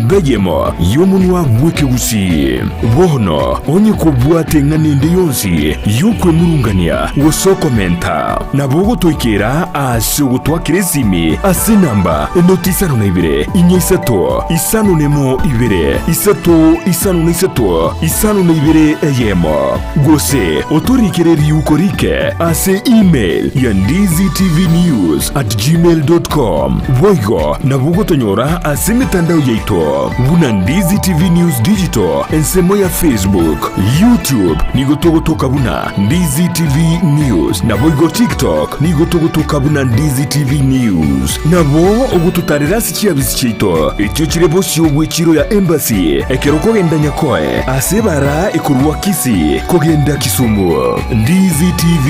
Namba eyemo y'omonwa bw'ekegusii. Bono onye kobwate eng'ana ende yonsi y'okwemurungania gose okomenta, nabo ogotoikera ase ogotwakera esimi ase enamba enoti isano na ibere, inya isato, isano nemo ibere, isato isano na isato, isano na ibere eyemo, gose otorikere riuko rike ase email ya ndizitvnews at gmail dot com. Boigo nabo ogotonyora ase emetandao yaito buna Ndizi TV News Digital ensemo ya Facebook, YouTube nigo togotoka buna Ndizi TV News naboigo TikTok nigo togotoka buna Ndizi TV News. Nabo ogototarera ase chiabisi chiaito echio chire bosio bw'echiro ya Embassy ekero okogenda Nyakoe ase ebara ekorwa Kisii kogenda Kisumu. Ndizi TV,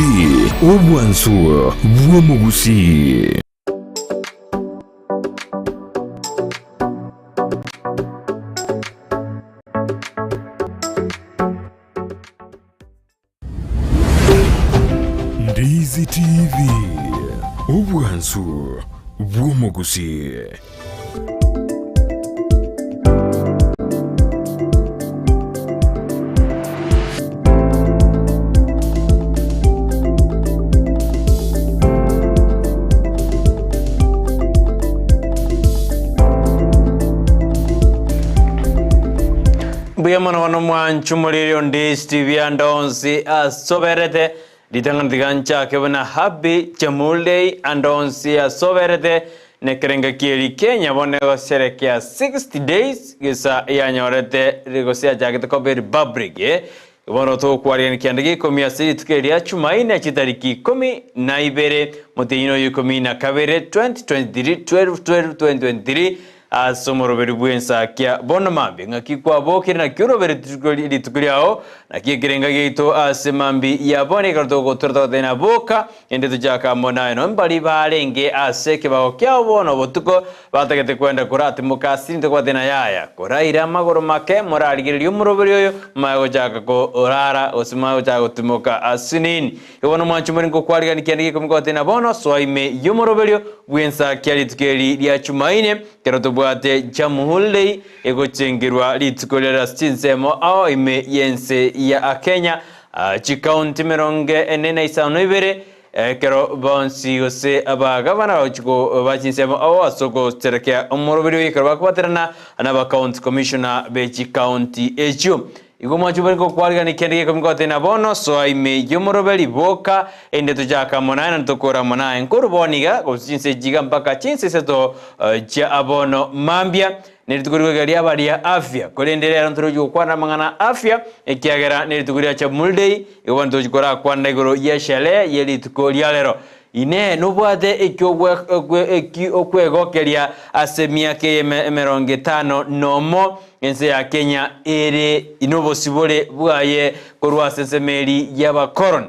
obwansu bw'omogusii. Ndizi TV, obwansu bw'omogusii. Mbuya mono bono mwanchu moriri onde TV ande onsi asoberete ritang'ani tiga nchake buna Happy Jamhuri Day ande onsi asoberete Nekerengo ki'eri Kenya bono egosherekea 60 days gesa yanyorete gose yachagete koba eripublic. Bono togokwarigania kianda gia ikomi ase rituko eri ria Chumaine chitariki ikomi na ibere motienyi oyo ikomi na kabere 2023 12 12 2023 ase omoroberi bw'ensakia bono mambia ng'aki kwabokire naki oroberetie rituko riao naki ekerenga giaito ase mambi ya bono ekero togotura togoteba ng'a boka Inde tochake amo naye nonya mbaria barenge ase ekebago kiao bono botuko, batagete kwenda koratimoka ase intwe kobatebia yaya, koraire amagoro make, morarigererie omoroberi oyo, momanye gochaka korara, gose momanye gochaka gotimoka ase nini. Igo bono mwanche more nkokwarigania kianda gia ikomi kobatebia bono, soa ime y'omoroberio bw'ensakia rituko eri ria Chumaine, ekero tobwate Jamhuri egochengerwa rituko riria ase chinsemo ao ime y'ense ya Kenya. Chikaunti emerongo ene na isano na ibere, ekero bonsi gose abagavana bagochia koba chinsemo ao ase ogoterekea omoroberi oyo ekero bakobaterana n'abacounty commissioner be chikaunti echio. Igo mwanche bari gokwarigania kende gekomi goteba bono soa ime y'omoroberi boka ende tochake amo naye na tokore amo naye nkorwa bono iga gose chinsa echi iga mpaka chinsa isato chia bono mambia. Nerituko rigoika riaba ria afya, korende rero ntorochi gokwana amang'ana a afya, ekiagera nerituko ria Jamhuri Day, igo bono tochi korakwana igoro ye sherehe ye rituko ria rero. Inee, nobwate eki eki okwegokeria ase emiaka eye emerongo etano nomo ense ya Kenya ere nobosibore bwaye korwa ase ensemo eri y'abakoroni?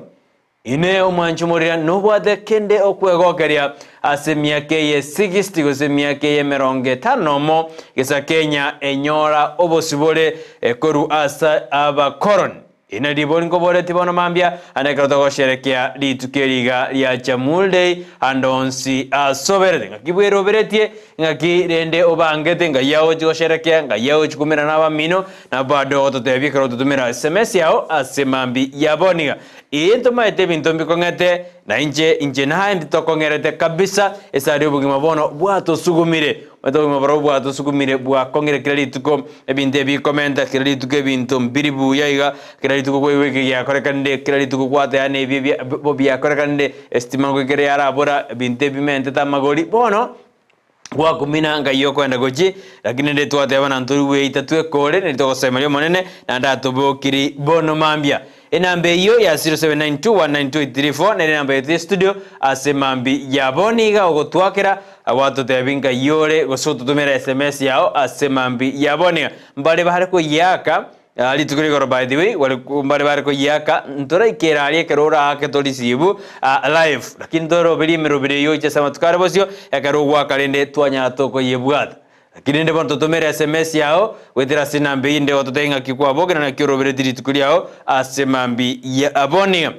Inee omwanchi omoria nobwate kende okwegokeria ase emiaka eye 60 gose emiaka eye emerongo etano nomo gesa Kenya enyora obosibore korwa ase abakoroni? Eri naribori nkoboretie bono mambia ande ekero togosherekea rituko eri iga ria Jamhuri Day ande onsi asoberete. Ng'aki bweroberetie? Ng'aki rende obangete? Ng'ai agochi gosherekea? Ng'ai agochi koumerana nabamino? Na bado ogototebia ekero ototomera sms yao ase mambi ya bono iga. Ee, ntomaete ebinto mbikong'ete, na inche, inche naye ntitokong'erete kabisa, esare y'obogima bono bwatosugumire. Omanyete obogima borobwo bwatosugumire, bwakong'ire kera rituko, ebinto ebikomenta kera rituko ebinto mbiri buya iga, kera rituko kwaigwa eke giakorekanire, kera rituko gwateba na ebi ebia bo biakorekanire, estima ngoika ere yarabora, ebinto ebimentete amagori, bono. Gwakumina ngai okoenda gochia, lakini rende twateba na ntori gweita twekore, neri togosemeria Omonene, naende atobokiri bono mambia. Enamba eyio ya 0792192834 nere enamba yaito ya studio ase mambi ya bono iga ogotwakera gwatotebi ngai ore gose ototomera sms yao ase mambi ya bono iga. Mbare bare koyiaka Rituko rigoro by the way mbare bare koyiaka ntoraikera aria ekero oraake to receive live lakini ntoroberie emeroberi eyio gochia ase amatuko are bosio ekero ogoaka rende twanyara tokoyebwata. Lakini rende bono totomere sms yao goetera ase enamba eyio inde gototebia ng'aki kwabokire naki orobereti rituko riao ase mambi ya bono iga.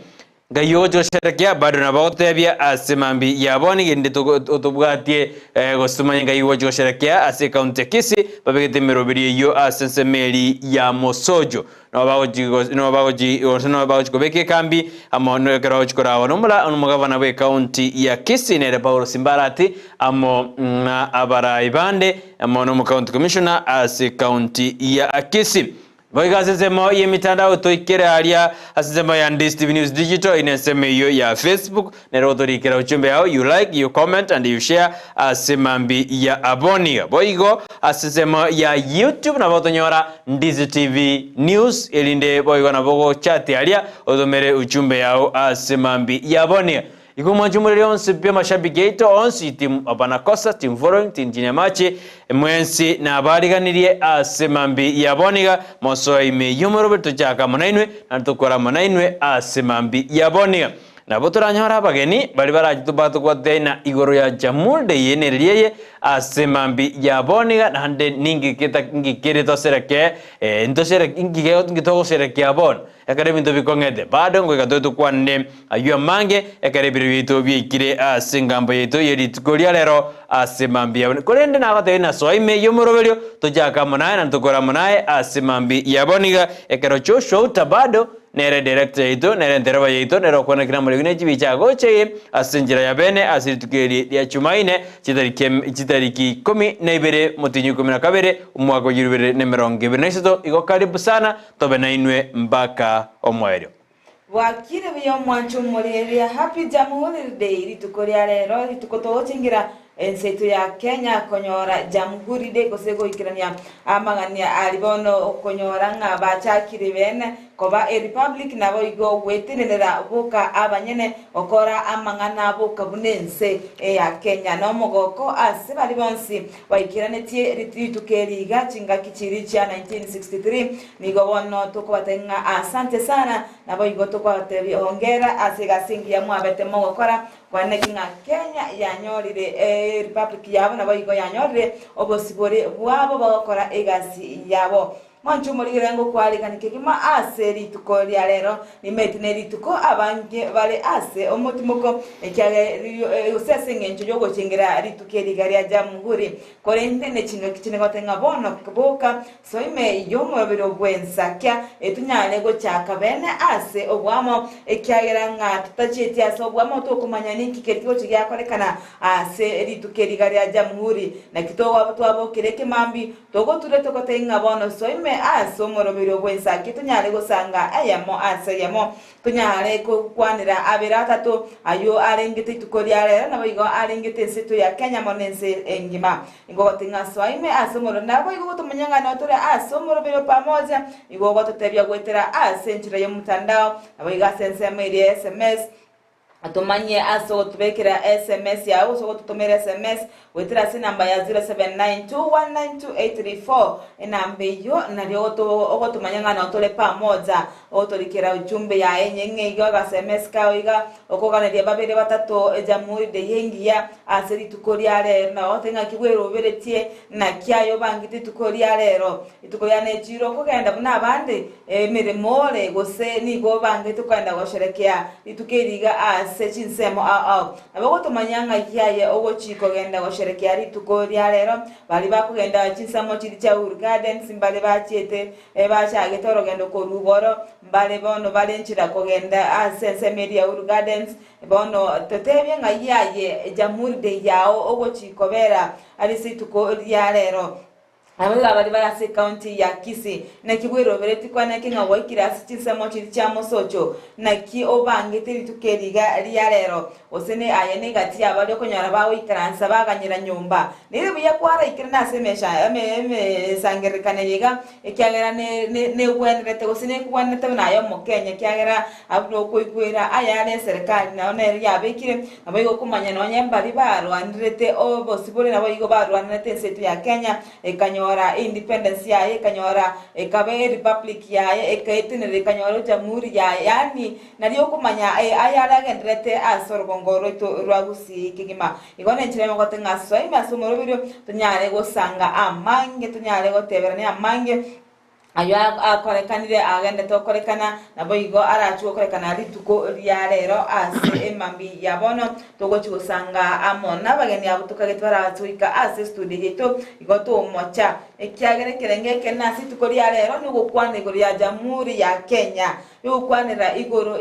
Ngai ogochia gosherekea bado nabo agotebia ase mambi ya bono egende tobwatie gose tomanye ngai ogochia gosherekea ase ecounty ya Kisii babegete emeroberi eyio ase ensemo eri ya Mosojo nabo bagochi nabo bagochi gose nabo bagochi kobeka ekambi amo na ekero bagochi korawa na omogavana bwe ecounty ya Kisii nere Paul Simbarati amo na abarai bande amo na omocounty commissioner ase ecounty ya Kisii. Boigo ase ensemo y'emitandao toikere aria ase ensemo ya Ndisi TV News Digital ine ensemo eyio ya Facebook nere otorikera uchumbe yao you like, you comment and you share ase mambi ya aboniga. Boigo ase ensemo ya YouTube nabo otonyora Ndisi TV News erinde boigo nabo ogochati aria otomere uchumbe yao ase mambi ya aboniga. Igo mwanche omoreri onsi pi amashabiki aito onsi, team Abanakosa, team Following, team Chinyamache, mwensi nabariganirie ase mambi ya bono iga, mosoe ime y'omoroberi tochake amo nainwe, naende tokore amo nainwe ase mambi ya bono iga. Nabo toranyore abageni baria barache batogwateina igoro ya Jamhuri eye nereri eye ase mambi ya bono iga, naende ninki geta ninki kere toserekee, ntosere inki inki togoserekea bono. Ekero ebinto bikong'ete, bado ngoika toe tokwanere ayio amange, ekero ebiro biaito biaikire ase engambo yaito ye rituko ria rero ase mambia abwo. Korende nagotebirie nasoa ime y'omoroberio, tochake amo naye na ntokore amo naye ase mambia ya bono iga, ekero Joshua Outa bado nere director yaito, nere entereba yaito, nere okwanakire amarigu ne chibicha agocha eye ase enchera ya bene ase rituko eri ria Chumaine chitariki em chitariki ikomi na ibere motienyi ikomi na kabere omwaka o 2023 igo karibu sana Tobe nainwe mpaka omoerio. Bwakire buya omwancho omoreria Happy Jamhuri Day rituko ria rero rituko togochengira ense yaito ya Kenya konyora Jamhuri Day gose goikerania amagania aria bono okonyora ng'a bachakire bene koba e republic nabo igo gwetenenera boka abanyene gokora amang'ana boka buna ense ya Kenya nomogoko ase baria bonsi Baikeranetie rituko eri iga chingaki chiria chia 1963, nigo bono tokobatebia ng'a asante sana, naboigo tokobatebia hongera ase egasi engiya mwabete mogokora, kwaneki ng'a Kenya yanyorire erepublic yabo naboigo yanyorire obosibore bwabo bagokora egasi yabo. Mwanche omorigere ngokwarigani kegima ase rituko ria rero, nimaete nerituko abange bare ase omotimoko, ekiagera gose ase engencho y'ogochengera rituko eri iga ria Jamhuri. Korende nechingaki chinde ngoteba ng'a bono boka soa ime y'omoroberi bw'ensakia, etonyare gochaka bene ase oboamo, ekiagera ng'a totachieti ase oboamo tokomanya ninki keria kegochia giakorekana ase rituko eri iga ria Jamhuri. Naki twabokire ekemambia Togoture togotebia ng'a bono soa ime ase omoroberio bw'ensaki tonyare gosanga eyemo ase eyemo, tonyare gokwanera abere atato, ayio arengete rituko ria rero, naboigo arengete ense yaito ya Kenya amo nense engima. Nigo ogotebia ng'a soa ime ase omoroberio, naboigo gotomanya ng'a notore ase omoroberio pamoja, nigo ogototebia goetera ase enchera y'omotandao, naboigo ase ensemo eria ya sms, Tomanye ase ogotobekera sms yao gose ogototomera sms goetera ase enamba ya 0792192834 enamba eyio nario ogotomanya ng'a nao tore pamoja ogotorikera ujumbe yaye enyeng'e iga aga sms kao iga okoganeria babere batato ejamhuri day engiya ase rituko ria rero nabo ogoteba ng'aki bweroberetie naki aye obangete rituko ria rero rituko ria nechire okogenda buna abande Emeremo ore, gose nigo obangete kogenda gosherekea rituko eri iga ase chinsemo ao ao. Nabo ogotomanya ng'ai aye ogochia kogenda gosherekea rituko ria rero. Baria bakogenda chinsemo chiria chia Uhuru Gardens mbare bachiete bachagete orogendo korwa igoro, mbare bono bare nchera kogenda ase ensemo eria ya Uhuru Gardens. Bono totebie ng'ai aye Jamhuri Day yao ogochia kobera ase rituko ria rero. Abwo baria bare ase ekaunti ya Kisii, naki bweroberetie kwaneke ng'a gwaikire ase chinsemo chiria chia mosocho? Naki obangete rituko eri iga ria rero? Gose ne aye negati ya baria okonyora bagoikaransa baganyera nyomba? Nere buya kwaraikire nase emesha emesangererekano eye iga, ekiagera ne ne negwenerete gose nekogwenerete buna aye Omokenya, ekiagera abwo nokoigwera ayare eserekari nao nere yabekire, Naboigo okomanya nonya mbaria barwanerete obosibore naboigo barwanerete ense yaito ya Kenya ekanyora independence yaye ekanyora ekaba erepublic yaye ekaetenenera ekanyora ejamhuri yaye yaani nario okomanya ayare agendererete ase orogongo rwaito rwa Gusii kegima. Igo nenchera eyemo goteba ng'a soa ime ase omoroberio tonyare gosanga amange tonyare goteberania amange. Ayio akorekanire agendete gokorekana, naboigo arachie gokorekana rituko ria rero ase emambia ya bono. Togochia gosanga amo nabageni abwo tokagete barache goika ase estudio yaito, igo tomocha, ekiagera ekerengo ekenene ase rituko ria rero nogokwana igoro ya Jamhuri ya Kenya, yogokwanera igoro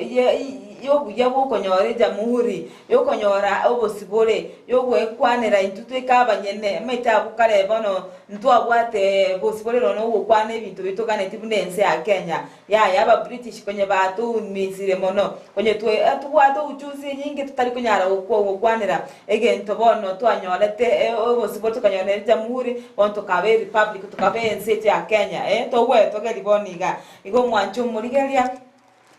y'obuya bw'okonyora ejamhuri, yokonyora obosibore, yogwekwanera intwe tweka abanyene. Omanyete abwo kare bono Ntwabwate bosiborero na ogokwana ebinto bitoganeti buna ense ya Kenya. Yaya aba British konye batoumisire mono. Konye tobwate ujuzi enyinge totari konyara gokwanera egento bono twanyorete obosibore tokanyora ejamhuri bono tokaba erepublic tokaba ense yaito ya Kenya togwetogeria bono iga. Igo omwanche omorigereria.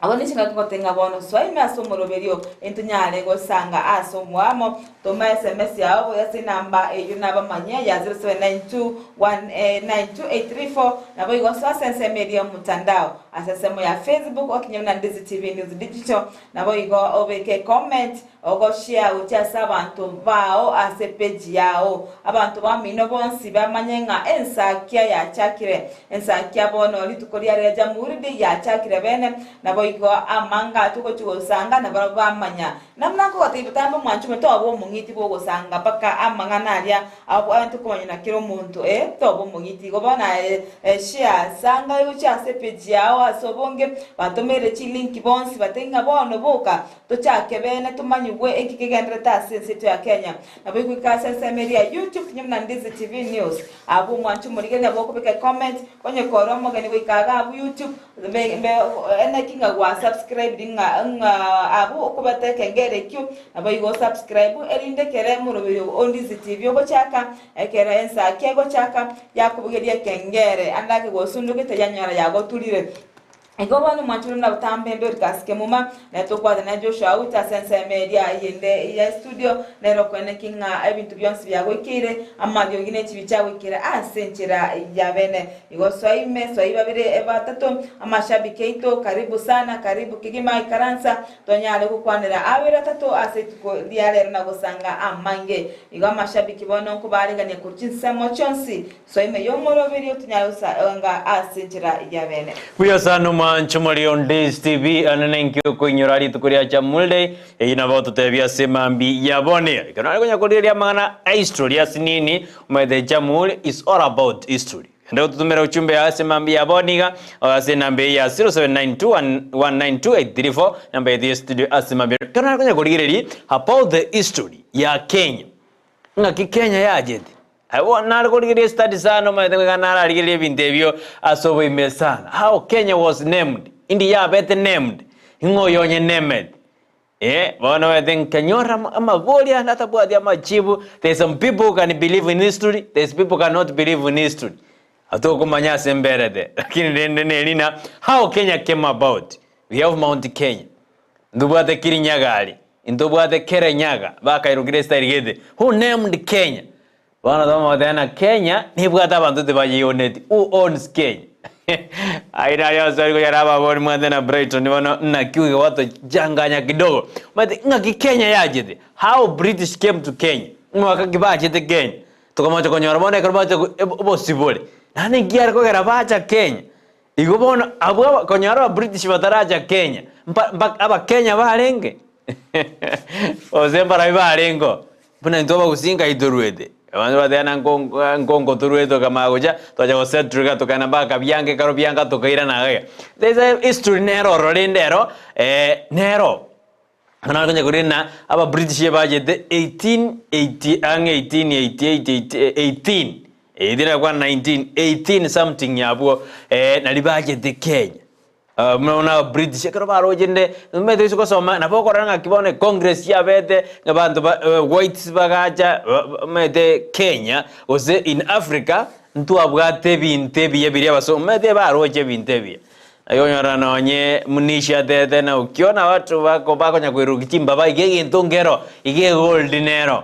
Abwo nichingaki goteba ng'a bono soa ime ase omoroberio, intonyare gosanga ase omoamo. Toma sms yao goya ase enamba eyio nabamanyia ya 0792192834 naboigo soa ase ensemo eria y'omotandao ase ensemo ya Facebook okinye buna Ndizi TV News Digital naboigo obeke ecomment ogoshare gochia ase abanto bao ase epage yao. Abanto bamino bonsi bamanye ng'a ensakia yachakire. Ensakia bono rituko ria riria Jamhuri Day yachakire bene, naboigo amanga togochia gosanga nabarabwo bamanya. Namuna nkogotebia botambe omwancho omo toba omong'iti bw'ogosanga mpaka amang'ana aria abwenerete komanywa na kera omonto, ee, toba omong'iti. Igo bono aye share sanga gochia ase epage yao ase obonge, batomere chilink bonsi batebie ng'a bono boka Tochake bene tomanyigwe eki kegendererete ase ense yaito ya Kenya. Naboigo goika ase ensemo eria ya YouTube kinywe buna Ndizi TV News. Abwo omwanche omorigereria nabo okobeka ecomment, onye kore omogeni goika iga abwo YouTube, eneki ng'a gwa subscribed ng'a ng'a abwo okobeta ekengere ekio, naboigo osubscribe erinde ekere omoroberio o Ndizi TV ogochaka, ekero ensaki egochaka, yakobugeria ekengere ande ake gosundukete yanyora yagoturire. Igo bono mwanchire buna botambe Dorcas Kemuma, na tokwana na Joshua Auta ase ensemo eria eyende ya estudio, nere okoeneki ng'a ebinto bionsi biagoikeire, amariogi ne chibi chiagoikeire ase enchera ya bene. Igo soa ime, soa ibabere batato, amashabiki aito, karibu sana, karibu kegima, ikaransa, tonyare gokwanera abere atato ase rituko ria rero na gosanga amange. Igo amashabiki bono nkobaarigania korwa chinsemo chionsi Soa ime y'omoroberio tonyare gosanga ase enchera ya bene. Buya sana omwancho mori on Days TV ane nenki okoinyora rituko ria Jamhuri Day eyio nabo ototebia ase mambi ya bone ekero nare konya korigereria amang'ana a history ase nini omanyete Jamhuri is all about history genda gototomera ujumbe yao ase mambi ya bone iga ase enamba eye ya 0792192834 namba yetu ya studio ase mambi ekero nare konya korigereria about the history ya Kenya ng'aki Kenya yachete Aye bono nare korigereria estudy sana omanyete ng'a iga nararigereria ebinto ebio ase oboime sana. How Kenya was named, indi yabete named, ng'o oyo onye named. Eh, bono omanyete nkanyora amabori ande atabwati amajibu, there is some people who can believe in history, there is people cannot believe in history. Atokomanya ase mberete, lakini rende neri na how Kenya came about. We have Mount Kenya. Ntobwate Kirinyaga aria, intobwate Kerenyaga, bakairokire estyle gete. Who named Kenya? Bono tomogotebia ng'a Kenya nebwate abanto tibayioneti. Who owns Kenya? Ayio nario ase koyara ababori mwate na Brighton bono naki gwatochanganya kidogo. Omanyete ng'aki Kenya yachete? How British came to Kenya? Mwaka ki bachete Kenya? Tokomocha konyora bono ekero bacha obosibore. Naende nki are kogera bacha Kenya? Igo bono abwo aba konyora aba British bataracha Kenya, mpa mpa abakenya barenge? Gose mbarabwo barenge oo? Buna intwe abagusii nkai toruete? Abanto bateba na nko nkongo toruete tokamanya gocha, twacha gosettle iga tokagenda mpaka bianga ekero bianga tokairana iga iga. There is a history nere ororo rende ero nero. Bono konya korende na aba British ebachete 1880 ang'e 1888 18 18 nakwana 19 18 something abwo nari bachete Kenya. Buna bono aba British ekero baroche rende omanyete ase gosoma nabo okorora ng'aki bono econgress yabete ng'a abanto ba whites bagacha omanyete Kenya gose in Africa ntwabwate ebinto ebiya biria abasongo omanyete baroche ebinto ebiya. Aye onyora nonye Munishi atete na ukiona watu bako bakonya koiruki chimbaba iga egento nkero iga egold nero.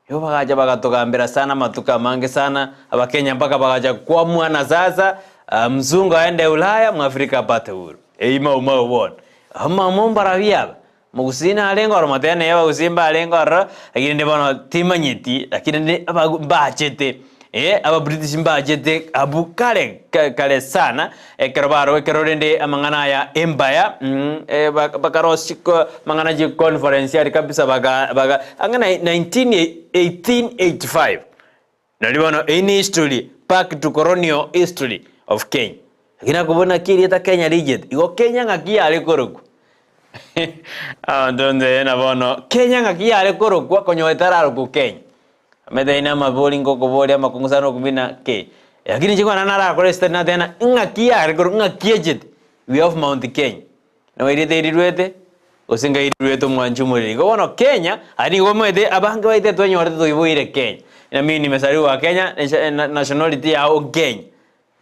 Igo bagacha bagatogambera sana amatuko amange sana abakenya mpaka bagacha kuamuana sasa mzungu aende ulaya mwafrika apate uhuru. Eyio mau mau bono. Amamo mbarabio aba. Mogusii narenge oro motebe neye abagusii mbarenge ororo lakini rende bono timanyeti lakini rende abagu mbachete. Eh, Ababritish mbachete abwo kare kare sana, ekero baro ekero rende amang'ana aya embaya, mm, eh, bakarosia amang'ana chi conference aria kabisa baga baga ang'e na 19 1885. Nari bono eyio ne history, back to colonial history of Kenya. Lakini akobua naki erieta Kenya richete, igo Kenya ng'aki yare korokwa? Abanto nse na bono, Kenya ng'aki yare korokwa konya etararokwa Kenya? Omanyete aye namabori ngokoboria amakong'u sana okumina ki? Lakini inche kwana narakore study nateba ng'a ng'aki yare korokwa ng'aki echete? We have Mount Kenya. Nabo erieta eri riruete, gose ngai riruete omwanchi omoriri. Igo bono Kenya, aye nigo omanyete abange baito twanyorete toiboire Kenya. Na mimi nimezaliwa Kenya, nationality yao Kenya.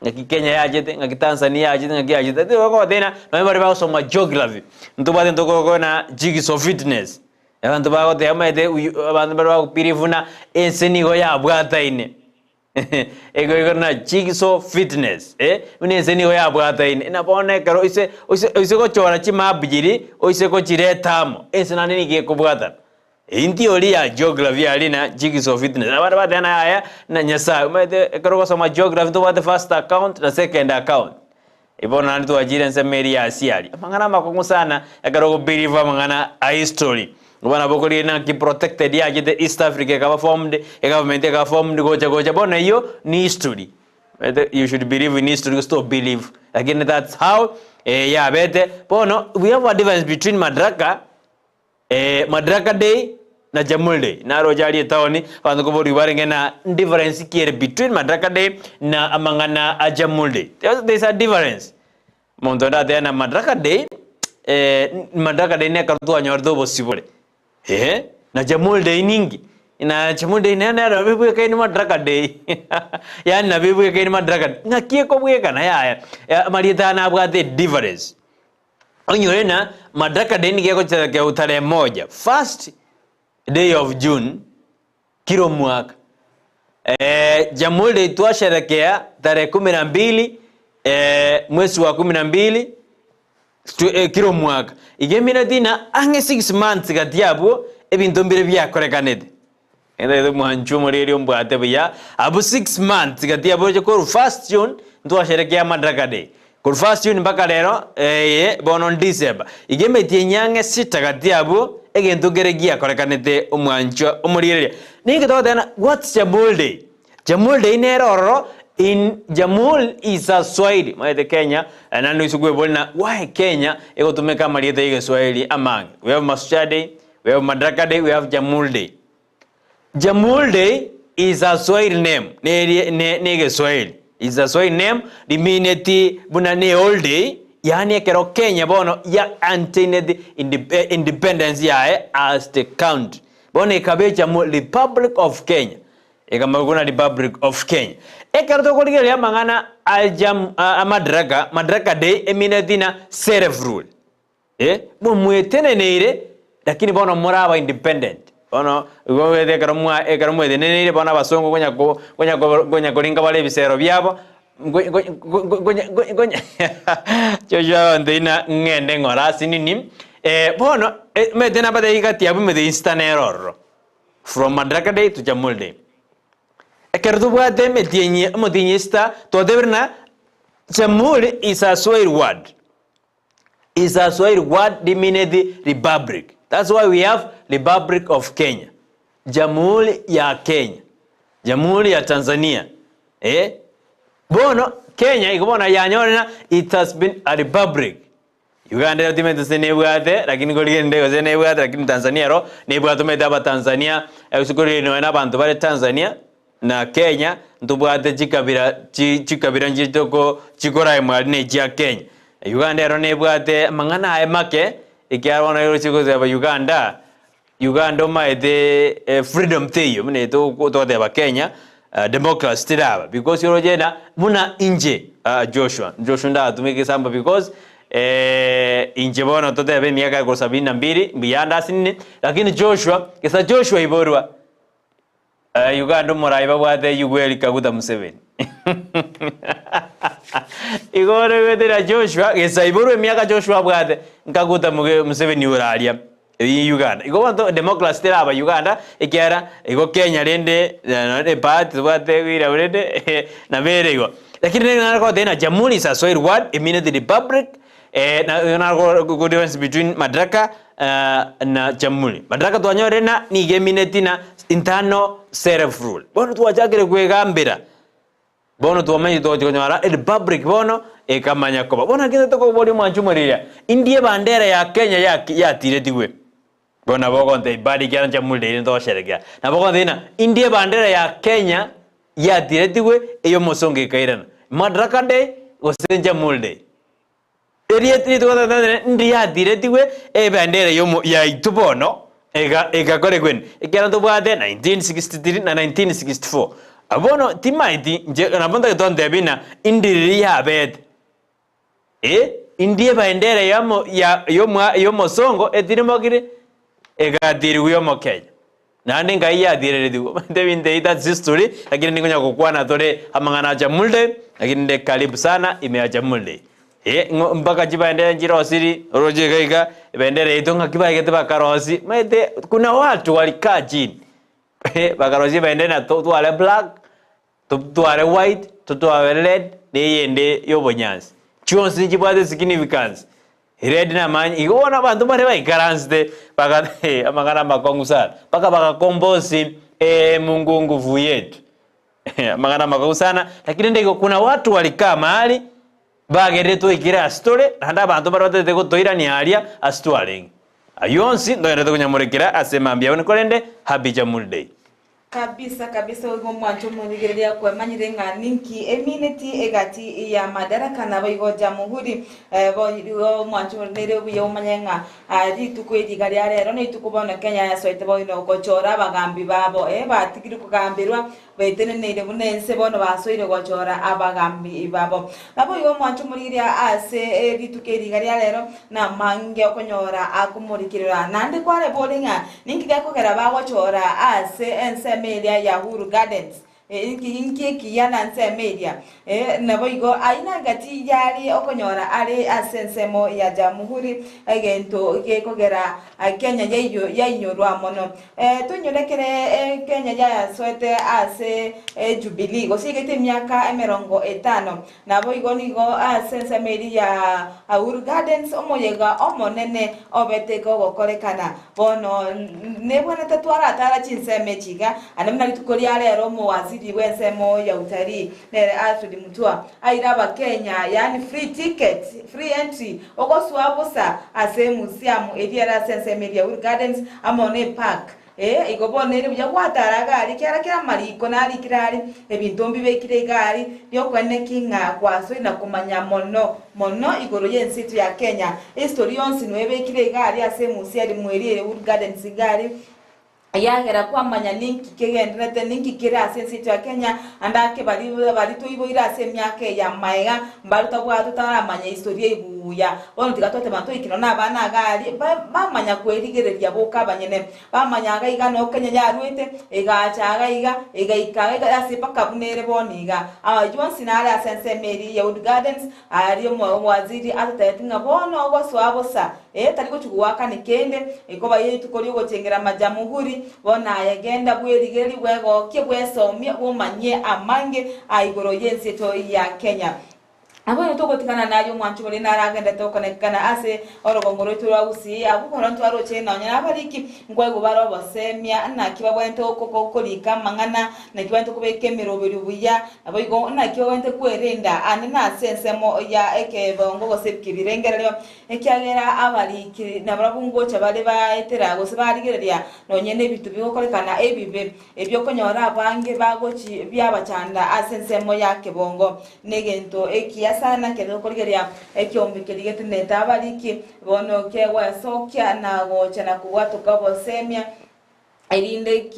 Ng'aki Kenya yachete, ng'aki Tanzania yachete, ng'aki yachete. Tari goteba ng'a nonye baria bagosoma geography, ntobwate ntokogokwana jigsaw fitness. Abanto bagoteba omanyete abanto mbare bagobelieve buna ense nigo yabwataine. Igo igo na jigsaw fitness eh, buna ense nigo yabwataine. Na bono ekero oise oise oise gochora chimap chiria, oise gochireta amo, ense naende nigo ekobwatana. Eyio ntiori ya geography aria na jigsaw fitness. Abande bateba ng'a yaya na Nyasaye. Omanyete ekero ogosoma geography ntobwate first account na second account. Bono naende twachire ensemo eria ya asia aria. Amang'ana amakong'u sana ekero ogobelieve amang'ana a history. Bono nabo okorigereria naki protected yachete East Africa ekaba formed, egovernment ekaba formed gocha gocha bono eyio ni history. Omanyete you should believe in history gose to believe. Lakini that's how yabete. Bono we have a difference between Madaraka Madaraka Day na Jamhuri Day. Naroche aria etaoni abanto koborigwa barenge na difference ki ere between Madaraka Day na amang'ana a Jamhuri Day. There is a difference. Omonto onde atebe na Madaraka Day, Madaraka Day nekero twanyorete obosibore, eh, na Jamhuri Day ninki? Na Jamhuri Day nere nero ebwekaine Madaraka Day yaani nabo ebwekaine Madaraka Day. Ng'aki ekobwekana yaya? Amarieta aya nabwate edifference. Onyore na Madaraka Day nigo egocherekea tarehe moja, first day of June, kira omwaka. Jamhuri Day twasherekea tarehe kumi na mbili, mwezi wa kumi na mbili, kira omwaka. Iga emineti na ang'e six months gati abwo, ebinto mbire biakorekanete. Ntagete mwanchwe omoreri ombwate buya abwo 6 months gati abwo roche korwa first June ntwasherekea Madaraka Day korwa first June mpaka rero eye bono December iga emetienyi ang'e sita gati abwo egento nkere giakorekanete omwanchwa omorigereria ninki togoteba ng'a what's Jamhuri Day? Jamhuri Day nere ororo in Jamhuri is a Swahili omanyete Kenya naende oise kweboria ng'a why Kenya egotumeka amarieta ya egeswahili amange we have Mashujaa Day We have Madaraka Day, we have Jamhuri Day. Jamhuri Day is a Swahili name, ne, ne, ne Egeswahili. Is a Swahili name, rimineti buna ne holiday, yaani ekero Kenya bono ya attained independence yaye as the country. Bono ekaba echamu Republic of Kenya. Ekamanya buna Republic of Kenya. Ekero tokorigereria amang'ana a Jam, a, a Madaraka, Madaraka Day emineti na self rule. Eh, momweteneneire, lakini bono more aba independent. Bono igo omanyete ekero mwa ekero mweteneneire bono abasongo konya ko konya ko konya koringa bare ebisero biabo, nko nko nko nkonya nkonya nkonya Joshua agontebia ng'a ng'ende ng'ore ase nini, bono omanyete nabatebi gati abwo emete insta nere ororo, from Madaraka Day to Jamhuri Day. Ekero tobwate emetienyi omotienyi insta, twatebire ng'a Jamhuri is a Swahili word. is a Swahili word rimineti republic. That's why we have Republic of Kenya. Jamhuri ya Kenya. Jamhuri ya Tanzania. Eh? Bono Kenya igo bono yanyorire it has been a republic. Uganda ero timanyeti gose nebwate lakini korende gose nebwate lakini Tanzania ero nebwate omanyete abatanzania gose korende nonya na abanto bare Tanzania na Kenya ntobwate chikabira chi chikabira nchire toko chikoraimwa aria na echia Kenya. Uganda ero nebwate amang'ana aye make, ekiagera bono eroche goteba Uganda, Uganda omaete freedom teiyo buna etogo togoteba Kenya, democracy teraba because oroche na buna inche Joshua, Joshua ndatumeke egesambo because inche bono totebe emiaka ya korwa sabini na mbili mbuya ande asinini, lakini Joshua, gesa Joshua aiborwa. Uganda omorai babwate Yoweri Kaguta Museveni. Igo ore goetera Joshua gesa iborwe emiaka Joshua abwate nkaguta Museveni ore aria. Eyio Uganda. Igo abanto democracy teraba Uganda ekiagera igo Kenya rende nonye ebahati tobwate William rende nabo ere igo. Lakini rende nare goteba ng'a jamhuri is a Swahili word it meaneth republic na naro go difference between madaraka na jamhuri. Madaraka twanyorire ng'a nigo emineti ng'a internal self rule. Bono twachakire kwegambera. Bono twamanyete togochia konyora erepublic bono ekamanya koba. Bono naki tokoboria omwancho omoriri indi ebandera ya Kenya yatiretigwe? Bono nabo ogontebia bado ekiagera inche murire ntogosherekea. Nabo ogontebia ng'a indi ebandera ya Kenya yatiretigwe ey'omosongo ekairana? Madaraka Day gose Jamhuri Day? Erieta rituko tototebire ndiatiretigwe ebendera yomo yaito bono ega egakorekwa ende, ekiagera ntobwate 1963 na 1964. Bono timaeti inche nabo ntagete ontebie ng'a indiriri yabete eh, indi ebendera yamo ya yomwa yomosongo etirimokire egatirigwa yomokenya. Naende nkai yatireretigwe omanyete ebinto ebi that's history lakini ninkonya gokwana tore amang'ana a Jamhuri lakini nde karibu sana ime ya Jamhuri eh ng'o mpaka chibendera nchirosiri oroche iga iga ebendera yaito ng'aki baigete bakarosia omanyete kuna watu walikaa chini bakarosia ebendera na totware black Totware white, totware red, na eyende y'obonyansi. Chionsi nchibwate significance. Red namanya, igo bono abanto mbare baikaransete baga amang'ana amakong'u sana, mpaka bagacompose Mungu nguvu yetu. Amang'ana amakong'u sana, lakini rende igo kuna watu walikaa mahali, bagerire twaikire ase tore, naende abanto mbare batagete gotoirania aria ase twarenge. Ayio onsi ntogenderete konyamorekera ase mambia abwo, korende happy Jamhuri Day. Kabisa kabisa oigo omwancho omorigereria kwemanyire ng'a ninki emineti egati ya madaraka naboigo jamuhuri boigo omwancho nere buya omanye ng'a rituko eri iga ria rero nerituko bono Kenya yasoete bono gochora abagambi babo batigire kogamberwa Baeteneneire buna ense bono basoire gochora abagambi babo. Naboigo omwanche omorigereria ase rituko eri iga ria rero, namange okonyora akomorikerera. Naende kwarebore ng'a ninki gekogera bagochora ase ensemo eria ya Uhuru Gardens? Inki ekiya na nsemo eria? Naboigo ayio nagati yari okonyora are ase ensemo ya Jamuhuri, egento gekogera Kenya yainyorwa mono. Toinyore ekere Kenya yasoete ase Jubilee, gose igete emiaka emerongo etano. Naboigo nigo ase ensemo eria ya Uhuru Gardens omoyega omonene obete kogokorekana. Bono nebwenerete twaratara chinsemo echi iga, ande buna rituko ria rero omowaziri bw'ensemo ya utalii nere Alfred Mutua aire abakenya yaani free ticket, free entry, ogosoa bosa ase emuseum eria ere ase ensemo eria ya Uhuru Gardens amo ne park. Ee, igo bono ere buya gwatara iga aria ekiagera kera amariko narikire aria, ebinto mbibekire iga aria, riokoeneki ng'a gwasoire na komanya mono mono igoro y'ense yaito ya Kenya. Ehistory yonsi noebekire iga aria ase emuseum eria ere Uhuru Gardens iga aria. Ekiagera kwamanya ninki kegendererete, ninki kere ase ense yaito ya Kenya, ande ake baria baria toiboire ase emiaka eye ya magega, mbare totabwate totaramanya history eye buya. Bono tiga twateba ntoikire nonye na abana iga aria, ba bamanya kwerigereria boka abanyene, bamanya iga iga noo Kenya yarwete, egacha iga iga, egaika iga iga ase mpaka buna ere bono iga. Ayio onsi nare ase ensemo eria ya Wood Gardens, aria omo omowaziri atotebeti ng'a bono ogosoa bosa, Ee, tari gochia goakana kende, ekoba ye rituko ri'ogochengera amajamuhuri. Bono aye genda bwerigererie, bwegokie, bwesomie, bwomanyie amange a igoro y'ense yaito ya Kenya. Nabo onye togotigana naye omwancho oria naragenderete gokonekana ase orogongo rwaito rwa Gusii, abwo bono ntwaroche nonya nabariki nkwaigwa bare obosemia, naki babwenerete korika amang'ana, naki babwenerete kobeka emeroberio buya, naboigo naki babwenerete kwerenda ande nase ensemo ya ekebongo gose ebirengererio. Ekiagera abariki nabarabwo ngocha bare baetera gose barigereria nonye nebinto bigokorekana ebibe, ebio okonyora abange bagochi biabachanda ase ensemo ya kebongo. Negento ekiya sana ekero tokorigereria ekiombe keria getenenete abariki, bono kegwesokia na gocha na kobwatoka obosemia, Erinde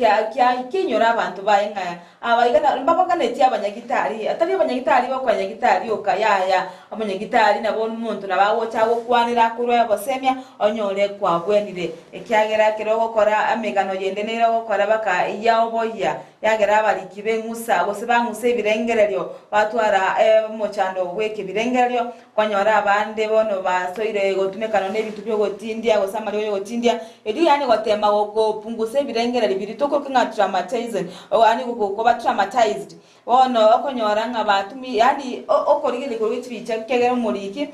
kiainyore abanto baye ng'a abaiga mbabaganetie abanyagitari, atari abanyagitari b'okonyagitari oka, yaya, omonyagitari nabo omonto nabo agocha agokwanera akorwe obosemia, onyore kwabwenire. Ekiagera ekero ogokora emegano yende nere ogokora baka yaoboyia. Yagera abariki b'eng'usa gose bang'usa ebirengererio, batwara omochando bw'ekebirengererio, Kwanyora abande bono basoire gotumeka nonya nebinto bi'ogotindia gose amariogo y'ogotindia, erio yaani gotema gopungusa ebirengererio biria tokoroka ng'a traumatizing, yaani koba traumatized. Bono okonyora ng'a batumi yaani okorigereria korwa echibicha ekiagera omoriki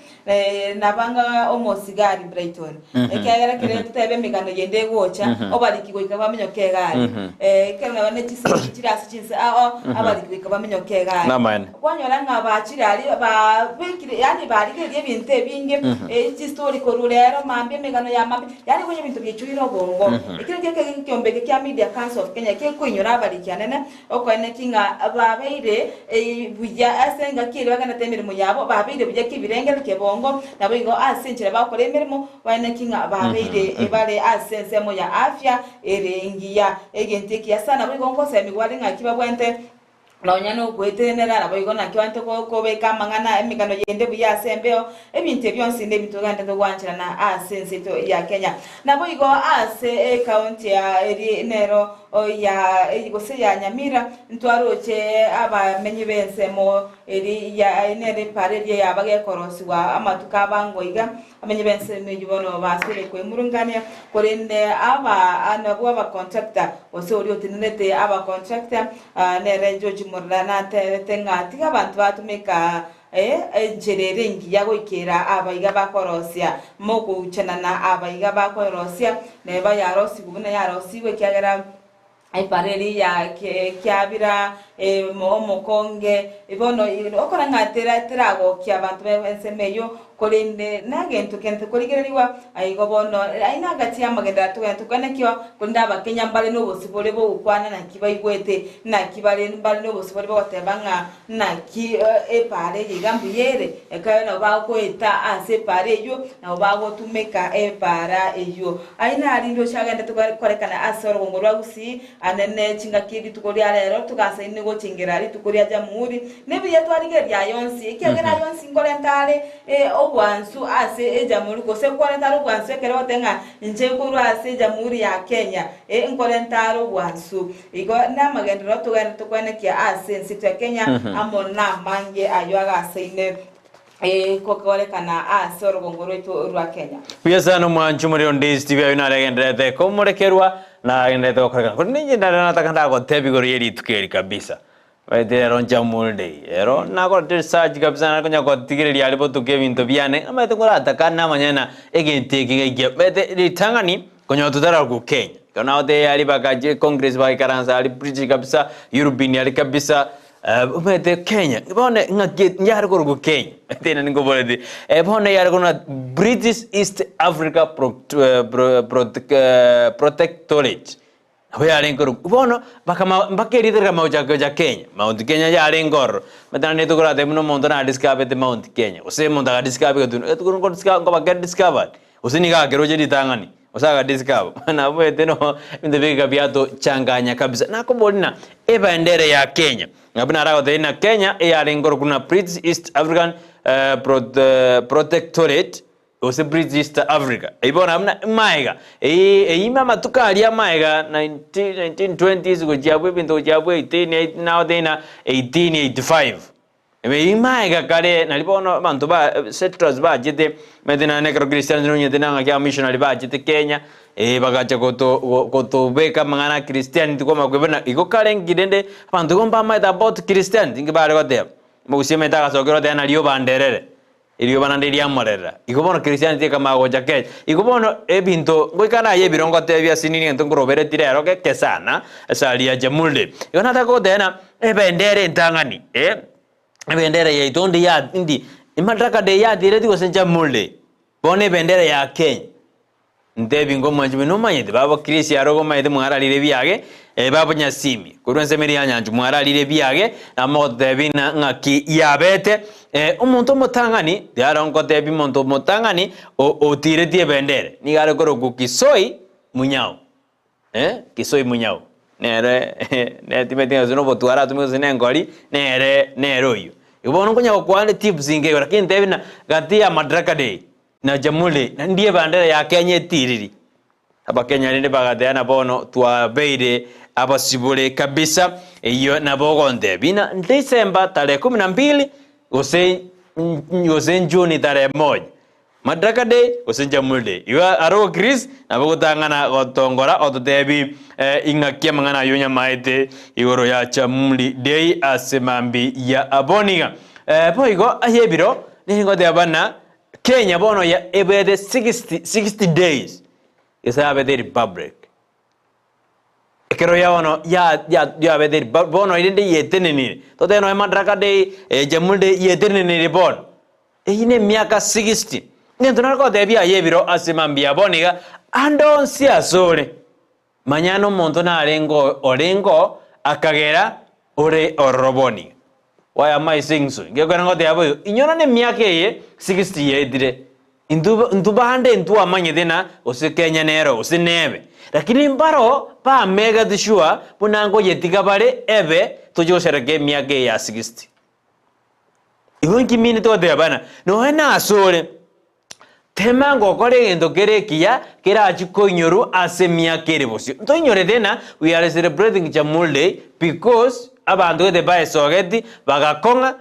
nabanga omosigari Brighton, ekiagera ekere totebe emegano yende egocha, obariki goika bamenyoke egari. Ekero nabo ne chisegi chire ase chinse ao, abariki goika bamenyoke egari. Namaene. Kwanyora ng'a bachire aria babekire, yaani barigereria ebinto ebinge, chistori korwa rero mambia, emegano ya mambia, yaani konya ebinto biaichoire obongo. Ekio nakio ekeombe eke kia Media Council of Kenya gekoinyora abariki anene, okoeneki ng'a babeire buya ase engaki eria bagenderete emeremo yabo, babeire buya kibirengererio ki'obongo, naboigo ase enchera bagokora emeremo, baeneki ng'a babeire bare ase ensemo ya afya ere engiya. Egento ekiya sana boigo ngosemigwa are ng'aki babwenerete Nonya nogwetenenera, naboigo nakio ante kobeka amang'ana emegano yende buya ase embeo, ebinto ebi bionsi nebinto togenderete gwancherana ase ense yaito ya Kenya. Naboigo ase ecounty ya eri nero ya gose ya Nyamira ntwaroche abamenyi b'ensemo eri ya nere epara eria yaba gekorosiwa amatuko abango iga, Abamenyi b'ensemo eyio bono basoire kwemurungania, korende aba nabwo abacontractor, gose oria otenenerete abacontractor, nere George Murara natebete ng'a tiga abanto batumeka enchera ere engiya goikera abaiga bakorosia mogouchanana abaiga bakorosia neba yarosigwe buna yarosigwe ekiagera Epara eria kiabira omokonge, bono okora ng'a teragokia abanto b'ensemo eyio, korende nagento kende korigererigwa. Igo bono aye nagati y'amagenderero togende tokwane korende Abakenya mbare nobosibore bw'ogokwana naki baigwete, naki bare mbare nobosibore bogoteba ng'a naki epara eye iga mbuya ere, ekero nabo bagoeta ase epara eyio, nabo bagotumeka epara eyio. Ayio narinde ochagendete korekana ase orogongo rwa Gusii, anene chingaki rituko ria rero togasaine gochengera rituko ria Jamhuri, nebiya twarigereria aya onsi, ekiagera aya onsi nkorenta are obwansu ase ejamhuri, gose nkorenta are obwansu ekero ogoteba ng'a inche nkorwa ase ejamhuri ya Kenya, ee nkorenta are obwansu. Igo namagenderero togenderete koenekia ase ense yaito ya Kenya amo namange ayio agasaine. Kokorekana ase orogongo rwaito rwa Kenya. Buya sana omwanchi omorero onde Steve aye naregenderete komorekerwa nagenderete gokorekana korende inche nare nataka ndagotebia igoro ye rituko eri kabisa omanyete rero Jamhuri Day ero nakorete research kabisa nare konya gotigereria aria botuko ebinto biane omanyete nkorataka namanye ng'a egento eke gaikia omanyete ritang'ani konyora totararwa Kenya ekero nagotebia aria bakachi congress bagaikaransa aria British kabisa European aria kabisa Omanyete Kenya, bono ng'aki yare korokwa Kenya, tena ninkoboreti, bono yare korokwa British East Africa Protectorate, nabo yarenge korokwa. Bono bakama mpaka erieta rikamanya gochaka gocha Kenya, Mount Kenya yarenge ororo. Omanyete naende tokoratebia buna omonto nadiscoverete Mount Kenya, gose omonto agadiscover egetunu, egetunu nko nkoba kere discovered, gose nigo akeroche ritang'ani. Gose agadiscover, naboete no ebinto biga biatochanganya kabisa. Nakoboria ng'a ebendera ya Kenya, ng'a buna aragotebie ng'a Kenya eyarenge korokwa ng'a British East African Protectorate gose British East Africa. Eyio bono buna maega, eyio ime amatuko aria amaega 1920s gochia abwo ebinto gochia abwo 18 nagotebia ng'a 1885. Ime kare nari bono abanto ba settlers bachete, omanyete naende ekero Christianity nonyete na ng'aki abamissionary bachete Kenya, bagacha goto gotobeka amang'ana a Christianity kwamanya koigwa igo kare nki rende abanto igo mbamaete about Christianity nki bare goteba, omogusii omanyete agasokerwa oteba nario banderere. Erioba naende riamorerera. Igo bono Christianity ekamanya gocha Kenya. Igo bono ebinto ngoika naye ebiro ngotebia ase nini egento nkoroberetie rero geke sana ase aria Jamhuri. Igo nataka goteba ng'a ebendera entang'ani eh, ebendera yaito ndi ya ndi Madaraka Day yatiretie gose Jamhuri. Bono ebendera ya Kenya. Ntebi ngomwanche buna omanyete, baba Chris aro omanyete mwararire ebiage, baba Nyasimi korwa ensemo eria ya Nyanchu mwararire ebiage, na mogotebi ng'a ng'aki yabete, omonto omotang'ani riaro ngotebi omonto omotang'ani otiretie ebendera, nigo are korokwa Kisoi Munyao. Kisoi Munyao, nere netimeti ng'a gose nobotware atumeke gose nengori, nere nere oyio. Igo bono nkonya gokwana tips inke igo lakini ntebi ng'a gati ya Madaraka Day, Na Jamhuri, na ndie ebandera ya Kenya etiriri. Abakenya rende bagateba na bono twabeire abasibore kabisa. Eyio nabo ogontebia ng'a December tarehe kumi na mbili gose gose June tarehe moja. Madaraka Day gose Jamhuri Day. Igo aro Chris nabo ogotang'ana gotongora ototebi ing'aki amang'ana ayio onyamaete igoro ya Jamhuri Day ase mambi ya aboniga. Boigo aye ebiro nigo ngoteba buna Kenya bono ya ebete 60 60 days gese yabete republic. Ekero ya bono ya ya yabete republic bono rende yetenenire totebe nonya Madaraka Day Jamhuri Day yetenenire bono. Eyio nemiaka 60. Egento nare gotebia aye ebiro ase mambia bono iga, ande onsi asore, manya nomonto narenge orenge oo akagera ore ororo bono iga. Why am I saying so? Ngekore ngoteba boigo, inyora nemiaka eye 60 yaetire, intwe intwe bande ntwamanyete na gose Kenya nero gose nebe, lakini mbaro bamegete sure buna ngoyetiga bare ebe toche gosherekea emiaka eye ya 60. Igo inki minete goteba bana, nonya nasore, tema ngokora egento kere ekiya kerachie koinyorwa ase emiaka ere bosio. Ntoinyorete ng'a we are celebrating Jamhuri Day because abanto gete baesogeti, bagakong'a,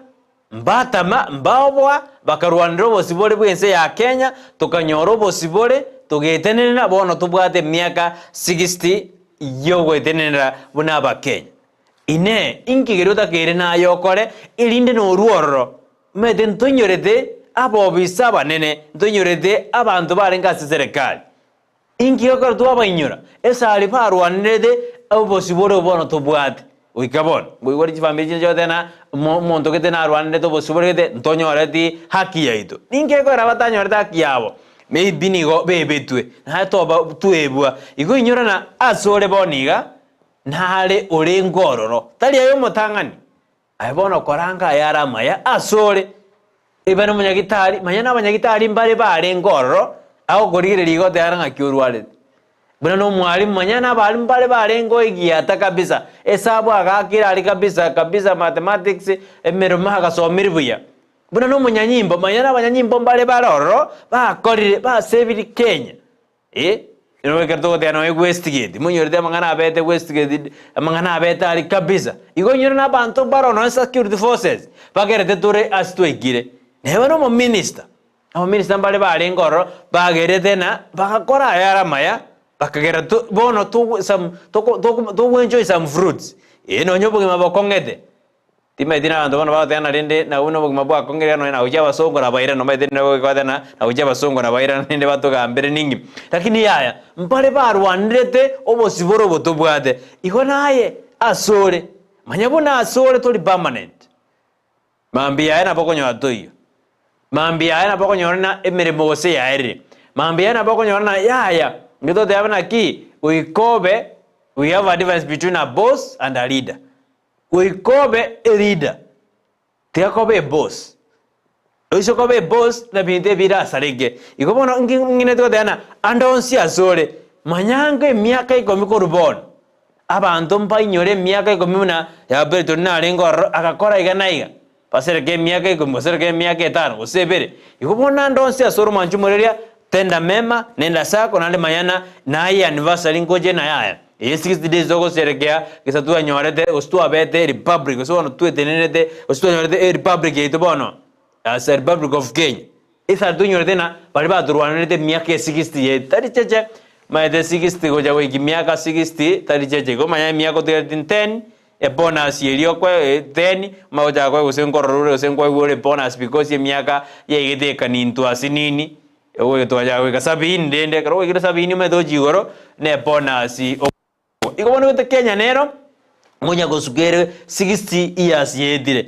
mbatama, mbaoboa, bakarwanera obosibore bw'ense ya Kenya, tokanyora obosibore, togetenenera, bono tobwate emiaka 60 yogoetenenera buna abakenya. Inee! Inki keria otakeire naye okore, erinde norue ororo? Omanyete ntoinyorete abobisa abanene, ntoinyorete abanto barenge ase eserekari. Inki gekogera twabainyora? Esari barwanerete obosibore obo bono tobwate goika bono. Nkoigwa chifamiri chinde chigotebi ng'a omo omonto gete narwanerete obosibore gete, ntonyoreti haki yaito. Ninki gekogera batanyorete haki yabo? Maybe nigo bebetwe, naye toba twebwa. Igo inyora ng'a asore bono iga, Nare orenge ororo, tari aye omotang'ani, aye bono koranga ayare amaya asore. Ebe nomonyagitari, manya nabanyagitari mbare barenge ororo, agokorigereria igo oteba ng'aki orwarete. Buna nomwalimu, manya nabalimu mbare barenge oegiata kabisa, esabu agakire aria kabisa kabisa mathematics, emeremo agasomire buya. Buna nomonyanyimbo, manya nabanyanyimbo mbare bare ororo, bakorire, baseviri Kenya. Eh, nigo ekero togoteba nonya Westgate, monyorete amang'ana abete Westgate, amang'ana abete aria kabisa. Igo onyore na abanto mbaro nonya security forces, bagerete tore ase twaikire. Neba na omominister, abaminister mbare barenge ororo, bagerete na bagakora ayare amaya, bakagera to bono togo some toko toko togoenjoy some fruits, eh nonya obogima bokong'ete. Timanyeti nabanto bono bagoteba ng'a rende nabwo nobogima bwakong'eria nonya nagochia abasongo nabairana omanyete nabo goteba ng'a nagochia abasongo nabairana rende batogambere ning'i. Lakini yaya, mbare barwanerete obosibore obo tobwate. Igo naye asore, manya buna asore tori permanent. Mambia yaye nabo okonyora toiyo. Mambia yaye nabo okonyora ng'a emeremo gose yaerire. Mambia yaye nabo okonyora ng'a yaya, inki toteba naki, goika obe we have a difference between a boss and a leader. Goika obe eleader, tiga koba eboss. Oise koba eboss na binto ebi birasareke. Igo bono nki ng'ineti goteba ng'a ande onsi asore, manya ango emiaka ikomi korwa bono, abanto mbainyore emiaka ikomi buna Yabeli tori narenge ororo agakora iga na iga, basereke emiaka ikomi, basereke emiaka etano gose ebere. Igo bono ande onsi asore omwanchi omoreria, tenda mema, nenda sako naende manya ng'a naye anniversary nkoche naye aya. Eye 60 days togosherekea gesa twanyorete gose twabete republic gose bono twetenerete gose twanyorete e republic yaito bono as a republic of Kenya. Esari tonyorete ng'a baria batorwanerete emiaka e 60 yaito tari cheche, omanyete 60 gocha goika emiaka 60 tari cheche igo omanye emiaka otigareti 10 ebonus eria okoe 10 omanye gochaka koegwa gose nkorora ore gose nkoegwa ore bonus because emiaka yaigete ekanintwa ase nini. Ogoetwanya goika sabini rende ekero gwaikire sabini omanyete gochia igoro ne bonus okogwa. Igo bono gote Kenya nero ngonya gosuka ere 60 years yaetire.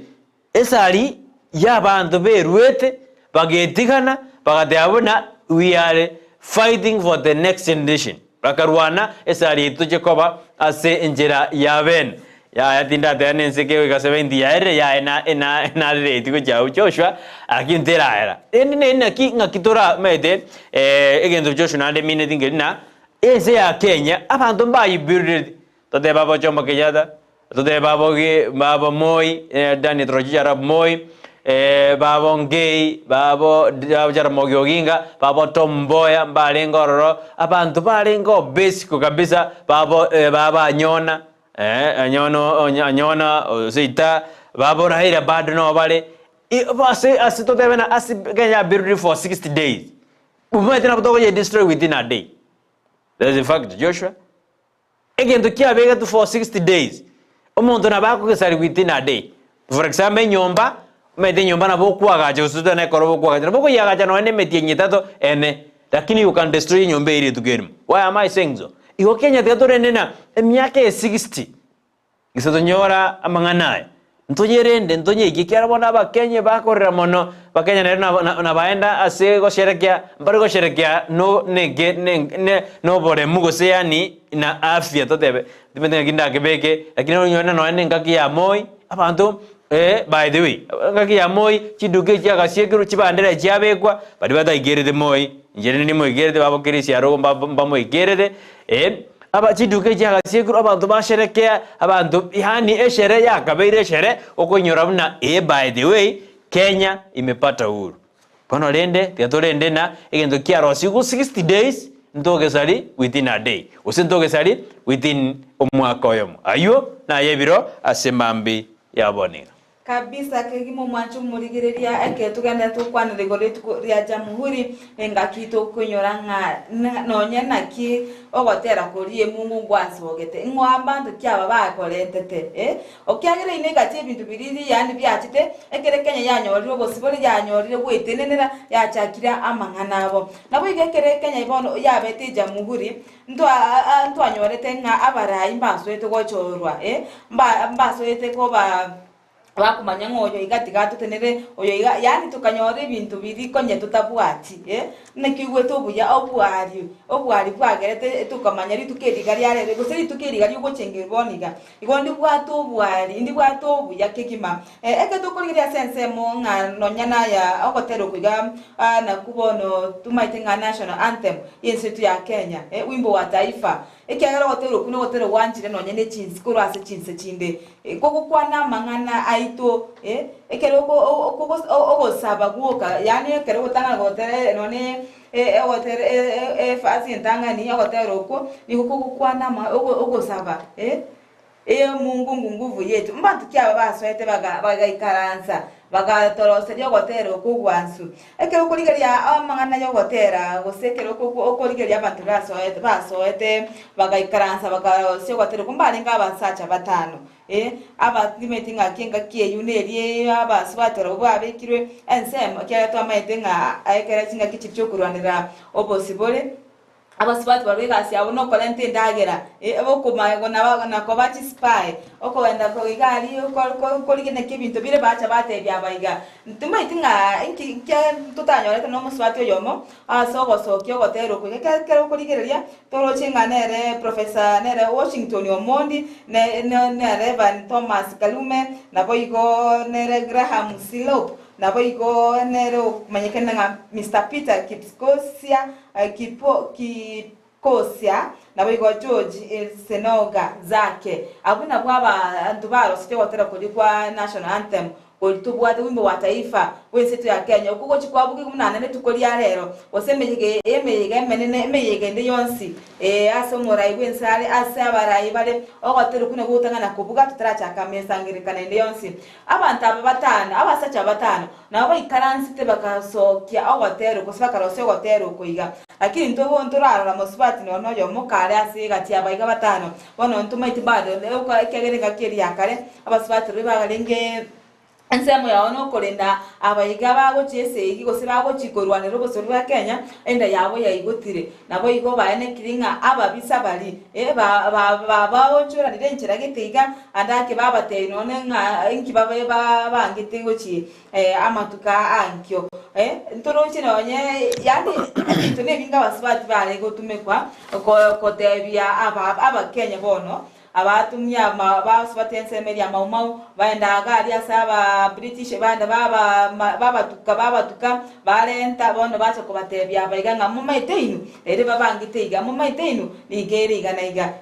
Esari ya abanto beruete bagetigana bagateba buna we are fighting for the next generation. Bakarwana esari yaito toche koba ase enchera ya bene. Yaya tindateba nense kegoika 70 yaerire yaye na ena narereti gochia agwo Joshua lakini teraera. Rende neri naki ng'aki toramanyete egento Joshua naende emineti nkeri na ense ya Kenya abanto mbayibuildeti. Totebe abo Jomo Kenyatta, totebe abo gi babo Moi, Daniel Toroitich arap Moi, babo Ngei, babo Jaramogi Oginga, babo Tom Mboya mbarenge ororo, abanto barenge obesiko kabisa babo baba Anyona. Eh, anyono anyona seita babo Raila bado no bare ase ase totebe na ase Kenya build for 60 days. Omanyete nabo tokoye destroy within a day. That's a fact, Joshua. Egento kiabegetwe for 60 days, omonto nabo akogesari within a day. For example, enyomba, omanyete enyomba nabo okoagacha gose totebe nekero bokoagacha, nabo okoyeagacha nonye na emetienyi etato ene, lakini you can destroy enyomba eywo rituko erimo. Why am I saying so? Igo Kenya tiga torende na emiaka eye 60, gose tonyora amang'ana aya, ntoyerende ntonyeike ekiagera bono abakenya bakorera mono, abakenya nere nabo na nabaenda ase gosherekea, mbare gosherekea no neke ne ne noboremu gose yaani na afya totebe, timanyeti ng'aki ndakebeke, lakini onyore nonye na engaki ya moi, abanto by the way, engaki ya moi, chiduka echi chiagasiekirwe, chibandera chiabekwa, baria bataikerete moi, inche rende nimoikerete babokire esiaro igo mbab mbamoikerete, aba chiduka echi chiagasiekirwe abanto basherekea, abanto yaani eshere yakabeire eshere, okoinyora buna by the way, Kenya imepata uhuru. Bono rende, tiga torende na egento kiarosigwe 60 days, ntogesari within a day, gose ntogesari within omwaka oyomo. Aywo naye ebiro ase mambi ya bono iga. Kabisa kegima omwanche omorigereria ekero togenderete gokwanera igoro rituko ria Jamhuri engaki tokoinyora ng'a nonye naki ogotera koria emungu ngwasogete ng'o abanto ki aba bakorentete eh Okiagera ime egati ebinto biria yaani biachete, ekero Kenya yanyorire obosibore yanyorire gwetenenera yachakire amang'ana abo. Naboigo ekero Kenya bono yabete ejamuhuri, ntwa ntwanyorete ng'a abarai mbasoete gochorwa eh, mba mbasoete koba bakomanya ng'a oyo iga tiga atotenere, oyo iga yaani tokanyora ebinto biria konya totabwati eh. Naki oigwete obuya obwari obwari bwagerete tokamanya rituko eri iga riarere gose rituko eri iga riogochengerwa bono iga. Igo ndibwate obwari, ndibwate obuya kegima. Ekero tokorigereria ase ensemo ng'a nonya naya ogotera oko iga nakwo bono tomaete ng'a national anthem y'ense yaito ya Kenya, wimbo wa taifa. Ekiagera ogotera okwo nogotera gwanchire nonya ne chinse korwa ase chinse chinde. Kogokwana amang'ana aito, ekero ogosaba gwoka yaani ekero ogotang'ana gotera nonye Ogotera efasi entang'ani y'ogotera okwo nigo kogokwana ama ogosaba ee Mungu nguvu yetu. Mbanto ki aba basoete bagaikaransa bagatoroseria ogotera okwo ogwansu? Ekero okorigereria amang'ana y'ogotera gose ekero okorigereria abanto basoete basoete bagaikaransa bakarosia ogotera okwo mbarenge abasacha batano. Ee, abatimeti ng'aki engaki eyio neria abasubati barabwo babekirwe ensemo, ekiagera twamaete ng'a ekero chingaki chiria chi'okorwanera obosibore, abasubati barabwo egasi yabo nokorenta endagera, ee, okoma na koba chisipae, okogenda iga aria korigia naki ebinto bire bacha batebia aba iga. Ntomaeti ng'a inki ekiagera totanyorete nomosubati oyomo ase ogosokia ogotera okwo iga, ekero okorigereria Toroche ng'a nere Professor nere Washington Omondi, ne nere Evan Thomas Kalume, naboigo nere Graham Silop, naboigo nere okomanyekana ng'a Mister Peter Kipkosia, Kipo, Kipkosia, naboigo George Senoga Zake. Abwo nabwo abanto barosetie ogotera koria kwa National Anthem Goria tobwate wimbo wa taifa bw'ense yaito ya Kenya, okwo gochia kwabugigwa buna nere rituko ria rero, gose emeyega emeyega emenene, emeyega ende yonsi, ee, ase omorai bw'ense are, ase abarai bare, ogoteria okwo nigo gotang'ana kobuga totarachaka mesangererekano ende yonsi. Abanto aba batano, abasacha aba batano, nabo baikaransete bagasokia ogotera gose bakarosia ogotera oko iga. Lakini intwe ntorarora mosubati nonya noyomo kare ase egati y'abaiga batano, Bono ntomaeti bado ekiagera engaki eria ya kare abasubati baria barenge ensemo yao nokorenda abaiga bagochia esegi gose bagochia korwanera obosori bwa Kenya, enda yabo yaigotire. Naboigo baenekire ng'a ababisa baria babaonchoranire enchera gete iga, ande ake babatebia nonye ng'a inki babe babangete gochia amatuko aa ankio. Ntoroche nonye yaani ebinto nebinge abasubati bare gotumekwa gotebia Abakenya bono, abatumia abasubati ensemo eria Mau Mau, baenda iga aria ase aba British, baenda babatuka babatuka, barenta bono bacha kobatebia aba iga ng'a momaete inwe, ere babangete iga, momaete inwe, nigo ere iga na iga.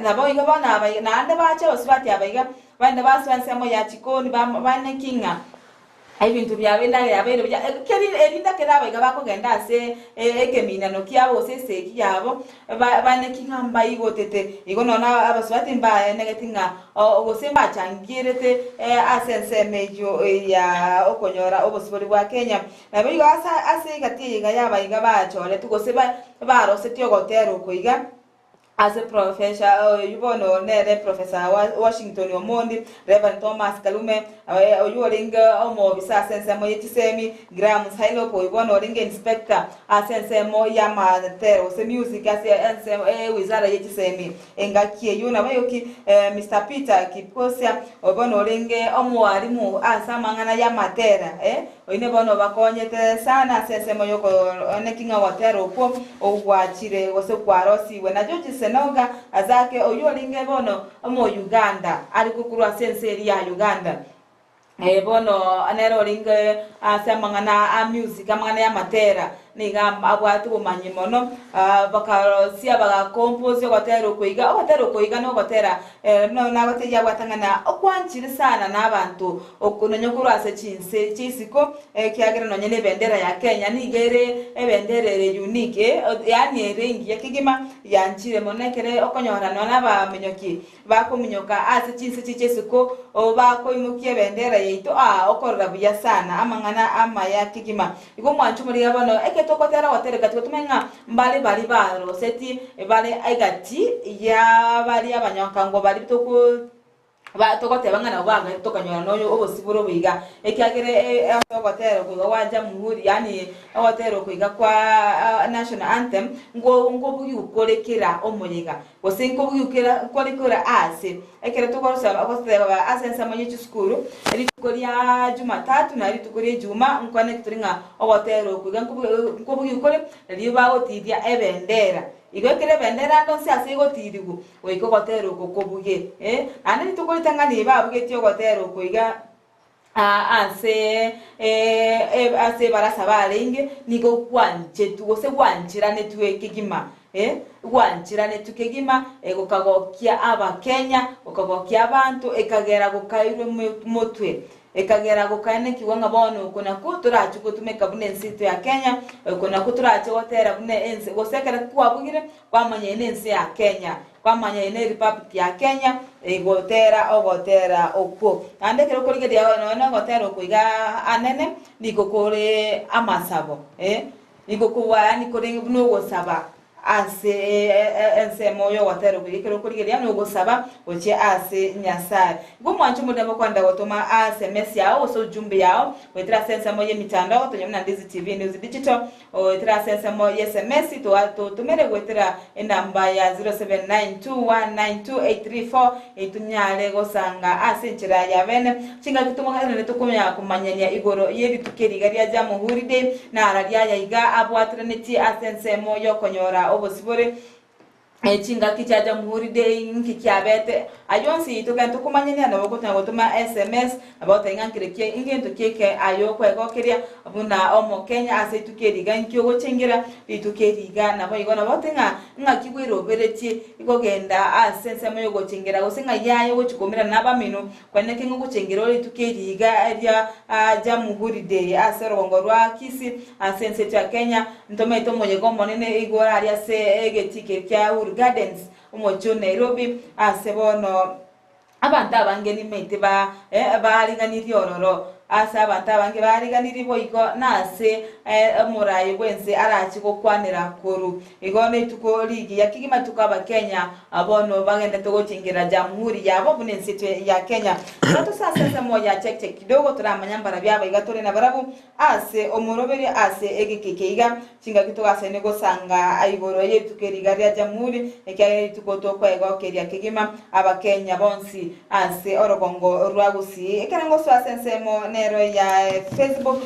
Nabo igo bono aba iga, naende bache abasubati aba iga, baende basoa ensemo ya chikoni baaneki ng'a. Ebinto biabo endagera yabeire buya, keri erinde ekero abaiga bakogenda ase ekeminano kiabo gose esegi yabo, ba baneki ng'a mbaigotete. Igo nonya na abasubati mbaenegeti ng'a gose mbachangierete ase ensemo eyio ya okonyora obosibori bwa Kenya. Nabo igo ase ase egati eye iga y'abaiga bachoretwe gose ba barosetie ogotera oko iga, Ase Professor oyio bono nere Professor Washington Omondi, Reverend Thomas Kalume, oyio orenge omoobisa ase ensemo ye chisemi, Graham Sailop oyio bono orenge inspector ase ensemo y'amatero gose music ase ensemo ewizara ye chisemi engaki eyio. Naboigo Mister Peter Kipkosia oyio bono orenge omwalimu ase amang'ana y'amatera. Oine bono obakonyete sana ase ensemo y'okooneki ng'a ogotera okwo ogwachire gose kwarosigwe na George Senoga Azake oyio orenge bono Omouganda are kokorwa ase ense eria ya Uganda. Bono nere orenge ase amang'ana a music amang'ana y'amatera nigo abwate obomanyi mono bakarosia bagacompose ogotera okwo iga. Ogotera okwo iga nogotera buna nagotebia abwate ng'a na okwanchire sana na abanto Oko nonya korwa ase chinse chi'isiko, ekiagera nonya nebendera ya Kenya nigo ere ebendera ere unique, yaani ere engiya kegima, yanchire mono ekere okonyora nonya nabamenyoki bakominyoka ase chinse chi'chia isiko bakoimokia ebendera yaito aa okorora buya sana amang'ana amaya kegima. Igo omwancho omorigia bono ekero togotera ogotera egati gotomanye ng'a mbare baria baroseti bare egati ya baria abanyokango baria toko. Ba togoteba ng'a nabo bagaete tokanyora noyo obosibore obo iga, ekiagera ase ogotera oko iga gwa Jamhuri, yaani ogotera oko iga kwa national anthem, nko nkobugiwa kore kera omoyega, gose nkobugiwa kera kore kera aase. Ekero tokorosa goteba ase ensemo ye chisukuru, rituko ria jumatatu na rituko ria ijuma, nkwane tore ng'a ogotera oko iga nkobugiwa kore, riria bagotiria ebendera. Igo ekero ebendera ande onsi ase egotirigwa, Goika ogotera oko kobuge. Eh, naende rituko ritang'ani babugetie ogotera oko iga ase ase ebarasa barenge, nigo gwanchetwe gose gwancheranetwe kegima, eh, gwancheranetwe kegima, gokagokia Abakenya, gokagokia abanto, ekagera gokairwe motwe. Ekagera gokaenekigwa ng'a bono oko nakwo torache gotumeka buna ense yaito ya Kenya, oko nakwo torache gotera buna ense, gose ekero kwabugire, Kwamanya eye nense ya Kenya, kwamanya eye ne Republic ya Kenya, egotera ogotera okwo. Naende ekero okorigereria nonya na ogotera okwo iga anene, nigo kore amasabo eh, nigo kobua yaani kore buna ogosaba ase ensemo ya ogotera okwo iga ekero okorigereria na ogosaba gochia ase Nyasaye. Igo omwancho omonene bokoenda gotoma sms yao gose ujumbe yao goetera ase ensemo ya emitandao tonya buna Ndizi TV News Digital, Goetera ase ensemo y'esemesi totomere goetera enamba ya 0792192834 etonyare gosanga ase enchera ya bene. Chingaki tomogenderere tokonya komanyania igoro y'erituko eri iga ria Jamhuri Day nara riaya iga abwateranetie ase ensemo y'okonyora obosibore. Chingaki chia Jamhuri Day inki kiabete? Ayio onsi togende tokomanyania nabo gotanya gotoma sms nabo goteba ng'a nkere ki ngento ki eke aye okwegokeria buna omokenya ase rituko eri iga inki ogochengera rituko eri iga nabo igo nabo gote ng'a ng'aki bweroberetie gogenda ase ensemo yogochengera gose ng'ai aye ogochi koumerana na abamino Kwaneke ng'a ogochengera ore rituko eri iga ria Jamhuri Day ase orogongo rwa Kisii ase ense yaito ya Kenya, ntomaete omoyega omonene igoro aria ase egetii keria kia Uhuru Gardens omochie o Nairobi ase bono abanto abange nimaete ba baariganirie ororo. Ase abanto abange baariganirie boigo nase omoraai bw'ense arache gokwanera koru. Igo nerituko rigiya kegima rituko Abakenya bono bagendete gochengerera Jamhuri yabo buna ense yaito ya Kenya. Tiga tose ase ensemo ya check check kidogo toramanya mbarabio aba iga tore nabarabwo ase omoroberio ase egeka eke iga. Chingaki togasaine gosanga igoro yerituko eri iga ria Jamhuri ekiagera rituko tokwegokeria kegima Abakenya bonsi ase orogongo rwa Gusii. Ekero ngosoa ase ensemo nero ya Facebook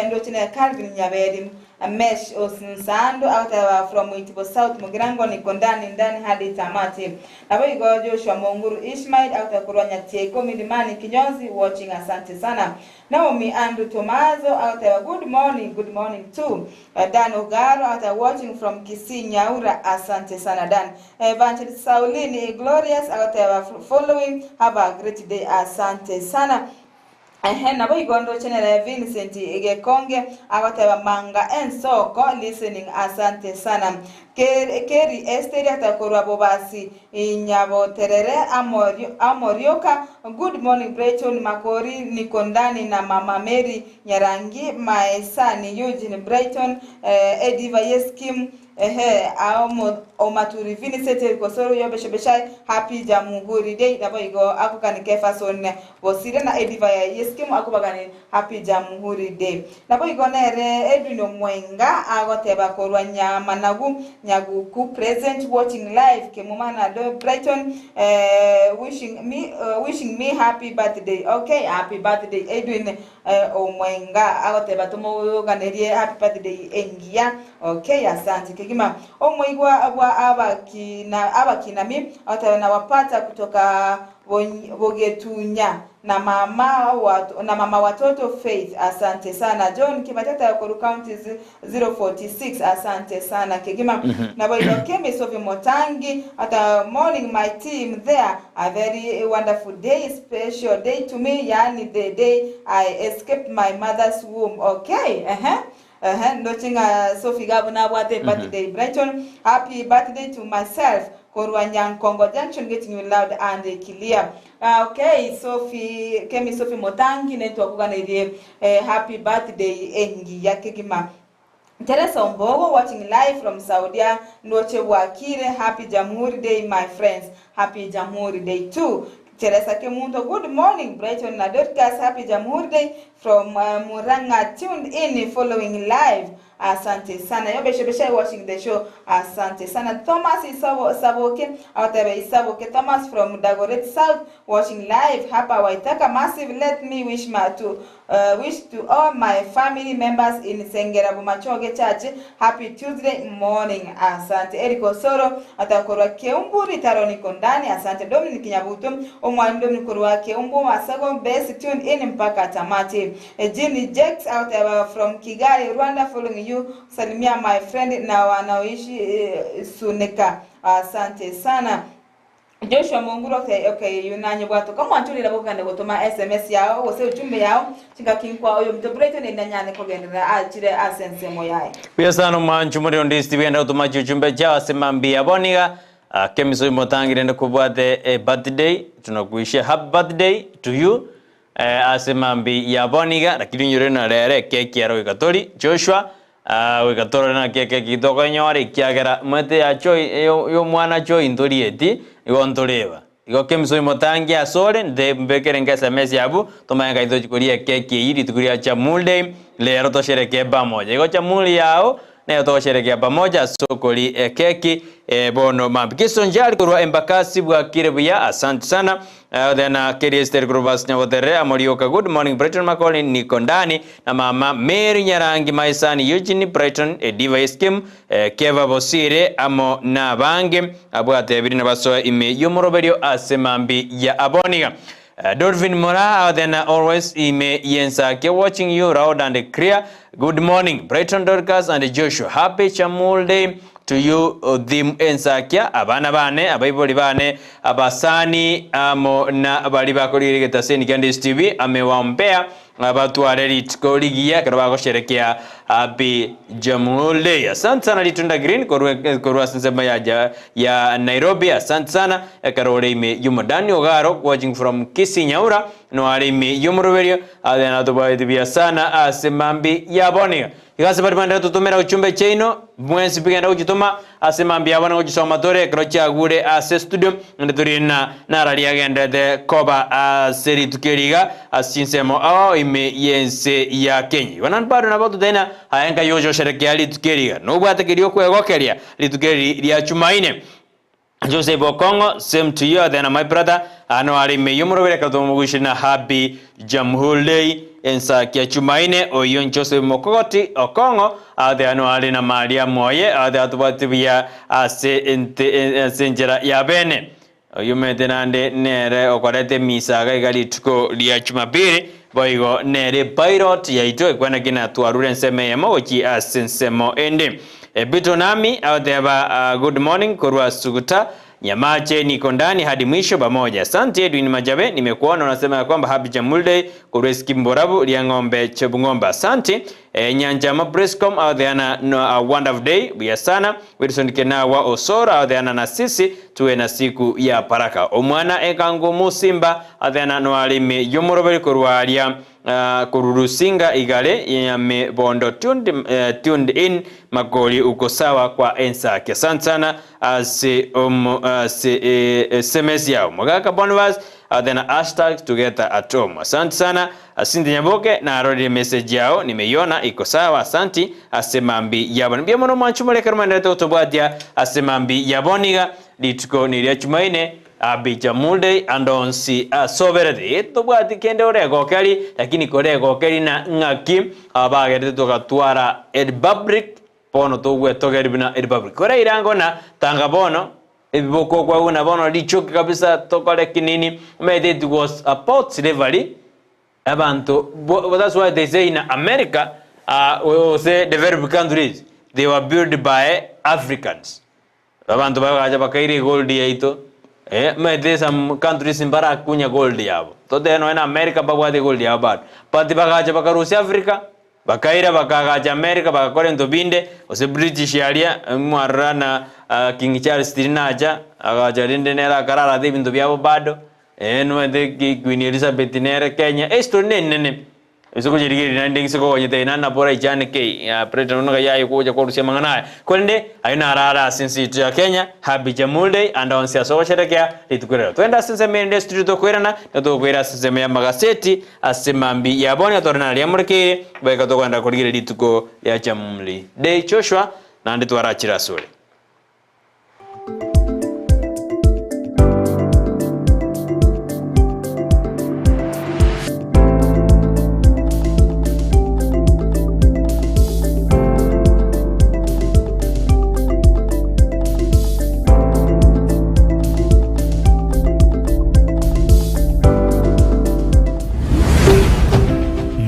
ndoche nere Calvin Nyaberi. Mesh Osnsando agoteba from Itibo South Mugirango niko ndani ndani hadi tamati. Naboigo Joshua Monguru Ishmael agoteba korwa Nyatieko Milimani Kinyonzi watching asante sana. Naomi Andrew Tomazo agoteba good morning good morning too. Dan Ogaro agoteba watching from Kisii Nyaura asante sana Dan. Evangelist Saulini Glorious agoteba following have a great day asante sana. Ehe, naboigo ndoche nere Vincent Gekonge agoteba manga ensoko listening asante sana. Keri Esteri atakorwa bobasi Nyaboterere amorioka good morning Brighton Makori niko ndani na mama Mary Nyarangi my son Eugene Brighton Ediva Yeskim Ehe, ao Omaturi Vincent Erikosoro Yobeshobeshai Happy Jamuhuri Day naboigo akokani Kefason Bosire na Ediva ya Yeskim akobagani Happy Jamuhuri Day. Naboigo nere Edwin Omwenga agoteba korwa Nyamanagu Nyaguku present watching live Kemuma na Brighton wishing me wishing me happy birthday okay happy birthday Edwin Omwenga agoteba tomoganerie happy birthday engiya okay asante kegima Omoigwa bwa abakina abakinami agoteba nawapata kutoka Bogetunya na mama wa, na mama watoto Faith asante sana John Kibatata koru county 046 asante sana kegima. Naboigo Kemi Sophie Motangi at morning my team there a very wonderful day special day to me yani the day I escaped my mother's womb okay ndochinga Sophie Gabo nabwate birthday Brighton happy birthday to myself korwa Nyankongo Junction getting you loud and clear. Okay Sophie Kemi Sophie Motangi netwakuganeirie happy birthday engiya kegima. Teresa Ombogo watching live from Saudia Ndoche Wakire happy Jamhuri Day my friends happy Jamhuri Day too. Teresa Kemundo good morning Brighton na Dorcas happy Jamhuri Day from Muranga tuned in following live asante sana Yobeshobesha watching the show asante sana Thomas Isabo Saboke Awatabe Isaboke Thomas from Dagoret South watching live hapa Waitaka massive let me wish my to wish to all my family members in Sengera Bumachoge Church happy Tuesday morning asante Eric Osoro atakorwa Keumburi Taroni Kondani asante Dominic Nyabuto omwalimu Dominic korwa Keumbu Masago best tune in mpaka tamati Jenny Jakes out from Kigali Rwanda following you salimia my friend na wanaoishi Suneka asante sana Joshua Munguru okay, okay yunanye bwato kama antulira bokande gutuma SMS yao gose ujumbe yao chinga kinkwa oyo mto Brighton endanyane kogendera achire asensemo yae Pia sana mwanchu muri ondisi bigenda gutuma chiujumbe chao asema mbia boniga kemiso imotangire ndikubwate birthday tunakuishia happy birthday to you asema mbi ya boniga lakini nyure na rere keki ya roikatori Joshua wikatorore na keke kitoko nyore kiagera mwete ya choi yo mwana choi ntorieti igo ntoreba igo kemiso imotangi asore nde mbekere nge SMS yabu tumaya kaito chikuria keki iri tukuria cha mulde lero tosherekee pamoja igo cha muli yao nayo tosherekea pamoja sokoli keki bono mambi kisonjali kurwa embakasi bwakire buya asante sana then Keri Esther Kurubas Nyabotere Amorioka good morning Brighton Macaulay niko ndani na mama Mary Nyarangi my son Eugene Brighton Diva Iskim Keva Bosire amo na bange abwate ebiri na basoa ime yomoroberio asemambi ya aboniga Dolphin Mora then always ime yensake watching you loud and clear good morning Brighton Dorcas and Joshua happy Chamul Day to you them ensakia abana bane abaiboli bane abasani amo na bali bakorire seni Candice TV amewaombea abatware ritiko rigiya kero bagosherekea happy Jamhuri Day. Asante sana Litunda Green korwa sensema ya Nairobi. Asante sana ekarore ime yumodani ogaro watching from Kisinyaura no arime yumuruberio adena tubaidibia sana asemambi yaboniga igase bari bandera tutumira uchumbe chaino mwensi bigenda ujituma asemambi yabona ujisoma tore krocha gure ase studio ndturina nararia gendete koba aseri tukeriga asinsemo ao ime yense ya Kenya wanan bado na bado tena ayenga yojo sherekea litukeriga no bwate kirio kwegokeria litukeri ria Chumaine Joseph Okongo, same to you, then my brother, ano arime yumurobere katomugushina happy Jamhuri Day ensakia Chumaine oyo Joseph Mokogoti Okongo ade ano ari na Maria Moye ade atubatibia ase enjera ya bene oyo metenande nere okorete misaga igarituko ria Jumapili boigo nere pilot yaito ekwana kina twarure nseme yemogochi ase nsemo ende Bito nami adeba good morning korwa suguta Nyamache niko ndani hadi mwisho pamoja. Asante Edwin Majabe, nimekuona unasema ya kwamba happy Jamhuri Day korwa esiki mborabu ria ng'ombe Chebung'ombe. Asante e, Nyanjama Prescom aotheana no a wonderful day buya sana. Wilson Kenawa Osoro aotheana na sisi tuwe na siku ya baraka. Omwana ekango musimba aotheana no alimi yomoroberi korwa aria uh, kururusinga igale ya bondo tuned, tuned in makoli uko sawa kwa ensake. Asante sana ase ase SMS yao Mogaka Bonvas then hashtag together at home. Asante sana Asante Nyaboke na arori message yao nimeiona iko sawa. Asante asemambi yaboni mbia mono mwanchu muleka rumanderete gotobwatia asemambi yaboniga rituko ni ria Jumaine abija Monday andonsi asoberete tobwati kende oregokeri lakini koregokeri na ng'aki abagerete togatwara Republic bono togwetogeri buna Republic kore irango na tanga bono ebiboko kwaguna bono richoki kabisa tokore kinini made it was about slavery abantu that's why they say in America uh, say developed countries they were built by Africans abantu bagacha bakaire gold yaito eh mete some countries mbara kunya gold yabo tote no in America babwate gold yabo bado but bagacha bakarusia Africa bakaira bakagacha America bakakora into binde ose British yaria mwarra na uh, King Charles tirinacha agacha rinde nera karara te bintu byabo bado eh no de Queen Elizabeth nere Kenya esto nene isoko jirigiri nande isoko konyete nana pora ichane ke ya president no yayi kuja kwa rusia mangana kwende ayuna arara since ya Kenya happy Jamhuri Day and on sia soko sherekea litukurero twenda since mende studio tokwirana na tokwira since ya magaseti asemambi yaboni atorana lyamurikire beka tokwenda kurigire lituko ya Jamhuri Day Joshua nandi twarachira sore.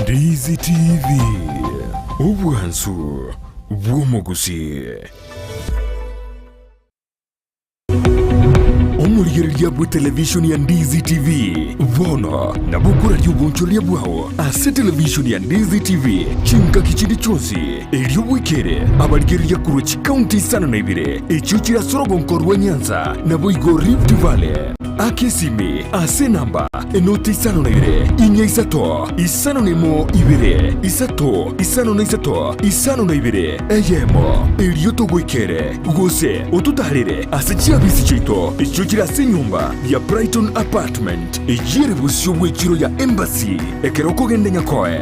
Ndizi TV, obwansu bw'omogusi. Omorigereria bwe television ya Ndizi TV bono nabokora obonchoria bwao ase television ya Ndizi TV chinkaki chindi chonsi erio bwikere abarigereria korwa chikaunti isano na ibere echio chirasorogonko rwa Nyanza nabo igo Rift Valley akesimi ase namba enoti isano na ibere inya isato isano na emo ibere isato isano na isato isano na ibere eyemo erio togoikere gose ototarere ase chiabisi chiaito echio chire ase enyomba ya Brighton Apartment echiere bosio bwa echiro ya Embassy ekero okogenda Nyakoe.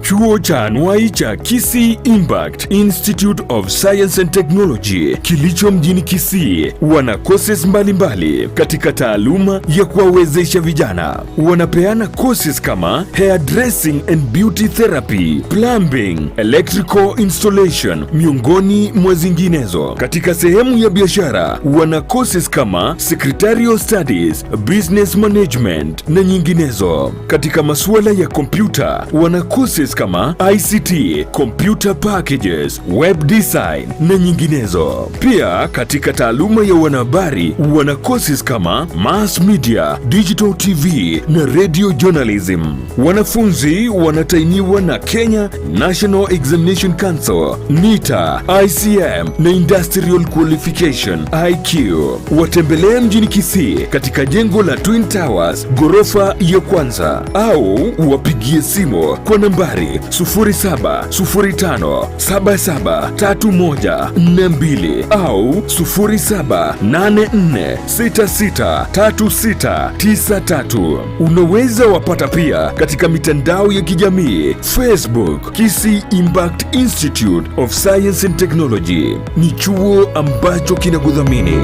Chuo cha anuai cha Kisii Impact Institute of Science and Technology kilicho mjini Kisii wana courses mbalimbali katika taaluma ya kuwawezesha vijana. Wanapeana courses kama hairdressing and beauty therapy, plumbing, electrical installation miongoni mwa zinginezo. Katika sehemu ya biashara wana courses kama secretarial studies, business management na nyinginezo. Katika masuala ya kompyuta wana courses kama ICT, computer packages, web design na nyinginezo. Pia katika taaluma ya wanahabari wana courses kama mass media, digital TV na radio journalism. Wanafunzi wanatainiwa na Kenya National Examination Council, NITA, ICM na Industrial Qualification IQ. Watembelee mjini Kisii katika jengo la Twin Towers ghorofa ya kwanza au wapigie simu kwa nambari 0705 773142 au 0784663693. Unaweza wapata pia katika mitandao ya kijamii Facebook, Kisii Impact Institute of Science and Technology. Ni chuo ambacho kinakudhamini.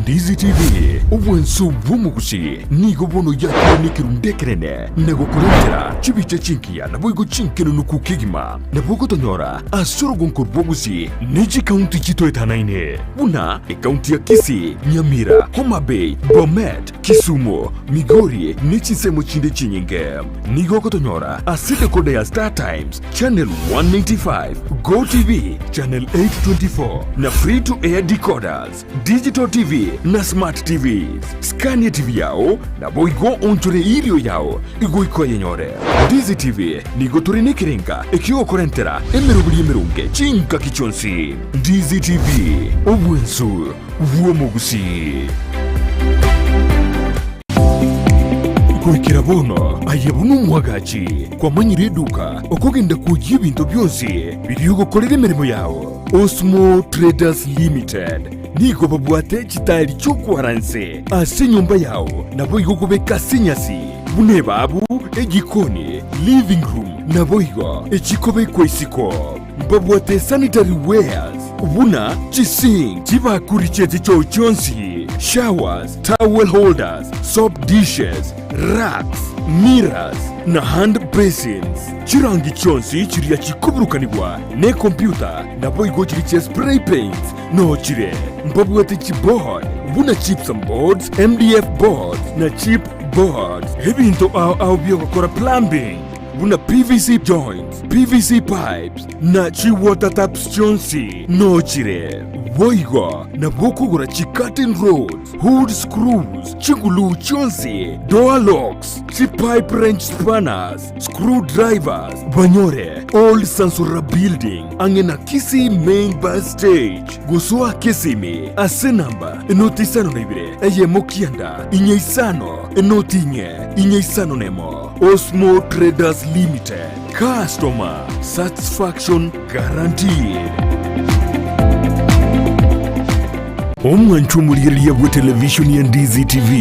Ndizi TV, obwanso bw'omogusi nigo bono yakire nekerundu ekenene na gokorentera chibicha chingiya naboigo chinkenunuku kegima. Nabo ogotonyora ase orogonko rw'obogusi ne chikaunti chitoetanaine buna ekaunti ya Kisii, Nyamira, Homa Bay, Bomet, Kisumu, Migori ne chinsemo chinde chinyinge. Nigo ogotonyora ase decoder ya Star Times, Channel 195, Go TV, Channel 824 na Free to Air decoders, Digital TV na Smart TVs. Skania TV yao naboigo onchore irio yao igoika oyenyore. Ndizi TV nigo tore nekerenga ekiogokorentera emeroberi emeronge chingaki chionsi. Ndizi TV, obwensu bw'omogusii. Goikera bono aye buna omwagachi kwamanyire eduka okogenda kwoyia ebinto bionsi biria ogokorera emeremo yao. Osmo Traders Limited nigo babwate chitaeri chi'okwara inse ase enyomba yao naboigo okobeka ase enyasi buna ebabu, ejikoni, living room naboigo echikobekwa isiko. Mbabwate sanitary wares buna chisink, chibakuri chi'echichoo chionsi, showers, towel holders, soap dishes, racks, mirrors, na hand basins. Chirangi chionsi chiria chikoburukanigwa nekompyuta naboigo chiria chia spray paints noo chire. Mbabwate chiboard buna gypsum boards, MDF boards, na chip boards. Ebinto ao ao bi'ogokora plumbing buna PVC joints, PVC pipes, na chi-water taps chionsi noo chire. Boigo nabo okogora chi-curtain rods, hood screws, chiguluu chionsi, door locks, chi-pipe wrench spanners, screw drivers, banyore Old Sansora Building ang'e na Kisii Main Bus Stage. Gosoa Kisimi ase namba 052 1 9 5 0 4 5 1. Osmo Traders Limited, customer satisfaction guaranteed. Omwancho omorigereria bwe televishoni ya Ndizi TV,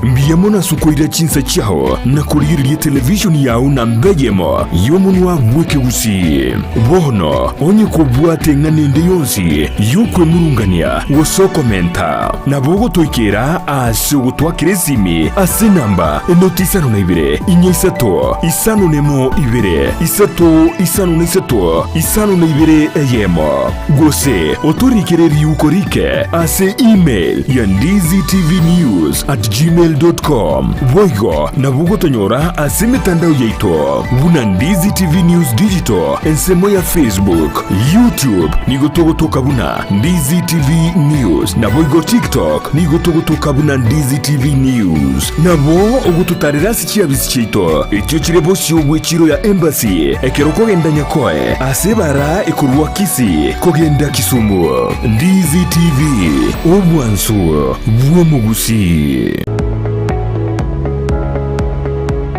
mbuya mono ase okoira chinsa chiao na korigereria televishoni yao namba eyemo y'omonwa bw'ekegusii. Bono onye kobwate eng'ana ende yonsi y'okwemurungania gose okomenta, nabo ogotoikera ase ogotwakera esimi ase enamba enoti isano na ibere, inya isato, isano nemo ibere, isato isano na isato, isano na ibere eyemo. Gose otorikere riuko rike ase email ya ndizitvnews@gmail.com. Boigo nabo ogotonyora ase emetandao yaito buna Ndizi TV News Digital ensemo ya Facebook, YouTube nigo togotoka buna Ndizi TV News naboigo TikTok nigo togotoka buna Ndizi TV News. Nabo ogototarera ase chiabisi chiaito echio chire bosio bw'echiro ya Embassy ekero okogenda Nyakoe ase ebara ekorwa Kisii kogenda Kisumu. Ndizi TV, obwansu bw'omogusii.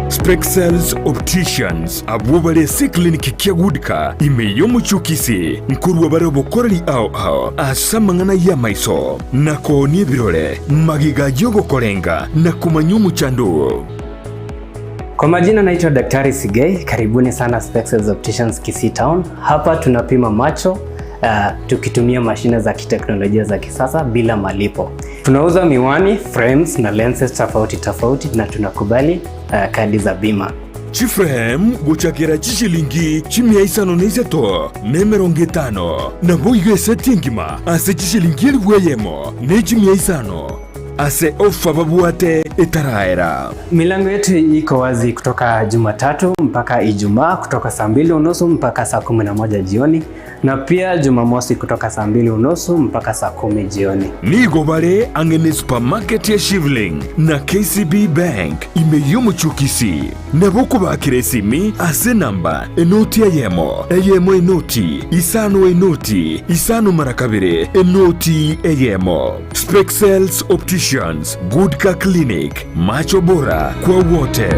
Spexels Opticians abwo bare ase eclinic kia Goodcar ime y'omochie o Kisii nkorwa bare obokoreri ao ao ase amang'ana y'amaiso na koonia ebirore magega y'ogokorenga na komanya omochando oo. Kwa majina naitwa Daktari Sigei, karibuni sana Spexels Opticians Kisii Town. Hapa tunapima macho tukitumia mashine za kiteknolojia za kisasa bila malipo. Tunauza miwani, frames na lenses tofauti tofauti na tunakubali kadi za bima. Chiframe gochakera chishilingi chimia isano na isato na emerongo etano, naboigo eseti engima ase chishilingi elifu eyemo ne chimia isano ase ofa babwate etaraera. Milango yetu iko wazi kutoka Jumatatu mpaka Ijumaa kutoka saa 2:30 mpaka saa 11 jioni na pia Jumamosi kutoka saa 2:30 mpaka saa 10 jioni. Nigo bare ang'e ne supermarket ya Shivling na KCB Bank ime y'omochie o Kisii. Nabo okobakera esimi ase enamba enoti eyemo, eyemo enoti, isano enoti, isano mara kabere, enoti eyemo. Spexels Opticians, Goodcar Clinic, macho bora kwa wote.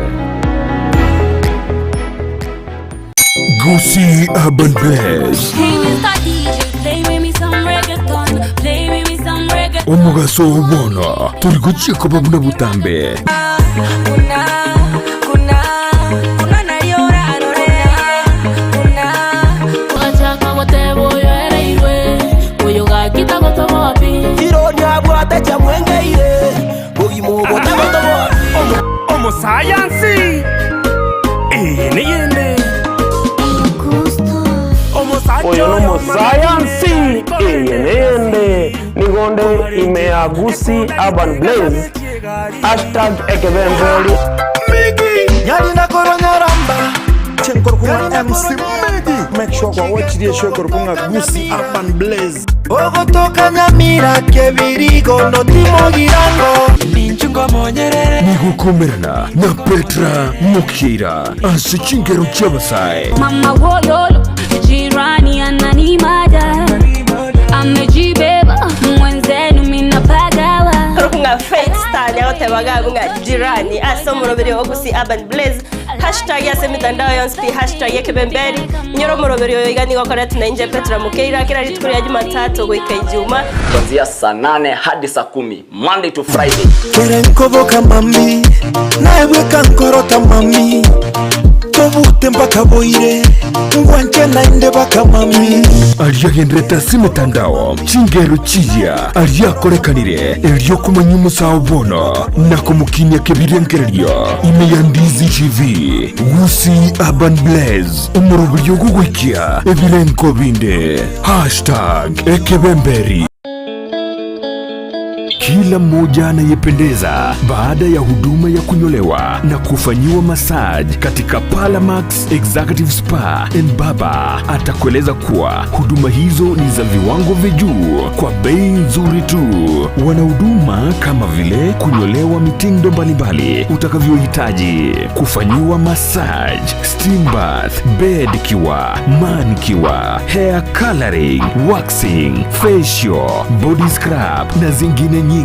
Gusii Urban Best. Hey, Mr. DJ, play me some reggaeton. Play me some reggaeton. Omogaso oo bono tori gochia koba buna botambe. Ogachaka goteba oyo ereirwe, oyo gaki tagotoboa pi. Kirori abwate chamwenge. Omosayansi, eye neyende. Oyo nomosayansi, eye neyende. Nigo nde ime ya Gusii Urban Blaze, hashtag ekebemberi. Chenkorokwa MC Medi. Make sure kwa watch the show korokwa Gusii Urban Blaze. Ogotoka Nyamira kebirigo notimogirango Nigokomerana na Petra Mokeira ase chingero chi'abasae. Mama wololo, jirani ananimada, amejibeba mwenzenu minapagawa. Ng'a Faith Star nyagotebaga abwo ng'a jirani ase omoroberi o Gusii Urban Blaze hashtag ase emitandao yonsi pi hashtag ekebemberi inyore omoroberi oyo iga nigo okoretwe na inche Petra Mokeira kera rituko ria Jumatatu goika Ijuma. Kuanzia saa nane hadi saa kumi Monday to Friday. Kere nkoboka mami, naye bweka nkorota mami, tobute mpaka boire, ngwanche naende baka mami. Aria agenderete ase emetandao, chingero chiya aria akorekanire erio komanya omosao bono na komokinia kebirengererio ime ya Ndizi TV, Gusii Urban Blaze, omoroberio ogogoikia ebirengo binde. Hashtag ekebemberi. Kila mmoja anayependeza baada ya huduma ya kunyolewa na kufanyiwa massage katika Palamax Executive Spa and Baba atakueleza kuwa huduma hizo ni za viwango vya juu kwa bei nzuri tu. Wana huduma kama vile kunyolewa mitindo mbalimbali utakavyohitaji, kufanyiwa massage, steam bath, bed cure, manicure, hair coloring, waxing, facial, body scrub na zingine nyingi.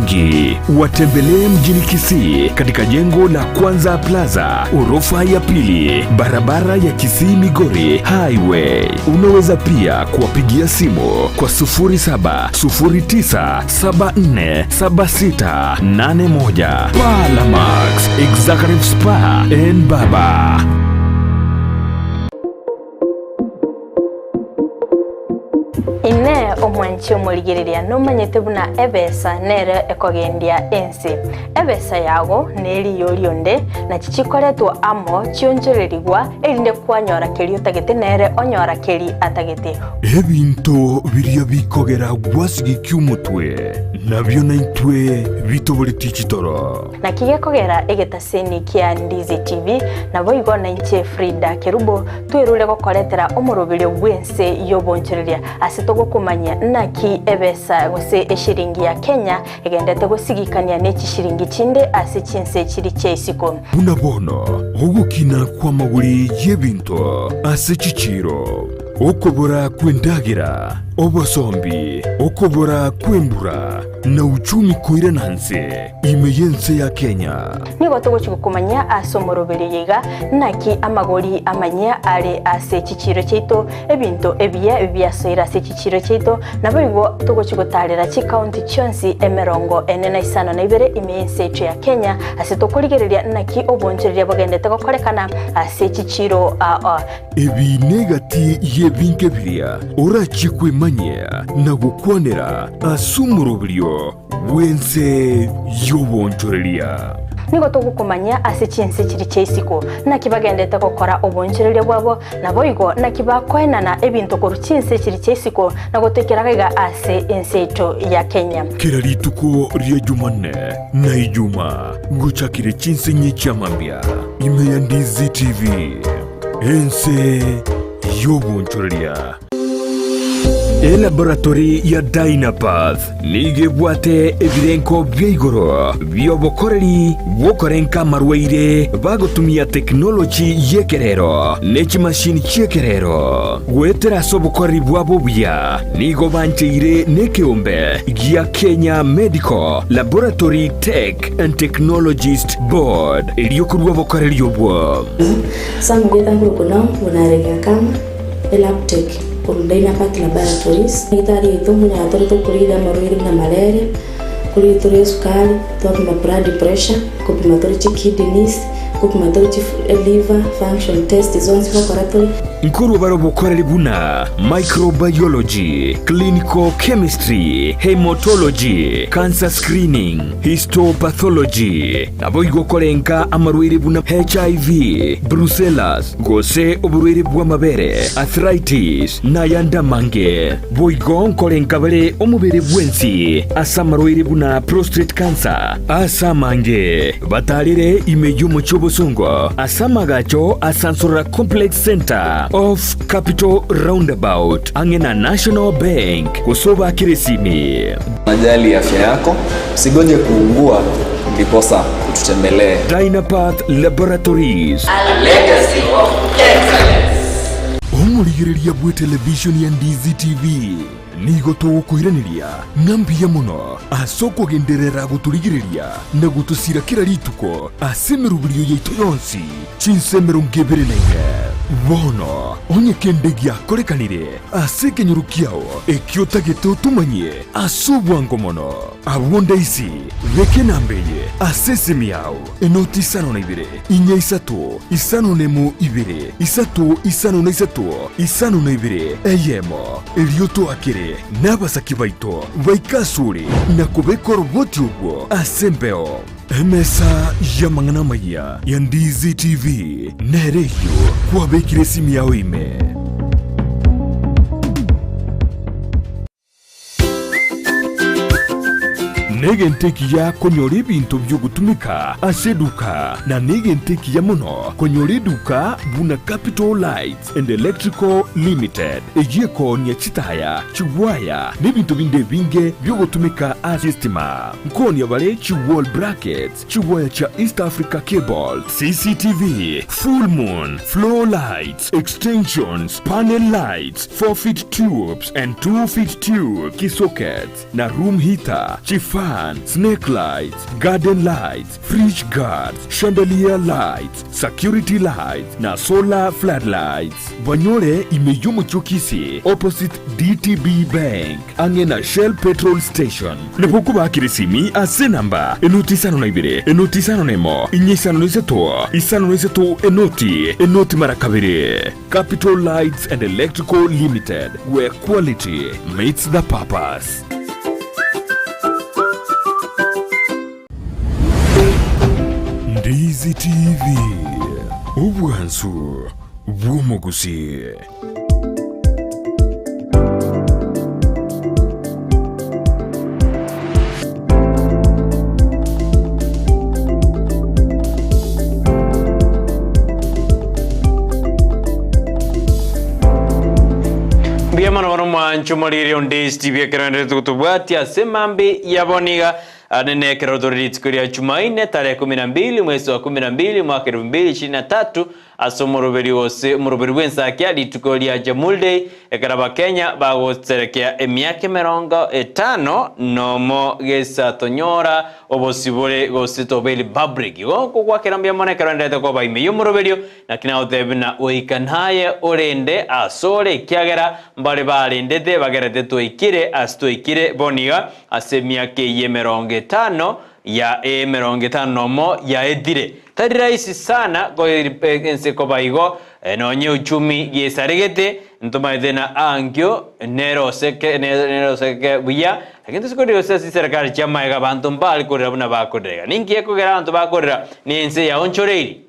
Watembelee mjini Kisii katika jengo la Kwanza Plaza, orofa ya pili, barabara ya Kisii Migori Highway. Unaweza pia kuwapigia simu kwa 0709747681. Palamax Executive Spa and Baba. Inee omwanchi omorigereria nomanyete buna ebesa nere ekogendia ense? Ebesa yago neriyo rionde nachi chikoretwa amo chionchorerigwa erinde kwanyora keria otagete nere onyora keri atagete. Ebinto biria bikogera gwasigikia omotwe, nabio naintwe bitoboretie chitoro. Naki gekogera egetaseni kia Ndizi TV, naboigo nainche Frida Kerubo twerure gokoretera omoroberio bw'ense y'obonchoreria ase togokomanyia naki ebesa gose eshiringi ya Kenya egendete gosigikania ne chishiringi chinde ase chinse chiri chia isiko. Buna bono ogokina kw'amagori y'ebinto ase chichiiro, okobora kw'endagera, obosombi, okobora kw'embura, na uchumi koirana nse ime y'ense ya Kenya. Nigo togochia gokomanyia ase omoroberio oyo iga naki amagori amanyia are ase chichiiro chiaito, ebinto ebiya biasoire ase chichiiro chiaito, naboigo togochia gotaarera chikaunti chionsi emerongo ene na isano na ibere ime y'ense yaito ya Kenya, ase tokorigereria naki obonchoreria bogendete gokorekana ase chichiiro aa. Ebi negati y'ebinto ebiria orachie kwemanyia na gokwanera ase omoroberio bw'ense y'obonchoreria. Nigo togokomanyia ase chinse chiria chia isiko, naki bagendete gokora obonchoreria bwabo, naboigo naki bakoenana ebinto korwa chinse chiria chia isiko na gotoikera gaiga ase ense yaito ya Kenya. Kera rituko ria Jumanne na Ijuma ngochakire chinsenyi chia mambia ime ya Ndizi TV, ense y'obonchoreria. Elaboratory ya Dynapath nigo ebwate ebirenko bia igoro bi'obokoreri bw'okorenka amarwaire bagotumia tekinoloji y'ekerero ne chimashini chi'ekerero. Goetera ase obokoreri bwabo obuya nigo bancheire nekeombe gia Kenya Medical Laboratory Tech and Technologist Board erio korua obokoreri obwo. Samurietha ngurukuna buna Kama Elabtech korwa Dynapath Laboratories. Ndagĩtarĩ witũ mũnyaga tũrĩ tũkũrigita marwaire buna malaria, kũrigita tũrĩ esukari, twapima blood pressure, kũpima tũrĩ chi kidneys, Nkopima tore chi liver function test zonsi ngokora tore. Nkorwa bare obokoreri buna microbiology, clinical chemistry, haematology, cancer screening, histopathology, naboigo korenka amarwaire buna HIV, brucellas, gose oborwaire bw'amabere, arthritis, nayande amange. Boigo nkorenka bare omobere bwensi ase amarwaire buna prostate cancer, ase amange batarire ime y'omochie obosongo ase amagacho a Sansorora Complex Centre off Capital Roundabout ang'e na National Bank gose obakere esimi. Unajali afya yako, usigoje kuugua ndiposa ututembelee. Dynapath Laboratories. A legacy of excellence. Omorigereria bw'etelevishoni ya Ndizi TV nigo togokoiraneria ng'a mbuya mono ase okogenderera gotorigereria na gotosira kera rituko ase emeroberio yaito yonsi chinsa 24. Bono onye kende giakorekanire ase ekenyoro kiao ekio otagete otomanyie ase obwango mono, abwo ndaisi beka enamba eye ase esimi yao. Enoti isano na ibere, inya isato, isano nemo ibere, isato isano na isato, isano na ibere, eyemo. Erio toakere nabasaki baito baike asore na kobeka oroboti orwo ase embeo. Emesa y'amang'ana amayia ya Ndizi TV nere eyio kwabekire esimi yao ime. Negento ekiya konyora ebinto bi'ogotumeka ase eduka, na negento ekiya mono konyora eduka buna Capital Lights and Electrical Limited, eyio ekoonia chitaya, chigwaya, na ebinto binde ebinge bi'ogotumeka ase estima. Nkoonia bare chi wall brackets, Chigwaya chia East Africa Cable, CCTV, Full Moon, Floor Lights, Extensions, Panel Lights, 4 feet tubes and 2 feet tube, Kisockets, na Room Heater, Chifan, Snake Lights, Garden Lights, Fridge Guards, Chandelier Lights, Security Lights, na Solar Floodlights. Banyore ime y'omochie o Kisii, opposite DTB Bank, ang'e na Shell Petrol Station. Nabo okobakera esimi ase enamba, enoti isano na ibere, enoti isano na emo, inye isano na isato, isano na isato, enoti, enoti mara kabere. Capital Lights and Electrical Limited, where quality meets the purpose. Ndizi TV, obwansu bw'omogusii. Mbuya mono bono mwancho morire onde STV ekero enderete gotobwatia ase mambi yabo niga ane nekero tore rituko ria Jumaine tarehe kumi na mbili mwezi wa kumi na mbili mwaka elfu mbili ishirini na tatu Ase omoroberi gose omoroberi bw'ensakia rituko ria Jamhuri Day, ekero Abakenya bagoserekea emiaka emerongo etano nomo gesa tonyora obosibore gose tobe Republic. Igo nkogwakera mbuya mono ekero ndete koba ime y'omoroberio, naki nagotebia buna goika naye orende asore ekiagera mbare barendete bagerete twaikire ase twaikire bono iga ase emiaka eyio emerongo etano ya emerongo etano nomo yaetire. Tari rahisi sana ense koba igo, nonye uchumi gesaregete, ntomaete na ankio neroseke neroseke buya, lakini tosi gose ase chiserekari chi'amaega abanto mbare korera buna bakorera iga. Ninki gekogera abanto bakorera? Nense yaonchoreiri.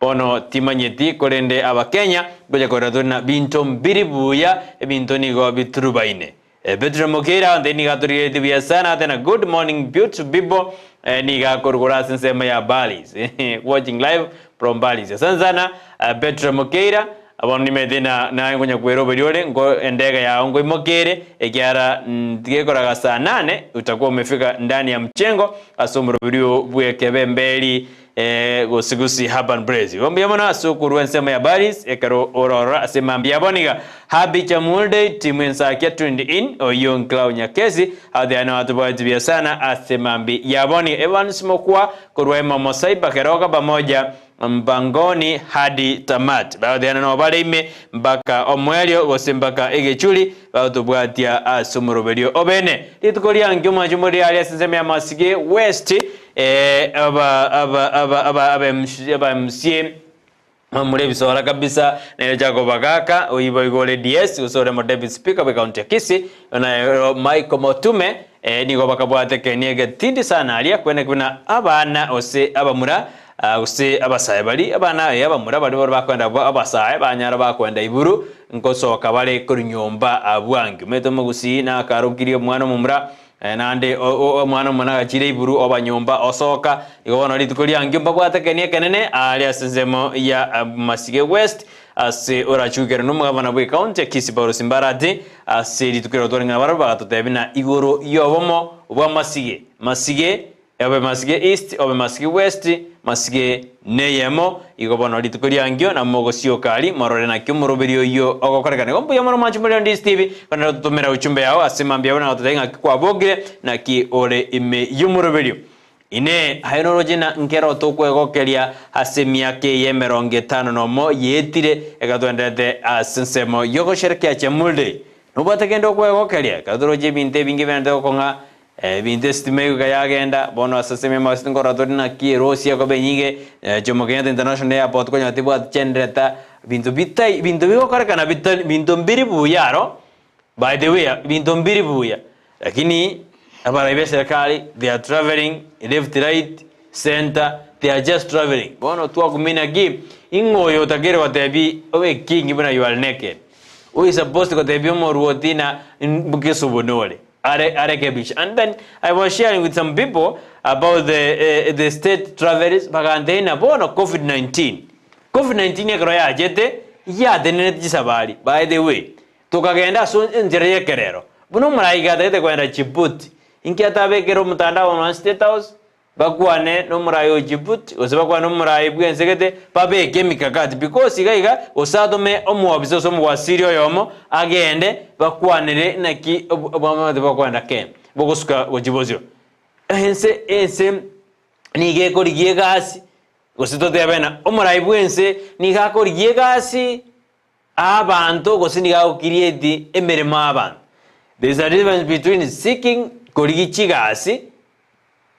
Bono timanyeti, korende Abakenya ngocha korera tore na binto mbiri buya, ebinto nigo biturubaine. Petro Mokeira onde nigo atorigeretie buya sana ate na good morning beautiful people nigo akorugora ase ensemo ya Balis watching live from Balis asante sana Petro Mokeira bono nimanyete na naye nkonya kweroberia ore nko endege yao nkoimoka ere ekiara tigekoraga saa nane utakuwa umefika ndani ya mchengo ase omoroberio bw'ekebemberi Gose gose Urban Blaze. Igo mbuya mono ase okorua ensemo ya Baris ekero ororora ase mambia abo niga Happy Chamulday timu ensakia tuned in oyio Nklau Nyakesi agoteana watobwati buya sana ase mambi yabo niga Evans Mokwa korwa Emomo Cyber Keroka pamoja Mpangoni hadi tamati bagoteana nabo bare ime mpaka omoerio gose mpaka egechuri bagotobwatia ase omoroberio obene rituko riankio mwanche more riaria ase ensemo ya Masige West. Eh, aba aba aba aba aba MC aba MCA Mamura ebisora kabisa nere Jacob Agaka oibo igo ore DS gose ore mo Deputy Speaker bwe county ya Kisii naye Michael Motume eh, nigo bakabwate keni egetindi sana aria kwene buna abana gose abamura ah, gose abasae bari abana eh, abamura bari bari bakwenda abasae banyara bakwenda iburu nkosoka bare korwa nyomba abwangi omanyete omogusii nakarokirie omwana omomura Naende omwana omone agachira iburu oba nyomba osoka. Igo bono rituko riankio mbabwate ekeni ekenene aaria ase ensemo ya Masige West ase orachukere nomogavana bw'ecounty ya Kisii Paul Simbarati ase rituko ero twarenge nabarabwo bagatotebia na igoro y'obomo bwa Masige Masige obe Masige East obe Masige West Masige neyemo. Igo bono rituko riankio namogosioka aria morore naki omoroberi oyio ogokorekana. Igo mbuya mono mwanche more onde Steve, kwanera gototomera uchumbe yao ase mambia buna gototebia ng'aki kwabokire, naki ore ime y'omoroberio. Inee, aye noroche ng'a nkero tokwegokeria ase emiaka eye emerongo etano nomo yaetire ekero twenderete ase ensemo y'ogosherekea Jamhuri Day? Nobwate kende okwegokeria ekero toroche ebinto ebinge bianerete gokong'a Ebinto esitima egoika yagenda, bono ase ase emeremo ase nkorora tore naki erosi ekoba enyinge, Jomo Kenyatta International Airport konyora tebwati generator, binto bitai binto bigokorekana bitari binto mbiri buya aro, by the way binto mbiri buya, lakini abarai ba eserekari they are travelling left right center they are just travelling. Bono twakumia naki ing'o oyo otakeire gotebia obe king buna you are naked, who is supposed gotebia omorwoti na mkesubu nore. Are arekebisha and then I was sharing with some people about the, eh, the state travels bagantebia ng'a bono covid 19 covid 19 ekero yachete yatenenetie chisabari by the way tokagenda ase enchera ya ekerero buna omorai gatagete kogenda Djibouti inki atabekere omotandao nonya state house Bakwane nomorai o Djibouti, gose bakwane nomorai bw'ense gete, babeke emikakati, because iga iga, gose atome omoofisa gose omowasiri oyomo agende bakwanere naki obwamate bokoenda Kenya, bogosuka gochia bosio. Ense ense nigo ekorigia egasi, gose totebe ng'a omorai bw'ense nigo akorigia egasi Abanto gose nigo agocreate emeremo abanto. There is a difference between seeking korigia chigasi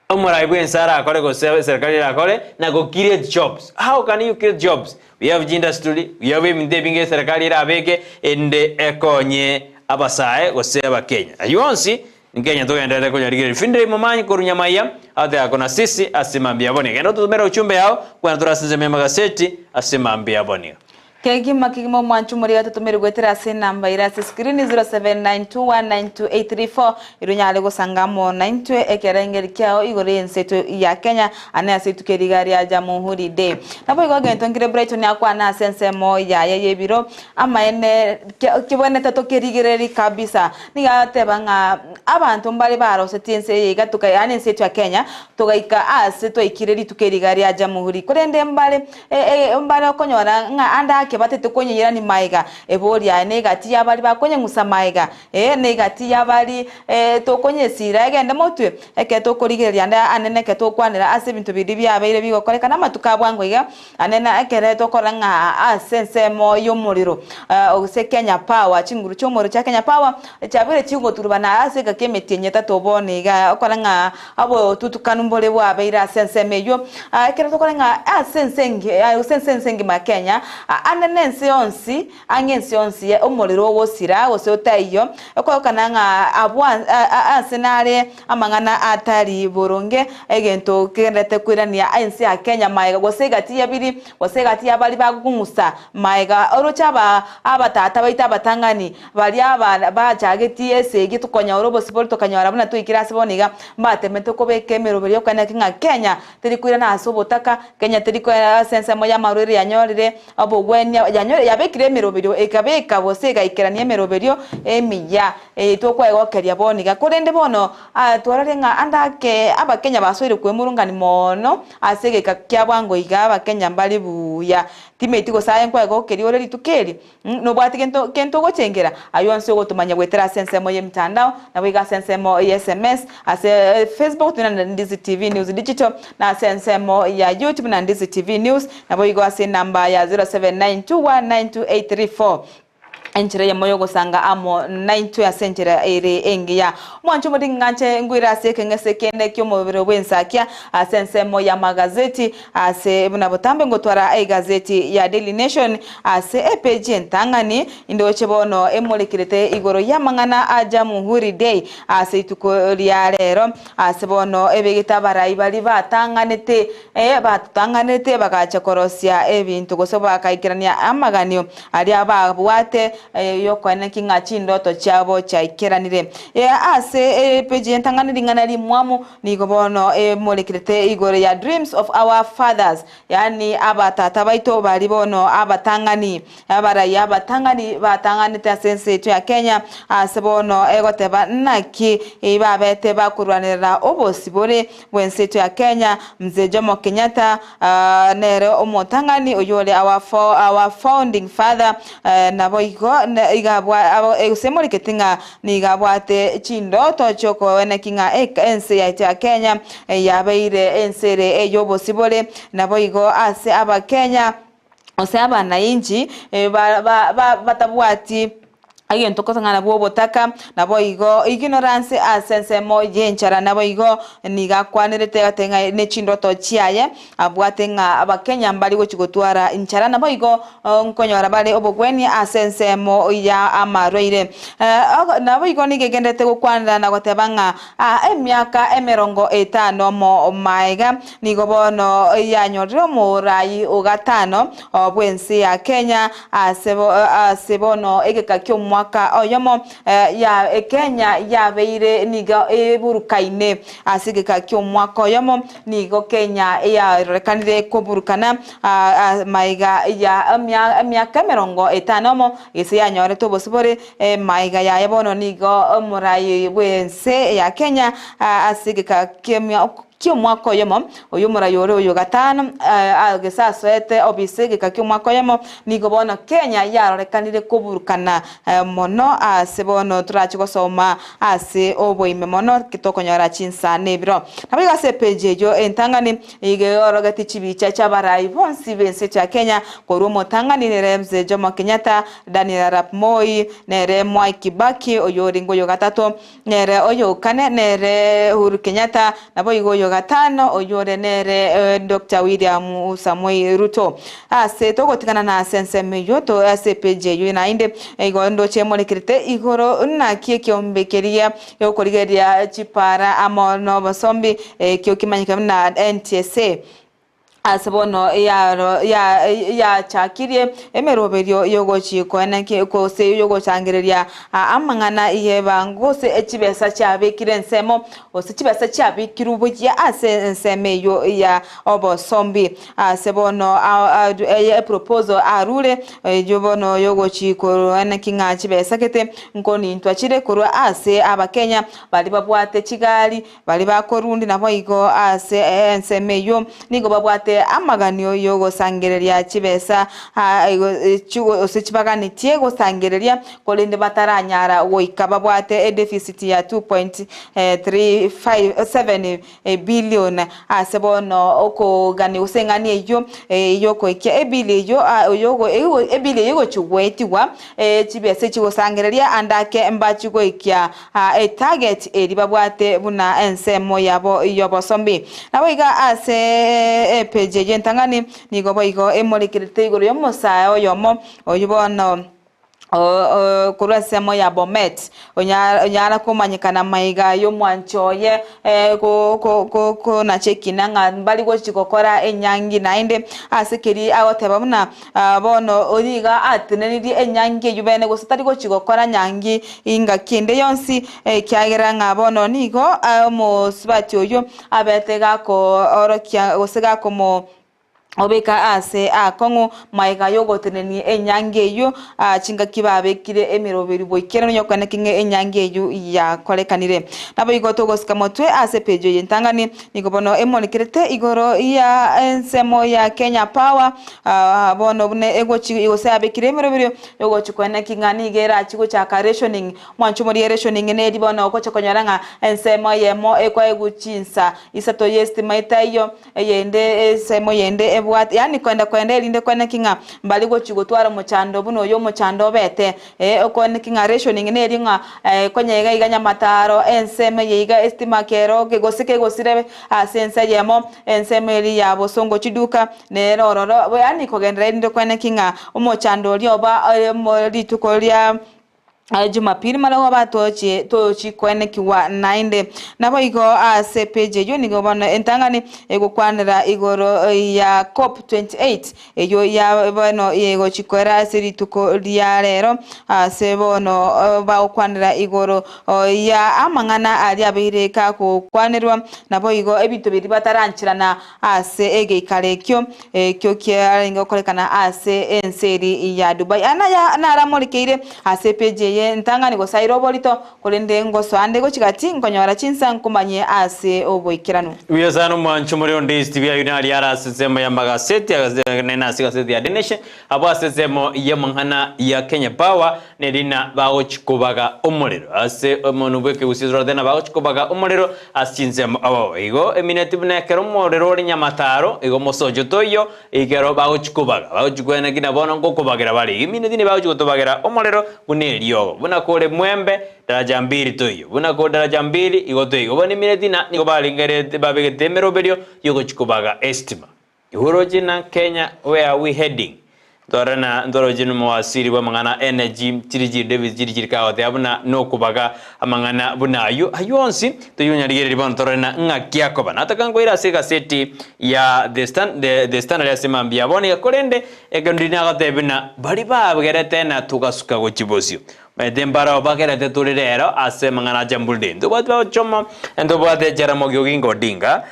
omorai bwense arakore gose eserikali erakore na go create jobs. How can you create jobs? We have chindustry, we have ebinto ebinge eserikali erabeke erinde ekonye abasae gose abakenya. Ayio onsi Nkenya togenderere konyarigereria Findlay Momanyi korwa Nyamaiya agoteeba kona sisi ase mambia abonio. Genda ototomere ochumbe yao kwana tore ase ensemo y'amagaseti ase mambia abonio. Kegima kegima omwancho omoria gatotomire goetera ase enamba ere ase screen 0792192834 erio onyare gosanga amo naintwe ekerengeri kiao igoro y'ense yaito ya Kenya ane ase rituko eri iga ria Jamuhuri Day. Naboigo egento nkere Brighton akwane ase ensemo yaye y'ebiro amaene kebwenerete tokerigereri kabisa Nigo agateba ng'a abanto mbare barosetie ense eye iga toka yaani ense yaito ya Kenya, togaika aase twaikire rituko eri iga ria Jamhuri. Korende mbare mbare okonyora ng'a ande ake batete konyeirania maega, ebori aye na egati y'abaria bakonyeng'usa maega, ee na egati y'abaria tokonyesira egende motwe, ekero tokorigereria ande anene ekero togokwanera ase ebinto biria biabeire bigokorekana amatuko a bwango iga, Ane na ekere tokora ng'a ase ensemo y'omorero gose Kenya Power, chinguru chi'omorero chia Kenya Power chiabeire chigoturubana ase egeka emetienyi etato bono iga, okora ng'a obotutukanu mbore bwabeire ase ensemo eyio. Ekero tokora ng'a ase ense gose ase ense engima ya Kenya, ande na ense yonsi, ang'e ense yonsi omorero ogosira gose otaiyo, okogokana ng'a abwo ase nare Amang'ana atari boronge, egento kegendererete koirania ense ya Kenya maega, gose egati y'ebiri, gose egati y'abaria bagokong'usa maega. Oroche aba abatata baito abatang'ani, baria aba bachagetie esegi tokonyora obosibore tokanyora buna twaikire ase bono iga, mbatemete kobeka emeroberi y'okoeneki ng'a Kenya teri koirana ase obotaka, Kenya teri koirana ase ensemo y'amarwaire yanyorire obogwenia, yanyore yabekire emeroberio ekabeka gose egaikerania emeroberio emiya. Ee, tokwegokeria bono iga. Korende bono twarorire ng'a ande ake Abakenya basoire kwemurungania mono ase egeka kia bwango iga Abakenya mbare buya. Timeti gose aye nkwegokeria ore rituko eri, nobwate gento kento ogochengera? Ayio onsi ogotomanya goetera ase ensemo y'emitandao, naboigo ase ensemo ya sms, ase Facebook tore na Ndizi TV News Digital, na ase ensemo ya YouTube na Ndizi TV News, naboigo ase enamba ya 0792192834. Enchera eyemo y'ogosanga amo naintwe ase enchera ere engiya. Omwancho omote ng'anche ngwire ase ekeng'ese kende ki'omobere bw'ensakia ase ensemo y'amagazeti ase buna botambe ngotwara egazeti ya Daily Nation ase epeji entang'ani indoche bono emorekerete igoro y'amang'ana a Jamhuri Day ase rituko ria rero ase bono ebegete abarai baria batang'anete batotang'anerete bagacha korosia ebinto gose bakaikerania amaganio Aria babwate y'okoeneki ng'a chindoto chiabo chiaikeranire. Ase epeji entang'ani ring'ana rimwamu nigo bono emorekerete igoro ya Dreams of our fathers, yaani abatata baito baria bono abatang'ani, abarai abatang'ani batang'anete ase ense yaito ya Kenya, ase bono egoteba naki babete bakorwanerera obosibore bw'ense yaito ya Kenya, Mzee Jomo Kenyatta nere omotang'ani oyore our our founding father, naboigo iga gose moreketi ng'a nigo abwate chindoto chiokoeneki ng'a ense yaito ya Kenya yabeire ense ere ey'obosibore, naboigo ase abakenya gose abanainchi batabwati egento kotang'ana bw'obotaka, naboigo ignorance ase ensemo y'enchara, naboigo nigo akwanerete agateba ng'a ne chindoto chiaye abwate ng'a abakenya mbari gochi gotwara enchara, naboigo nkonyora bare obogwenia ase ensemo ya amarwaire. Naboigo nigo egendererete gokwanera na goteba ng'a emiaka emerongo etano mo maega nigo bono yanyorire omorai o gatano bw'ense ya Kenya Ase ase bono egeka ki'omwaka oyomo ya Kenya yabeire nigo eburukaine. Ase egeka ki'omwaka oyomo nigo Kenya yarorekanire koburukana magega ya emiaka emerongo etano omo gese yanyorete obosibore magega yaye bono nigo omorai bw'ense ya Kenya ase egeka ki'emiaka Ki'omwaka oyomo, oyio omorai ore oyo gatano, gese asoete obisi egeka ki'omwaka oyomo, nigo bono Kenya yarorekanire koburukana mono ase bono torache gosoma ase oboime mono tokonyora chinsa na ebiro. Naboigo ase epeji eyio entang'ani iga eorogetie chibicha chi'abarai bonsi b'ense ya Kenya korwa omotang'ani nere Mzee Jomo Kenyatta, Daniel Arap Moi, nere Mwai Kibaki oyio orenge oyo gatato, Nere oyokane nere Uhuru Kenyatta, naboigo oyo gatano oyore nere Doctor William Samoei Ruto. Ase togotigana na ase ensemo eyio to ase epeji eyio naende igo ndoche emorekerete igoro naki ekiombe keria giokorigereria chipara amo nobosombi ekio kimanyekane buna NTSA. Ase bono yachakirie emeroberio y'ogochia koeneki gose y'ogochangereria amang'ana y'ebango gose chibesa chiabekire ensemo gose chibesa chiabekirwe buya ase ensemo eyio ya obosombi. Ase bono eproposal arure eyio bono y'ogochia koeneki ng'a chibesa gete nkonintwa chire korwa ase abakenya baria babwate chigari Baria bakorundi naboigo ase ensemo eyio nigo babwate amaganio y'ogosangereria chibesa gose chibaganetie gosangereria, korende bataranyara goika babwate edeficit ya 2.357 billion ase bono okogania gose eng'ani eyio y'okoikia ebili eyio ebili eyio egochia goetigwa chibesa echigosangereria ande ake mbachi goikia Etarget eria babwate buna ensemo yabo y'obosombi. Naboigo ase epeji eyio entang'ani nigo boigo emorekerete igoro y'omosae oyomo oyio bono korwa ensemo ya Bomet onyara komanyekana maiga y'omwanchi oye konacha ekina ng'a mbari gochi gokora enyangi naende ase keria agoteba buna Bono oria iga atenenirie enyangi eyio bene, gose tari gochia gokora nyangi ingaki ende yonsi, ekiagera ng'a bono nigo omosubati oyio abete gakoorokia gose gakomo obeka ase aakong'u magega y'ogotenenia enyangi eyio, chingaki babekire emeroberi boikeranu y'okoeneki ng'a enyangi eyio yakorekanire. Naboigo togosika motwe ase epeji eye entang'ani, Nigo bono emorekerete igoro ya ensemo ya Kenya Power, bono buna egochi gose yabekire emeroberio yogochi koeneki ng'a nigo erachi gochaka rationing. Mwanche omorie rationing neri bono ogocha konyora ng'a ensemo eyemo ekoegwa chinsa isato y'estima etaiyo, eyende ensemo eyende. Ebwate yaani koenda koenda erinde koeneki ng'a mbari gochi gotwara omochando buna oyo omochando obete eh okoeneki ng'a rationing neri ng'a konya iga iga nyamataro ensemo eye iga estima kero gose kegosire ase ense eyemo ensemo eria ya bosongo chiduka nere ororo yaani kogenderera erinde koeneki ng'a omochando oria oba rituko ria Jumapili mara batochie tochi koenekigwa naende. Naboigo ase epeji eyio nigo bono entang'ani egokwanera igoro ya COP 28 eyio ya bono egochi koera ase rituko ria rero ase bono bagokwanera igoro ya amang'ana aria abeire kagokwanerwa naboigo ebinto biria batarancherana ase egeikaro ekio, ekio kiarenge gokorekana ase ense eria ya Dubai. Aya naya naramorekeire ase epeji eye ntang'ani gose aire oborito, korende ngosoa ande gochia gati nkonyora chinsa nkomanyie ase oboikeranu. Buya sana omwancho more onde Steve ayio naria are ase ensemo y'amagaseti nene ase egaseti ya The Nation abwo ase ensemo y'amang'ana ya Kenya Power nerina bagochi kobaga omorero ase omonwe bw'ekegusii tororete ng'a bagochi kobaga omorero ase chinsemo abao. Igo emineti buna ekero omorero ore nyamataro, igo mosocho toiyo, ekero bagochi kobaga, bagochi koeneki na bono ngokobagera bare. Igo emineti nigo bagochi gotobagera omorero buna eriogo, buna kore mwembe daraja mbili toiyo, buna kore daraja mbili igo toiyo. Bono emineti na nigo barengererete babegete emeroberio yogochi kobaga estima. Igoro china Kenya where are we heading? Ntore na ntoroche nomowasiri bw'amang'ana energy chiri chiri Davis chiri chiri kagoteba buna nokobaga amang'ana buna ayio ayio onsi toyonyarigereria bono torore na ng'aki akoba. Nataka nkoire ase egaseti ya the Stan the, the Standard ase mambia bono iga korende ekero ndiri nagotebia buna baria bagerete na togasuka gochia bosio. Omanyete mbarao bagerete tore rero ase amang'ana a Jamhuri Day. Ntobwate bagochoma, ntobwate Jaramogi Oginga Odinga,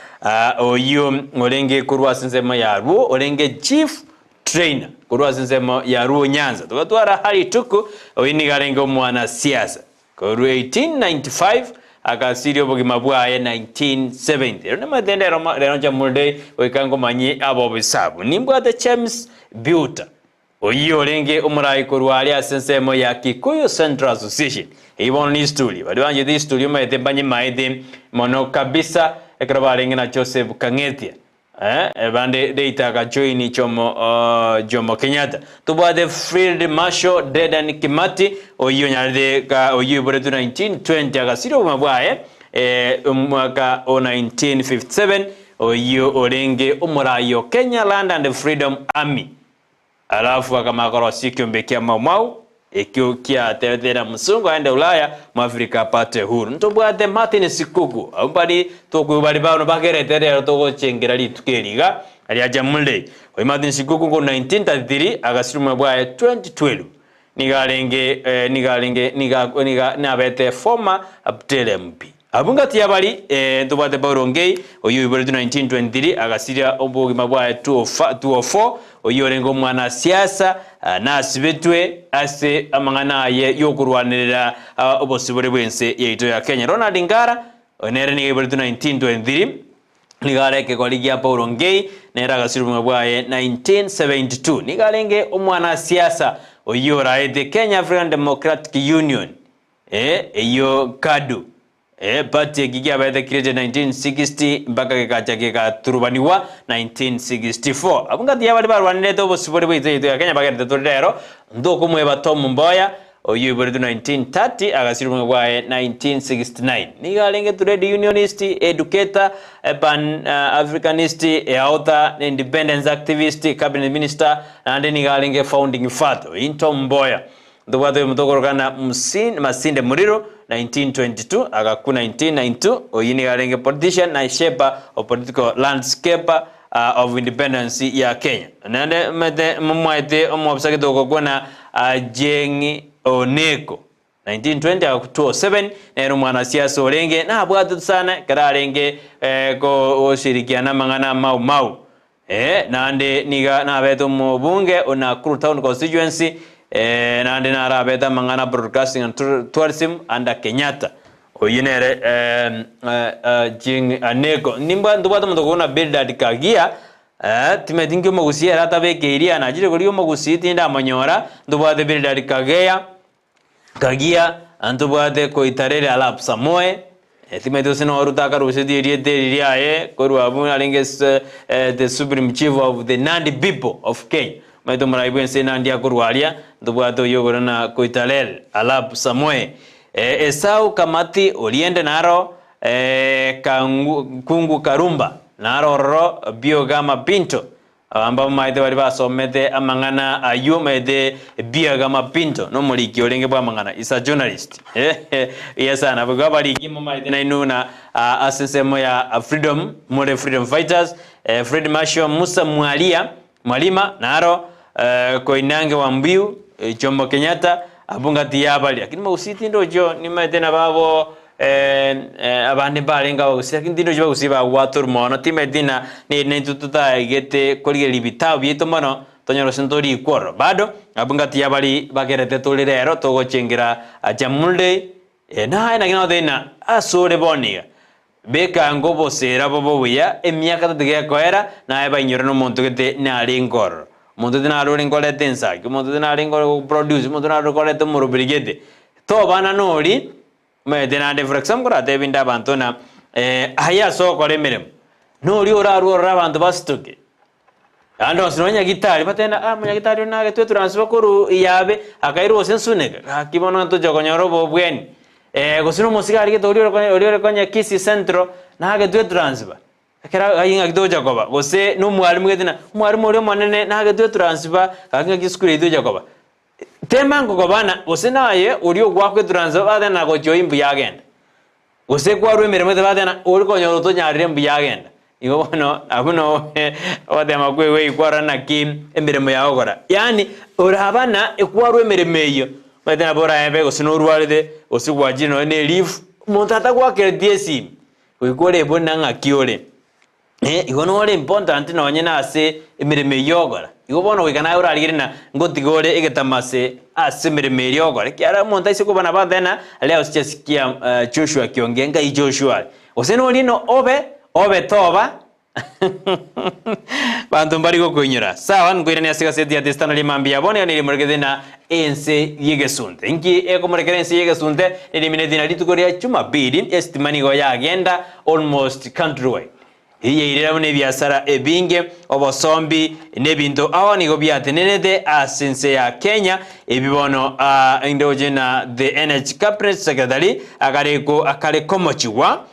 oyio orenge korwa ase ensemo ya Luo, orenge chief trainer korwa ase ensemo ya Luo Nyanza. Togatwara Harry Thuku, oyio nigo arenge omwanasiasa korwa 1895 agasiria obogima bwaye 1970. Ero namanyete ndero rero Jamhuri Day goika ngomanyie abobisabu. Nimbwate James Biuta. Oyio orenge omorai korwa aria ase ensemo ya Kikuyu Central Association. Eyio bono ni history. Baria banchete history omanyete mbanyemaete mono kabisa ekero barenge na Joseph Kang'ethia. Eh, bande later akajoin Jomo, uh, Jomo Kenyatta. Tobwate Field Marshal Dedan Kimathi oyio onyarete ka oyio oiboretwe 1920 agasiria obogima bwaye eh, omwaka o 1957 oyio orenge omorai o Kenya Land and Freedom Army. Alafu akamanya korosia ekiombe kia Mau Mau, ekio kiatebete na Msungu aende Ulaya, Mwafrika apate uhuru. Ntobwate Martin Sikuku, abwo mbari tokoigwa bari bono bagerete rero togochengera rituko eri iga ria Jamhuri Day. Oyo Martin Sikuku korwa 1933 agasira omwe bwaye 2012. Nigo arenge nigo arenge nigo nigo nabete former Butere MP. Abwo ngati y'abari ntobwate Paulo Ngei, oyio oiboretwe 1923 agasiria obogima bwaye 2004, oyio orenge omwanasiasa nasibetwe ase amang'ana aye y'okorwanerera obosibore bw'ense yaito ya Kenya. Ronald Ngara, oyo nere nigo aiboretwe 1923, nigo are ekegori gia Paulo Ngei, nere agasiria obogima bwaye 1972. Nigo arenge omwanasiasa oyio oraete Kenya African Democratic Union. Ee, eyio KADU, ee, party eki kiabete created 1960 mpaka gekacha gekaturubanigwa 1964. Abwo ngati ya baria barwanerete obosibore bwa ense yaito ya Kenya bagerete tore rero, ntokomweba Tom Mboya, oyio oiboretwe 1930 agasira obong'e bwaye 1969. Nigo arenge trade unionist, educator, pan Africanist, author, independence activist, cabinet minister, naende nigo arenge founding father. Oyio Tom Mboya. Ntobwate oyomonto okorokana Masinde Muliro, 1922 agakwa 1992, oyio nigo arenge politician na shaper of political landscape of independence ya Kenya. Naende omanyete momwaete omwofisa gete ogokwa na Achieng Oneko, 1920 agakwa 2007, nere omwanasiasa orenge nabwatete sana ekero arenge goshirikiana amang'ana a Mau Mau. Ee, naende nigo nabete omobunge o Nakuru Town Constituency, ee, naende narabete amang'ana Broadcasting and Tourism under Kenyatta. Oyio nere Jing Aneko. Nimbwa ntobwate omonto okorokwa buna Bildad Kagia, timanyeti nki omogusii ere atabekeirie, nachire korigia omogusii tindamonyora, ntobwate Bildad Kageya, Kagia, ntobwate Koitarere Arap Samoei, Timanyeti gose noo Ruto akarusetie erieta eri riaye korwa abwo arenge the supreme chief of the Nandi people of Kenya. Omanyete omorai bw'ense Nandi akorwa aria, ntobwate oyio okore na Koitalel Arap Samoei. Esau Kamati Oriende naro Kangu Kungu Karumba naro ororo Biogama Pinto Aba mbamaete baria basomete amang'ana ayio omanyete Biagama Pinto nomoriki orenge bw'amang'ana, is a journalist. Buya sana. Abwo abariki momaete nainwe buna ase ensemo ya freedom more freedom fighters. Fred Marshal Musa Mwaria Mwalima naro Koinange Wambuyu Jomo Kenyatta abwo ngati yabaria. Lakini mogusii tindochio nimaete nabo abo Abande mbarenge abagusii, lakini tindi bagusii bagwatorwa mono, timanyeti ng'a neri naintwe totaigete korigereria ebitabu biaito mono, tonyore gose ntorikwe ororo. Bado, abwo ngati y'abaria bagerete tore rero togochengera Jamhuri Day, naye naki nagotebia ng'a asore bono iga, beka ango obosera bobe obuya, emiaka tatiga ekoera, naye bainyore nomonto gete narenge ororo. Omonto gete naro orenge koreta ensaki, omonto gete narenge ore goproduce, omonto naro koreta omoroberi gete, tobana noria. Omanyete naende for example nkoratebie inde abanto ng'a aye ase ogokora emeremo, noria orarwe orore abanto basitoke, naende onsi nonya nyagitari batebe ng'a ah omonyagitari oyo nagetwe etransfer korwa yabe akairwa gose nsuneka, gaki bono ntocha konyora obobweni. Gose na omosigari gete oria ore oria ore konya Kisii Central nagetwe etransfer, ekero aywo ng'aki togocha koba, gose na omwalimu gete ng'a omwalimu oria omonene nagetwe etransfer gaki ng'aki esukuru eywo togocha koba. Tema nkokobana, gose naye oria ogwakwa eturanso bateba na gochia oyio mbuya agenda. Gose kwarwa emeremo ete bateba na ori konyora otonyarire mbuya agenda. Igo bono abwo noo ogotema kwegwa kwarora naki emeremo yago ogokora. Yaani orabana ekwarwa emeremo eyio, omanyete nabo oraebe gose norwarete, gose gwachire nonye na elifu, omonto atagwakeretie esimi, goika ore buna ng'aki ore. Igo nore important nonye nase emeremo eyio ogokora. Igo bono goika naye orarigererie ng'a ngotiga ore egetamase ase emeremo eria ogokora, ekiagera omonto aise koba nabo agotebi ng'a leo sijasikia Joshua akiongea nkai Joshua are. Gose noria no obe, obe toba banto mbari gokoinyora. Sawa, nkoirane ase egaseti ya The Standard mambia ya bono, iga nerimurekete ng'a ense y'egesunte. Inki ekomorekera ense y'egesunte? Nerimineti ng'a rituko ria Jumapili esitima nigo yagenda almost countrywide. Eyairera buna ebiasara ebinge, obosombi, na ebinto ao nigo biatenenete ase ense ya Kenya. Ebi bono ndoche na the Energy Cabinet Secretary akare akare komochigwa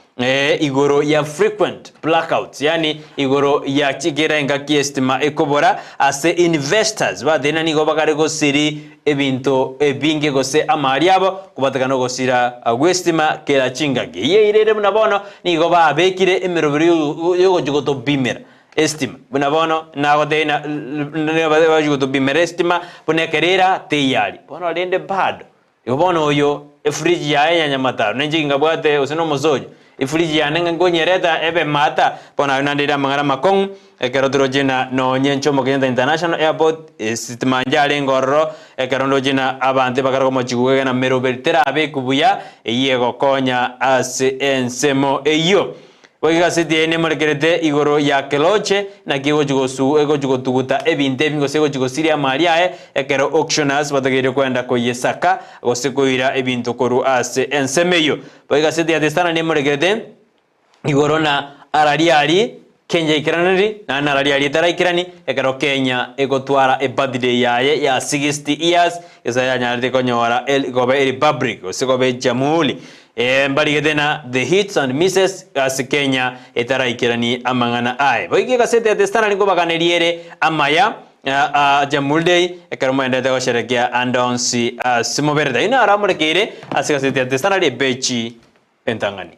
igoro ya frequent blackouts yaani igoro ya kera engaki estima ekobora ase investors batenena nigo bakare gosiri ebinto ebinge gose amari abo kobatekana ogosira gw'estima kera chingaki. Eyio eira ere buna bono nigo babekire emeroberi yogochia gotopimera estima buna bono nagotebia ng'a bagochia gotopimera estima buna ekero era teyari. Bono rende bado Igo bono oyo efridge yaye ya nyamataro ninche ngabwate gose nomosocho, efridge yane ng'a nkonyereta ebe mata, bono ayio naende ere amang'ana amakong'u, ekero toroche ng'a nonye Jomo Kenyatta International Airport, esitima yarenge ororo, ekero ndoche ng'a abanto ebakare komochigwa kwegena meroberi terabekwa buya, eyio egokonya ase ensemo eyio. Boigo egaseti eye nemorekerete igoro ya Keloche, naki egochi gosu egochi gotuguta ebinto ebi gose egochi gosiria amari aye, ekero auctioneers batageire kwenda koyesaka gose koira ebinto korwa ase ensemo eyio. Boigo egaseti ya The Standard nemorekerete igoro na arariari Kenya eikeraneri naende na arariari etaraikerani ekero Kenya egotwara ebirthday yaye ya 60 years gesa yanyarete konyora el koba erepublic gose koba ejamuhuri. Ee, mbarigete na the hits and misses ase Kenya etaraikerani amang'ana aye. Boigo egaseti ya The Standard nkobaganeria ere amaya a Jamhuri Day ekero moenderete gosherekea ande onsi ase moberete. Ayio naro amorekeire ase egaseti ya The Standard epeji entang'ani.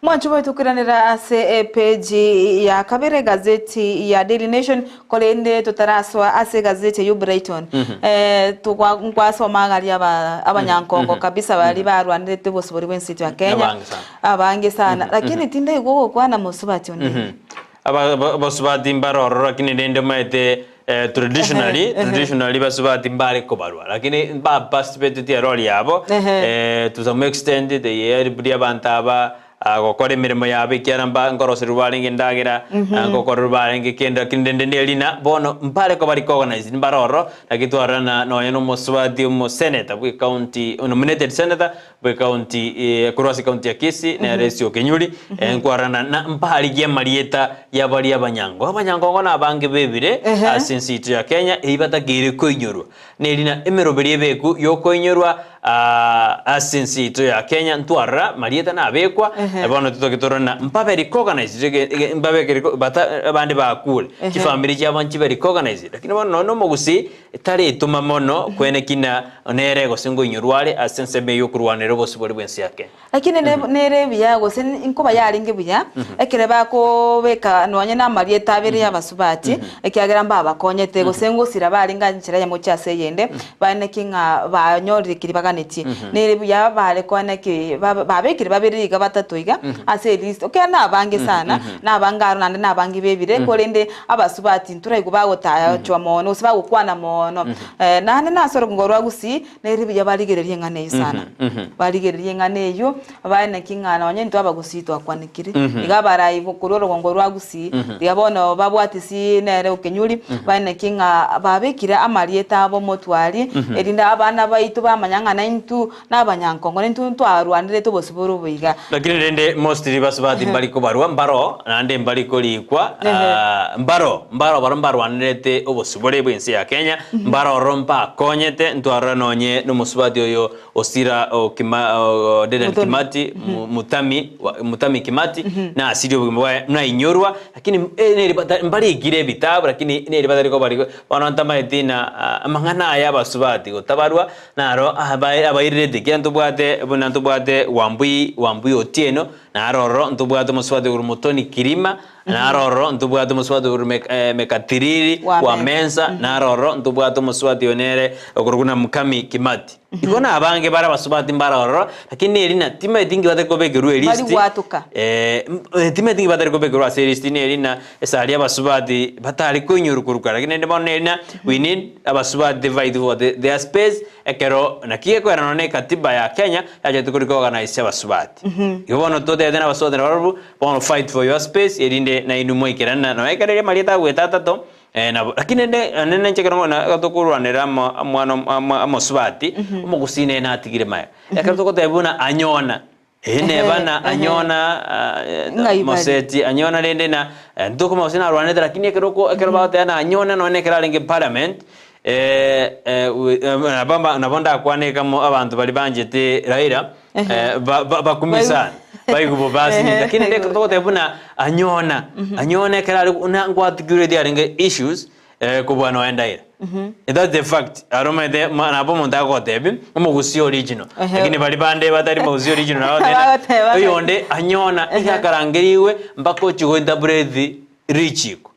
Mwanche goetokeranera ase epeji ya kabere egazeti ya Daily Nation korende totarasoa ase egazeti eyio Brighton tokwa nkwasoma aria aba abanyankongo kabisa baria barwanerete obosibore bwense yaito ya Kenya Abange sana. abange sana lakini tindaigwa ogokwana mosubati onde. Aba abasubati mbare ororo lakini rende omanyete traditionally traditionally basubati mbare kobarwa lakini mba participateti erori yabo to some extent they helped abanto aba gokora emeremo yabo ekiagera mba nkoroserwa barenge endagera ngokorerwa barenge kende lakini rende neri na bono mbare koba recognized mbare ororo naki twarora na nonye na omosubati omosenator bwe ecounty nominated senator. Bw'ekaunti eh, korwa ase ekaunti ya Kisii nere Esio Kenyuri eh, nkwarana na mparigie amarieta y'abaria abanyango. Abanyangongo na abange bebire Ehe. ase ense yaito ya Kenya eyio batakeire koinyorwa. Nerina emeroberi ebeku yokoinyorwa ah, ase ense yaito ya Kenya ntwarora marieta nabekwa Ehe. bono totoke torore na mbabe recognized ege- ege- mbabeke reco- bata abande bakure Ehe. chifamiri chiabo nchibe recognized lakini bono nonye na omogusii Taretoma mono kwene kina nere gose ngoinyorwa are ase ensemo eye y'okorwanera obosibore bw'ense ya Kenya. Lakini nere buya gose nkoba yarenge buya ekere bakobeka nonye na amarieta abere y'abasubati ekiagera mbabakonyete gose ngosira barenge ase enchera eyemo gochia ase eyende baeneki ng'a banyorire keria baganetie. Nere buya bare koeneki babekire babere iga batato iga ase elist ekiagera nabange sana nabange aro naende nabange bebire korende Abasubati ntoraigwe bagotachwa mono, gose bagokwana mono. Naende nase orogongo rwa Gusii, nere buya barigererie eng'ana eyio sana. Barigererie eng'ana eyio, bae naki ng'a nonye intwe Abagusii twakwanekire. Iga abarai korwa orogongo rwa Gusii, riria bono babwatisi nere Okenyuri, bae naki ng'a babekire amarieta abo motwari, erinde abana baito bamanya ng'a naintwe Nabanyankongo, naintwe ntwarwanerete obosibore obo iga. Lakini rende mostly basubati mbari kobarwa mbaro naende mbari korikwa ah, mbaro mbaro baria mbarwanerete obosibore bw'ense ya Kenya mbaro oro mbakonyete ntwarora nonye nomosubati oyo Osira o Kima o Dedan Muthoni. Kimati mu- Muthami wa- Muthami Kimati nasirie obogima bwaye nainyorwa lakini eh, neri bata- mbarikire ebitabu lakini neri batari kobarikwa bono ntamaeti na ah, amang'ana aya abasubati gotabarwa Naro abairerete, ekiagera ntobwate buna ntobwate Wambui, Wambui Otieno, naro ororo ntobwate omosubati okorwa Mutoni Kirima, naro ororo ntobwate omosubati okorwa Mekatiriri Wa wa Mensa. Mensa, naro ororo ntobwate omosubati oyo nere okorokwa buna Mukami Kimati. Igo nabange bare abasubati mbare ororo, lakini neri na timaeti inki batari kobekerwa Mbari elist, gwatuka. timeti inki batari kobekerwa ase elist neri na esari abasubati batari koinyorwa korwa kare, lakini rende bono neri na we need Abasubati fight for their space ekero naki gekoerana nonya ne katiba ya Kenya yachete kori koorganize abasubati. Igo bono totebete na abasubati nabarobwo bono fight for your space erinde nainwe moikerane na nonya ekero amarieta agoeta atato nabo. Lakini rende nonye ninche ekero bono tokorwanera amo omwana omosubati omogusii nere natigire magega. Ekero togoteba buna anyona. Ee, neba na anyona Ng'ai bari? moseti anyona rende na ntokoma gose narwanete lakini ekero oko ekero bagoteba na anyona nonye ekero arenge parliament nabo mba nabo ndakwane kamo abanto baria banchete Raila ba- ba- bakumia sana baigwe bobe ase Ehe, lakini rende ekero togoteba buna anyona anyona ekero are buna nkoarticulate arenge issues Kobua nonya ndaira. That's the fact. Aro omanyete ma- nabo omonto agotebia omogusii original. Ehe. Lakini baria bande batari mogusii original nabo Bagoteba bagoteba ng'a- oyonde anyona iga akarangerigwe mpaka ochia gointerpret richiko.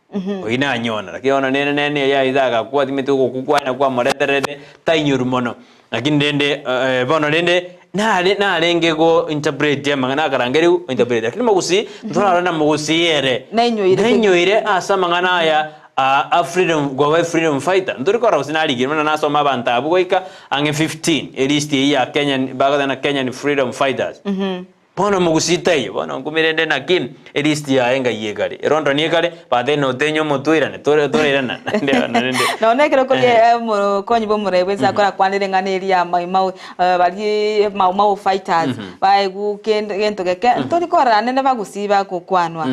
Oyio nanyona. Lakini bono nere nere nere aye agakwa timanyeti ogokwa kwaye nakwo kwamoreterete tainyoru mono. Lakini rende bono rende nare narenge go interpret amang'ana akarangerigwe o interpret. Lakini mogusii ntorarore na mogusii ere Nainyoire nainyoire ase amang'ana aya a a freedom goba e freedom fighter. Ntori korora gose narikire buna nasoma abanto abwo goika ang'e 15 elist eyio ya Kenyan bagoteba ng'a Kenyan freedom fighters. Bono omogusii taiyo, bono nkumire inde naki elist yaye ngaiyo ekare, erondoni ekare, but notenye omotwe oirane, tore torairana naende bono rende. Nonya ekero koria omokonyi bwa omorai bwensi akorakwanere eng'ana eria ya Mau Mau baria Mau Mau fighters baegwa kende gento geke, ntori korora naende bagusii bagokwanwa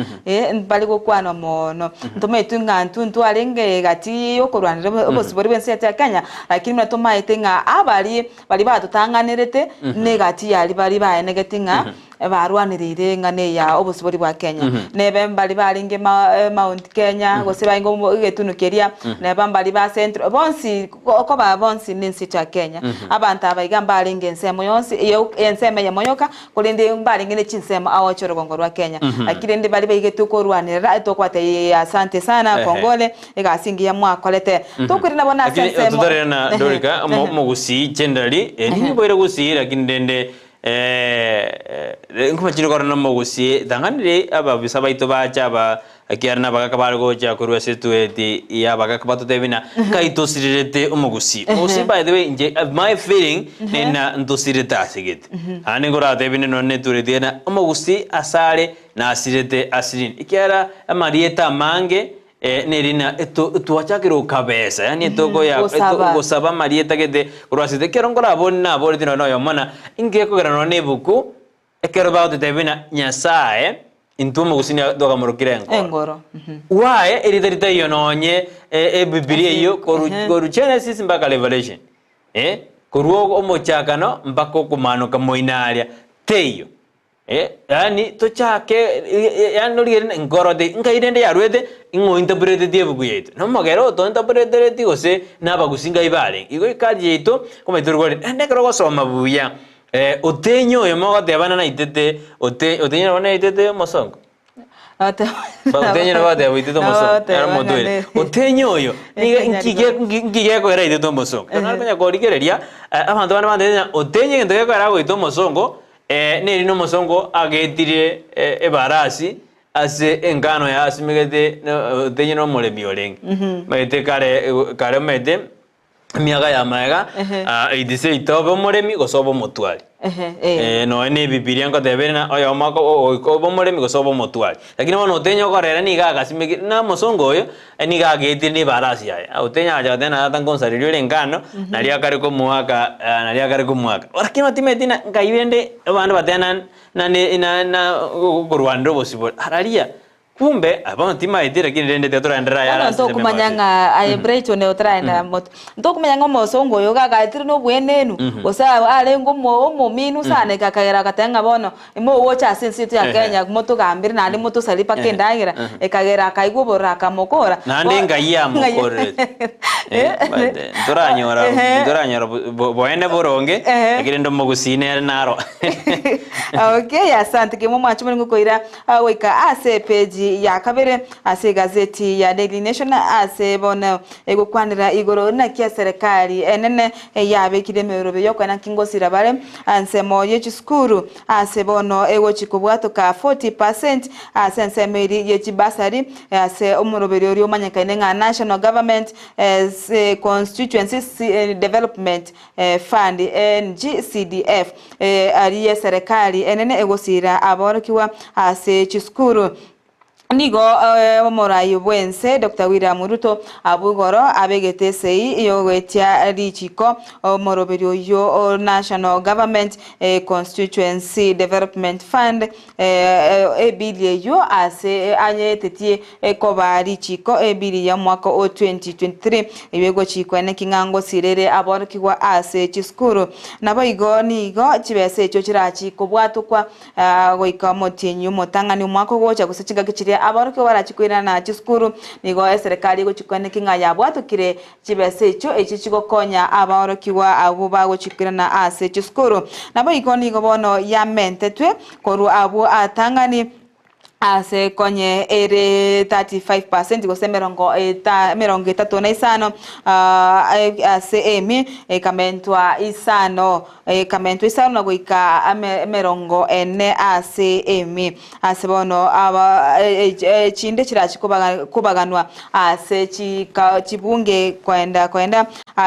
mbari gokwanwa mono. Ntomaetwe ng'a intwe ntwarenge gati yokorwanera obosibore bwensi yaito ya Kenya, lakini buna tomaete ng'a abaria Baria batotang'anerete negati yaria baria baenegeti ng'a barwanereire eng'ana eye ya obosibori bwa Kenya. Nebe mbari barenge Mount Kenya, gose barenge egetunu keria, neba mbari ba Central, bonsi okoba bonsi nense ya Kenya. Abanto aba iga mbarenge ensemo yonsi, ensemo eyemo yoka, Korende mbarenge ne chinsemo aoche orogongo rwa Kenya. Lakini rende baria baigetwe korwanerera tokobatebia asante sana kongole egasi engiya mwakorete. Tokoirana bono ase Lakini ensemo totarire na Dorika omo- omogusii generally ninye boire gusii lakini rende nkomachire korora na omogusii tang'anire ababisa baito bacha aba Ekiagera nabagaka bare gocha korwa ase etueti y'abagaka batotebie ng'a nkai tosirerete omogusii. Omogusii by the way inche my feeling nina ntosirete ase gete. Naende nkoratebie nonye na etureti eye ng'a omogusii ase are nasirete ase rinde. Ekiagera amarieta amange. eh, nerina eto twachakire okabesa yaani etokoya eto Gosaba. gosaba amarieta gete korwa ase ekero nkorabori naboreti nonye na oyomo na inki gekogera nonye na ebuku ekero bagototebia buna Nyasaye intwe omogusii nigo twakamorokire Engoro. Engoro. Why erita ritaiyo nonye ebibilia eyio korwa korwa Genesis mpaka Revelation eh, korwa omochakano mpaka okomanoka moino aria teiyo. Eh, yaani tochake yaani norigererie nkoro te nkai rende yarwete ing'o ointerpretetie ebuku yaito. Na omogere oyo tointerpretereti gose na abagusii nkai barenge. Igo eculture yaito omanyete tori kore naende ekero ogosoma buya otenye oyo mogotebana naitete ote otenye nabo naitete omosongo? Otenye nabo agoteba oitete omosongo, nere omotwere. Otenye oyo nigo nki ge nki gekogera aitete omosongo. Ekero nare konya korigereria, abanto bande bantebete ng'a otenye egento gekogera agoita omosongo, neri na omosongo agetire ebarasi ase engano yaye asimegete otenye na omoremi orenge. Omanyete kare kare omanyete. emiaka ya magega, 86 obe omoremi gose obe omotwari. Nonya na ebibiria nkoteba ere ng'a oyomo ako goika obe omoremi gose obe omotwari. Lakini bono otenye okorera nigo agasimekire na omosongo oyo, nigo agetire na ebarasi yaye. Otenye agacha goteba ng'a tata nkonsareria ore engano, naria akare komoaka naria akare komoaka. Lakini otimeti ng'a nkai rende abande bateba na na na na okorwanera obosibore, araria. Kumbe, bono timaeti, lakini rende tiga toraenderere ayare Bono ase ensemo ntokomanya ase. ng'a aye Brighton otaragenda moto, ntokomanya ng'a omosongo oyo iga agaetire na obwenenu, gose arenge omo omominu sana eke akagera agateba ng'a bono mogocha ase ense yaito ya Kenya motogambere naende motosarie mpaka endagera, ekagera akaigwa obororo akamokora. Naende Engai yamokorerete. But ntoranyora ntoranyora boene boronge, lakini rende omogusii nere naro. Okay, asante kegima omwancho more ngokoira Goika ase epeji ya kabere ase egazeti ya Daily Nation ase bono egokwanera igoro naki eserekari enene yabekire emeroberio yokoena nki ngosira bare ensemo ye chisukuru ase bono egochi kobwatoka 40% ase ensemo eria ye chibasari ase omoroberio oria omanyekaine ng'a National Government Constituency Development Fund, NGCDF, aria eserekari enene egosiira aborokigwa ase chisukuru. Nigo omorai bw'ense Doctor William Ruto abwo igoro abegete esegi yogoetia richiko omoroberio oyio o National Government Constituency Development Fund ebili eyio ase anyetetie Ekoba richiko ebiri y'omwaka o 2023, eyio egochikwa eneki ng'a ngosirere aborokigwa ase chisukuru. Naboigo nigo chibesa echio chirachi kobwatokwa goika omotienyi omotang'ani omwaka ogocha gose chingaki chiria aborokigwa barachi koirana chisukuru. Nigo eserekari egochikwa eneki ng'a yabwatokire chibesa echio echio chigokonya abaorokigwa abwo bagochi koirana ase chisukuru. Naboigo nigo bono yamentetwe korwa abwo atang'ani. Ase konye ere 35% gose emerongo eta emerongo etato na isano ase emi ekamentwa isano ekamentwa isano na goika ame emerongo ene ase emi. Ase bono aba echinde chirachi kobaga kobaganwa ase chika chibunge koenda koenda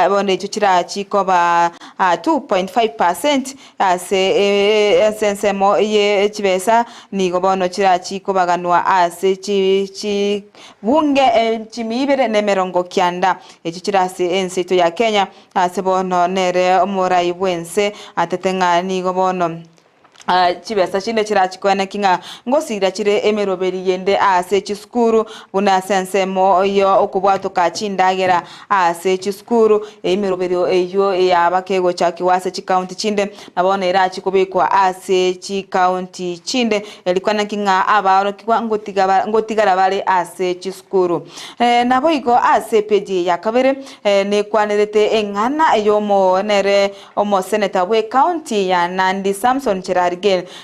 bono echio chirachi koba 2.5% Ase ase ensemo ye chibesa nigo bono chirachie kobaganwa ase chibunge chimiibere na emerongo kianda, echio chire ase ense yaito ya Kenya. Ase bono nere omorai bw'ense atete ng'a nigo bono chibesa chinde chirachie koeneki ng'a ngosira chire emeroberi yende ase chisukuru buna ase ensemo y'okobwatoka chindagera Ase chisukuru, emeroberio eyio yaba kegochakigwa ase chikaunti chinde, na bono erache kobekwa ase chikaunti chinde, erikwa naki ng'a abaorokigwa ngotigara bare ase chisukuru. Naboigo ase epeji eye ya kabere nekwanerete eng'ana y'omo nere omoseneta bw'ekaunti ya Nandi Samson Cherargei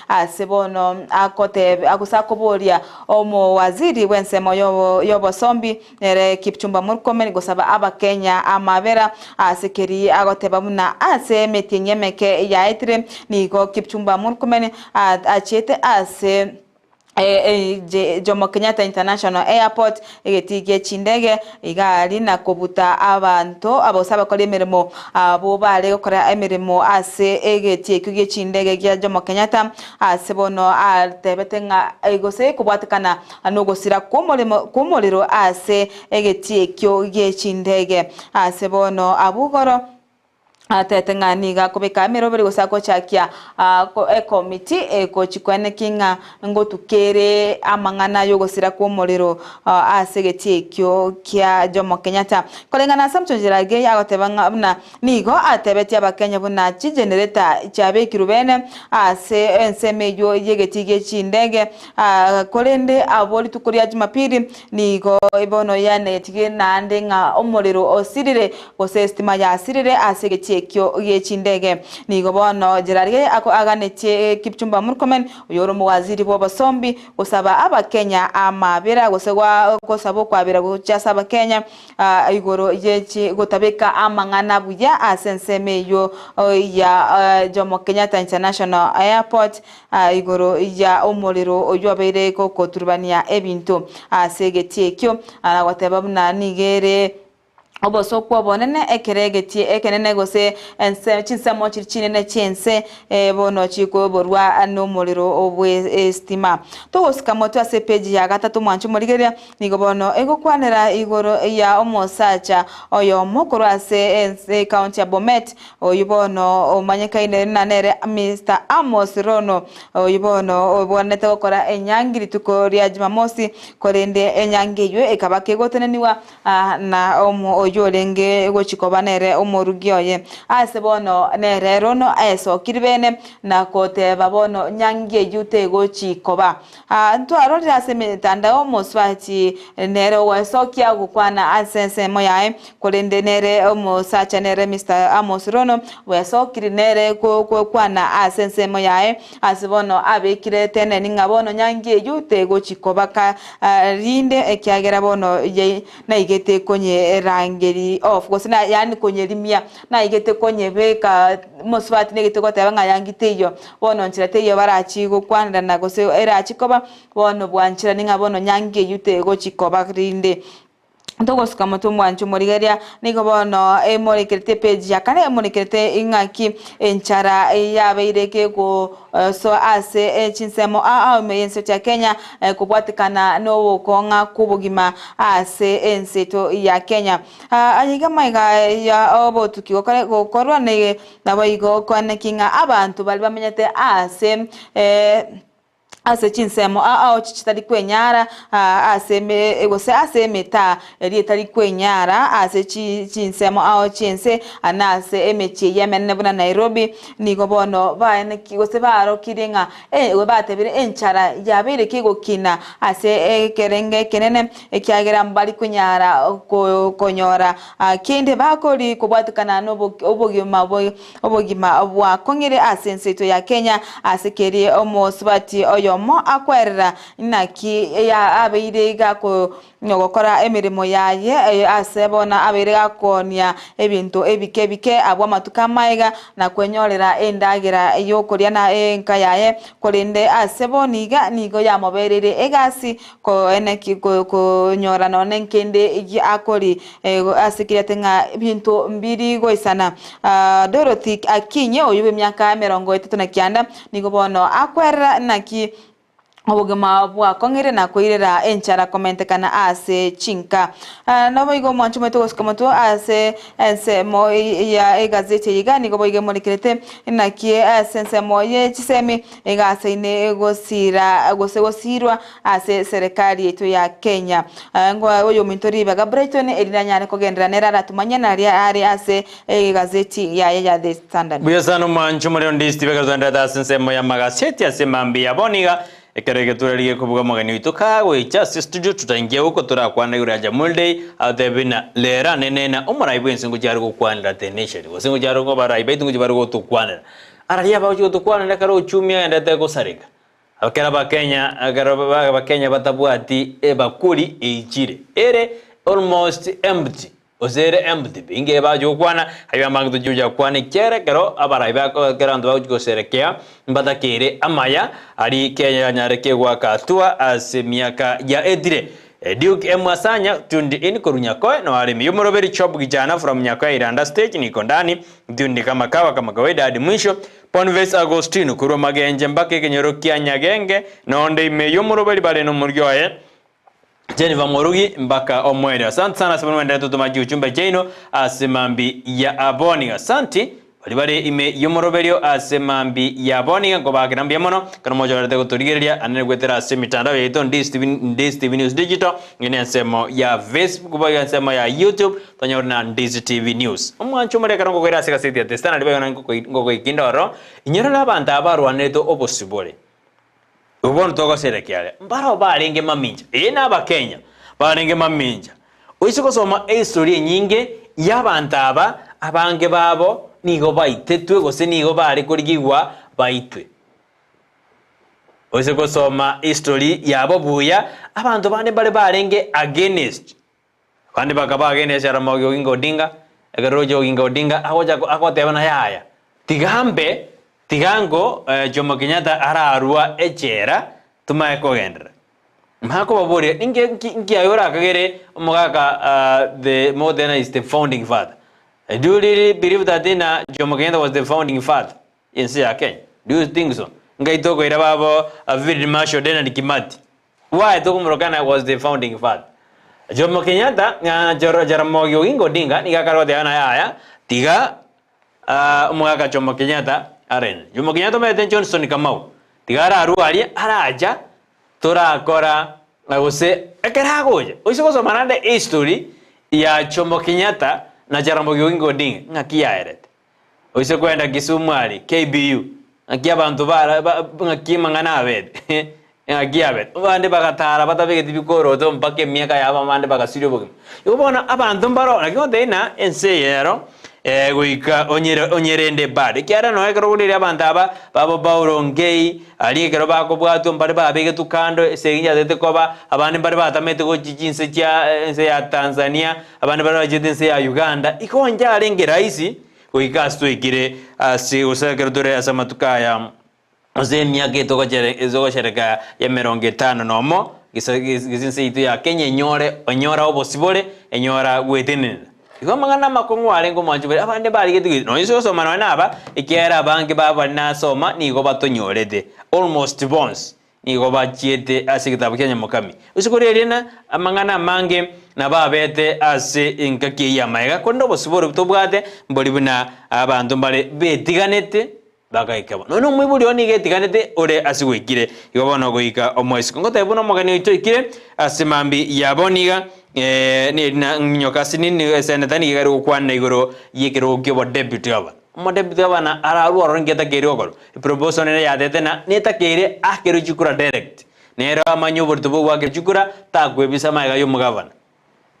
ase bono agoteba gose akoboria omowaziri bw'ensemo y'obosombi Nere Kipchumba Murkomen gosaba Abakenya amabera ase keri agoteba buna ase emetienyi emeke yaetire nigo Kipchumba Murkomen achiete ase. Jomo Kenyatta International Airport, egetii gie chindege, iga aria na kobuta abanto gose abakori emeremo abwo bare gokora emeremo ase egetii ekio gie chindege gia Jomo Kenyatta, ase bono atebete ng'a gose kobwatekana nogosira kw'omorero ase egetii ekio gie chindege. Ase bono abwo igoro. Atete ng'a nigo akobeka emeroberi gose agochakia ekomiti egochi koenekia ng'a ngotuka ere amang'ana y'ogosira kw'omorero ase egetii ekio kia Jomo Kenyatta. Koreng'ana na Samson Cherargei agoteba ng'a buna nigo atebetie abakenya buna chigenerator chiabekirwe bene ase ensemo eyio y'egetii gie chindege korende abwo rituko ria Jumapili Nigo bono yanegetie naende ng'a omorero osirire, gose esitima yasirire ase egetii ekio gie chindege. Nigo bono Jerarie aganetie Kipchumba Murkomen, oyore omowaziri bw'obosombi, gosaba Abakenya amaabera gose gosaba okwabera gochia ase Abakenya igoro ye gotabeka amang'ana buya ase ensemo eyio ya Jomo Kenyatta International Airport. Igoro ya omorero oyio obeire gokoturubania ebinto ase egetii ekio, na goteba buna nigo ere obosooku obonene ekero egetii ekenene gose ense chinsemo chiria chinene chi'ense bono chikoborwa nomorero bw'estima. Togosika motwe ase epeji ya gatato mwanche omorigereria, nigo bono egokwanera igoro ya omosacha oyomo korwa ase ekaunti ya Bomet Oyio bono omanyekaine ng'a nere Mister Amos Rono, oyio bono obwanete gokora enyangi rituko ria Jumamosi, korende enyangi eyio ekaba kegotenenigwa na oyio orenge gochia koba nere omorugi oye. Ase bono nere Rono aesokire bene na goteba bono nyangi eyio tegochi koba. Ntwarorire ase emetandao omosubati nere ogoesokia gokwana ase ensemo yaye, korende nere omosacha nere Mister Amos Rono bwesokire nere gokwana ase ensemo yaye, ase bono abekire teneni ng'a bono nyangi eyio tegochi kobaka rinde ekiagera bono naigete konyerangeria off gose yaani konyerimia naigete konyebeka omosubati naigete goteba ng'a yangi teiyo. Bono nchera teiyo barachie gokwanerana gose erachie koba, bono bwancherani ng'a bono nyangi eyio tegochi koba rinde. Togosuka motwe omwancho omorigereria, nigo bono emorekerete epage ya kane emorekerete ing'aki enchara yabeire kegosoa ase chinsemo ao ao ime y'ense ya Kenya kobwatekana nobokong'a kw'obogima ase ense yaito ya Kenya. Aye iga amaiga ya obotuki gokorwa Naboigo kwaneki ng'a abanto baria bamenyete aase ase chinsemo ao chitari kwenyara ase gose ase emetaa eria etari kwenyara ase chinsemo ao chi'ense na ase emechie eyio emenene buna Nairobi, nigo bono baeneki gose barokirie ng'a batebire enchara yabeire kegokina ase ekerengo ekenene ekiagera mbari konyara konyora Kende bakori kobwatekana nobogima obogima bwakong'ire ase ense yaito ya Kenya, ase keria omosubati oyomo akwerera naki abeire gakogokora emeremo yaye ase bono abeire gakoonia ebinto ebike ebike abwo amatuko amaega na kwenyorera endagera yokoria na enka yaye, korende ase bono iga nigo yamobereire egasi Koeneki konyora nonye nkende akori ase keriate ng'a binto mbiri goisana. Dorothy Akinyi oyio bw'emiaka 39 nigo bono akwerera naki obogima bwakong'ire na koirera enchara komentekana ase chinka. Naboigo omwancho omoito gosuka motwe ase ensemo ya egazeti eye iga nigo boigo emorekerete naki ase ensemo ye chisemi Egasaine gosira gose gosirwa ase serikali yaito ya Kenya. Ngoa oyominto ribaga Brighton erinde anyare kogenderera nere aratumanye naria are ase egazeti yaye ya The Standard. Buya sana omwancho omorero ndisiti begarutanderete ase ensemo ya magaseti ase mambia ya bono iga ekero egetureri gekobuga omogeni oito kagoicha ase studio tutaingia goko torakwana igoro ya Jamhuri Day agotebi buna rero anene na omorai bwense ngochia are gokwanera the nation gose ngochia are abarai baito ngochia bare gotokwanera Araria abagochia gotokwanera ekero uchumi ogenderete gosareka. Ekero abakenya ekero abakenya batabwati ebakuri eichire ere almost empty. Gose ere empty pi, inki bagochia gokwana, ayio amange tochia gocha gokwana ekiagera ekero abarai bako ekero abanto bagochia goserekea mbatakeire amaya aria Kenya yanyare kegoaka hatua ase emiaka yaetire. Duke M Asanya tuned in korwa Nyakoe no are ime Omoroberi Chop Kijana from Nyakoe Iranda stage niko ndani tuned kama kawa kama kawaida hadi mwisho Bonface Agostino korwa Magenche mpaka ekenyoro kia Nyagenge nonde ime y'omoroberi bare nomorwgi oye Jennifer Morugi mpaka omoerio. Asante sana ase mwenderete gotoma chiuchumbe chiaino ase mambi ya aboniga. Asanti baria bare ime y'omoroberio ase mambi ya aboniga nkobakera mbuya mono ekero mochorete gotorigereria ande goetera ase emitandao yaito Ndisi TV, Ndisi TV News Digital ng'ina ensemo ya Facebook boigo ensemo ya YouTube tonyore na Ndisi TV News. Omwancho omore ekero nkokoira ase egaseti ya The Standard boigo naende nkogoikinda ororo inyorere abanto aba barwanerete obosibore. Igo bono togoserekia aria, mbarabwo barenge mamincha, ee n'Abakenya barenge mamincha. Oise gosoma ehistory enyinge y'abanto aba, abange babo nigo baitetwe gose nigo bare korigigwa baitwe. Oise gosoma history yabo buya, abanto bande mbare barenge against. Abande bakaba against Jaramogi Oginga Odinga, ekero roche Oginga Odinga agocha agoteba na yaya, tiga mbe, tiga nko Jomo Kenyatta ararua echela tomaye kogenderera. Manya kobaboria ninki nki nki aye orakagere omogaka the mogoteba is the founding father. Do you really believe that na Jomo Kenyatta was the founding father yense ya Kenya? Do you think so? Ngai tokoira babo Field Marshal Dedan Kimathi. Why tokomoroka na was the founding father. Jomo Kenyatta na Jaramogi Oginga Odinga nigo akare goteba ng'a yaya tiga omogaka Jomo Kenyatta arende. Jomo Kenyatta omanyete Johnson Kamau tiga ararue aria aracha torakora gose ekero agocha oise gosoma naende history ya Jomo Kenyatta na Jaramogi Oginga Odinga ng'aki yaerete. Oise kwenda Kisumu aria, KBU, ng'aki abanto bara ba ng'aki amang'ana abete, ng'aki abete. Abande bagatara batabegeti bikoroto mpaka emiaka yabo abande bagasiria obogima. Igo bono abanto mbaro naki gotebia ng'a ense eye ero goika onyere onyerende bado. Ekiagera nonya ekero ogoreria abanto aba babo Paulo Ngei, aria ekero bakobwatwa mbare babegetwe kando ase eng'encho yatagete koba, abande mbare batamete gochia chinse chia ense ya Tanzania, Abande baria bachete ense ya Uganda, igo njarenge rahisi goika ase twaikire ase gose ekero tore ase amatuko aya gose emiaka eye togochere togosherekea ya emerongo etano na omo, gese gese ense yaito ya Kenya enyore enyora obosibore, enyora gwetenenera. Igo amang'ana amakong'u arenge omwancho bari abande mbarigetie goika nonye ase gosoma nonye naba, ekiagera abange babo baria nasoma nigo batonyorete almost bonsi. Nigo bachiete ase egetabu kia Nyamokami. Gose koria na amang'ana amange nabo abete ase engaki eyio y'amaega, korende obosibore tobwate mbori buna abanto mbare betiganete bagaika bo. Nonya omoibori oo nigo etiganete ore ase goikire igo bono goika omoisiko. Ngotebia buna omogeni oito oikire ase mambia ya bono iga, neri na ng'inyoka ase nini eseneta nigo egari gokwana igoro y'ekerogo ki'obodeputy gavana. Omodeputy gavana ararue ororo inki atakeire gokora? Eproposal nere yatete na netakeire akerwe chikura direct. Nere amanye oborito bwa ogoakerwa chikura takwebisa amaiga y'omogavana.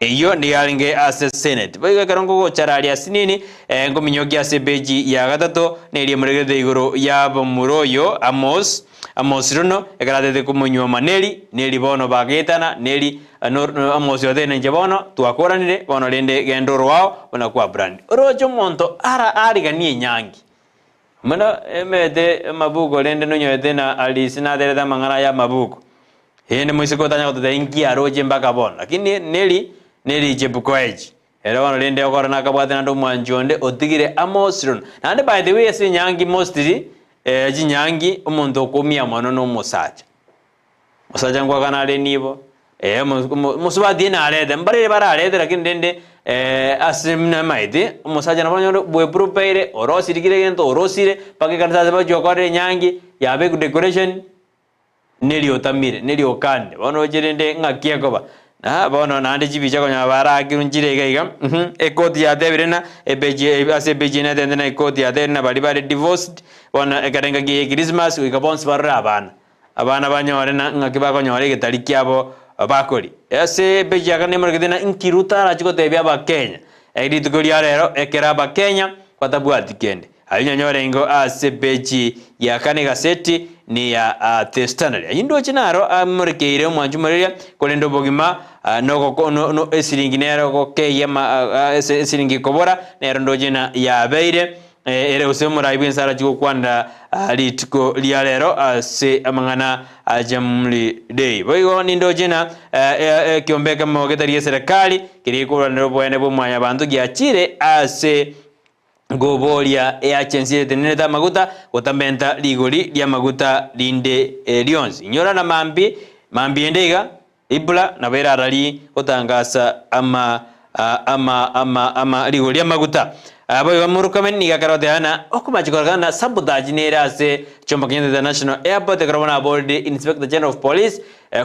Eyio nigo yarenge ase senate. Boigo ekero nkogochara aria asinini, nkominyokia ase epeji ya gatato, neria emoregerete igoro y'abamura oyo Amos, Amos Rono, ekero atete komonyuoma Neri, Neri bono bagaetana, Neri, Amos otebire inche bono twakoranire, bono rende genda orwao buna kwa brand. Oroche omonto ara ariganie enyangi. Buna emete amabuko rende nonyorete na Alice naterete amang'ana aya amabuko. Rende moiseke otanya gototebia inki aroche mpaka bono. Lakini neri neri Chepkoech. Ere bono rende okora nakabwate naende omwanchi onde otigire Amos Rono. Naende by the way ase enyangi mostly eh chinyangi omonto okoumia mono na omosacha. Omosacha nkoakana are nibo, eh, omosubati eye narete, mbarire bararete lakini rende ase buna emaete, omosacha nabo onyore bwepropaire, orosirie kera egento, orosire, mpaka ekanisa ase bachia gokorera enyangi, yabekwa decoration, neria otamire, neria okande. Bono oche rende ng'aki ekoba. Na bono naende chibicha konyora baraakirwe nchire iga iga, ekoti yatebire ng'a epeji ase epeji eye netebete ng'a ekoti yatebire ng'a baria bare divorced, bono ekero engaki eye ya christmas goika bonsi barore abana. Abana banyore na ng'aki bakonyora egetari kiabo bakori. Ase epeji ya kane nemorokete ng'a inki Ruto arache gotebia abakenya rituko ria rero ekero abakenya batabwati kende. Ayio nyanyore ingo ase epeji ya kane egaseti ni ya The Standard. Ayio ndoche naro amorekeire omwanchi omoreria korende obogima. nogoko no no esiringi nero gokeyia ama ase esiringi ekobora, nero ndoche ng'a yabeire ere gose omorai bw'ense arache gokwanera rituko ria rero ase amang'ana a Jamhuri Day. Boigo nindoche ng'a ekiombe ekemo getari gi'eserekari keria gekorwanera oboene bwa mwanyabanto giachire ase Nkoboria eagency etenenerete amaguta gotamenta rigori ri'amaguta rinde rionsi. Inyora na mambi, mambia ende iga, Ibla nabo erararie gotangasa ama ama ama ama rigori ri'amaguta. Boigo Murkomen nigo akare goteba ng'a okomachi kororekana na sabotage nere ase Jomo Kenyatta International Airport ekero bono aborire Inspector General of Police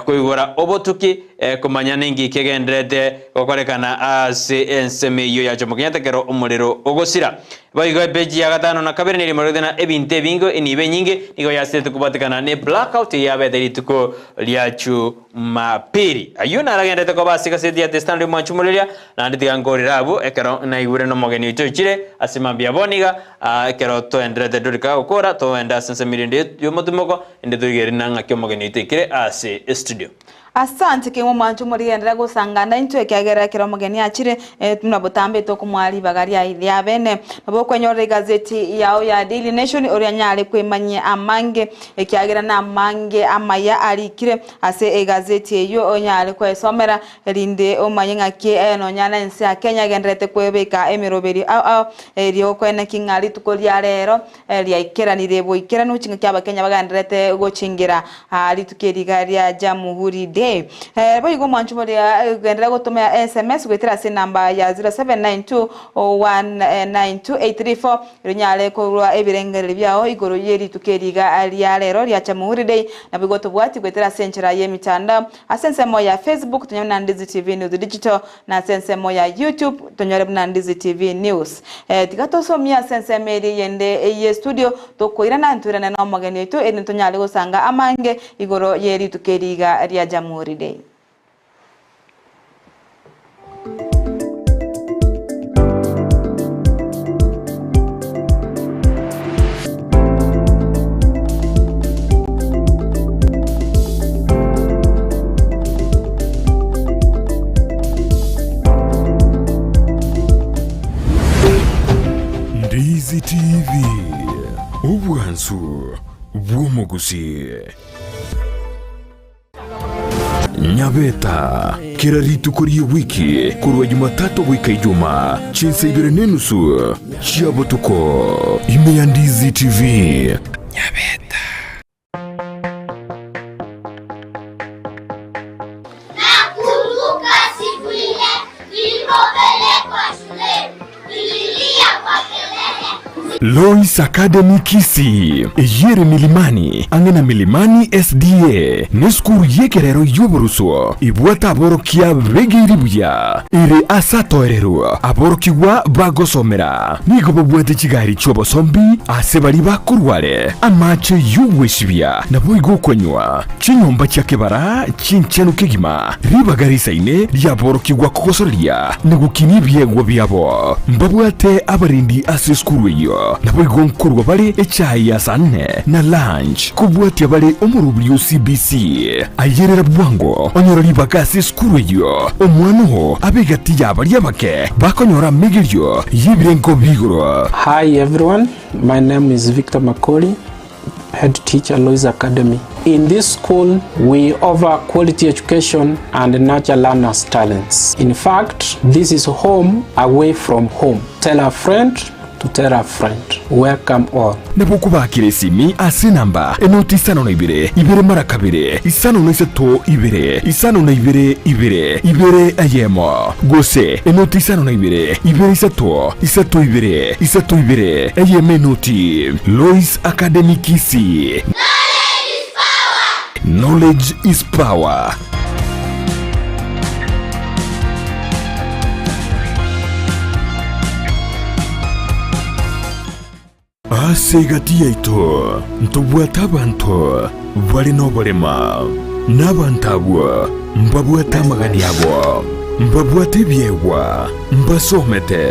Koigora obotuki, komanya ninki kegendererete gokorekana ase ensemo eyio ya Jomo Kenyatta ekero omorero ogosira. Boigo epeji ya gatano na kabere nerimo rigoteba ng'a ebinto ebinge enibo enyinge nigo yasirete kobwatekana ne blackout eyio yabete rituko ria Jumapili. Ayio naragenderete koba ase egaseti ya The Standard omwanchi omoreria, naende tiga nkorere abwo ekero naigure nomogeni oito oichire ase mambia bono iga, ekero toenderete torika gokora togende ase ensemo erinde y'omotimoko Inde toigere na ng'aki omogeni oito aikire ase estudio. Asante kegima omwancho omorigenderera gosangana intwe ekiagera ekero omogeni achire buna botambe tokomoa ribaga riaye ria bene. Nabo okwenyorera egazeti yao ya Daily Nation oria nyare kwemanyia amange ekiagera namange amaya arikire ase egazeti eyio onyare kwesomera erinde omanye ng'aki nonya na ense ya Kenya egendererete kwebeka emeroberio ao ao erio okoeneki ng'a rituko ria rero Riaikeranire boikeranu chingaki Abakenya bagendererete gochingera rituko eri iga ria Jamhuri Day. Boigo omwancho boria genderera gotomera SMS goetera ase enamba ya 0792192834 erio onyare korwa ebirengererio biao igoro ye rituko eri iga ria rero ria Jamhuri Day. Naboigo tobwati goetera ase enchera y'emitandao ase ensemo ya Facebook tonyore buna Ndizi TV News Digital Na ase ensemo ya YouTube tonyore buna Ndizi TV News. Tiga tosomie ase ensemo eria eyende ye studio tokoirana ntoirane nomogeni oito erinde tonyare gosanga amange igoro ye rituko eri iga ria Jamhuri Day. Ndizi TV, obwansu bw'omogusii. Nyabeta, kera rituko ri'ewiki korwa Jumatatu goika Ijumaa, chinsa ibere n'enusu chia botuko, ime ya Ndizi TV. Nyabeta. Nakumbuka siku ile nilipopelekwa shuleni, nililia kwa kelele. Lois Academy Kisii, eyio ere Milimani, ang'e na Milimani SDA, nesukuru y'ekerero y'oboruswo ebwate aborokia begeiri buya, ere ase atoereru aborokigwa bagosomera. Nigo babwate chigari chi'obosombi ase baria bakorware, amache y'ogwesibia, naboigo okonywa, chinyomba chia kebara chinchenu kegima, ribaga risaine riaborokigwa kogosoreria na gokinia ebiegwa biabo. Mbabwate abarendi ase esukuru eyio, naboigo nkorwa bare echae ya saa nne na lunch, kobwatia bare omorobiri o CBC. Ayerera bwango onyore ribaga ase esukuru eyio, omwana oo abe egati ya baria abake bakonyora amegerio y'ebirengo bi'igoro. Hi everyone, my name is Victor Makori, head teacher Lois Academy. In this school, we offer quality education and nurture learners' talents. In fact, this is home away from home. Tell a friend to tell a friend. Welcome all. Nabo okobakera esimi ase enamba enoti isano na ibere, ibere mara kabere, isano na isato ibere, isano na ibere ibere, ibere eyemo, gose enoti isano na ibere, ibere isato, isato ibere, isato ibere, eyemo enoti. Lois Academy Kisii. Knowledge is power. Ase egati yaito ntobwate abanto bare noborema, na abanto abwo mbabwate amagani abo, mbabwate ebiegwa, mbasomete,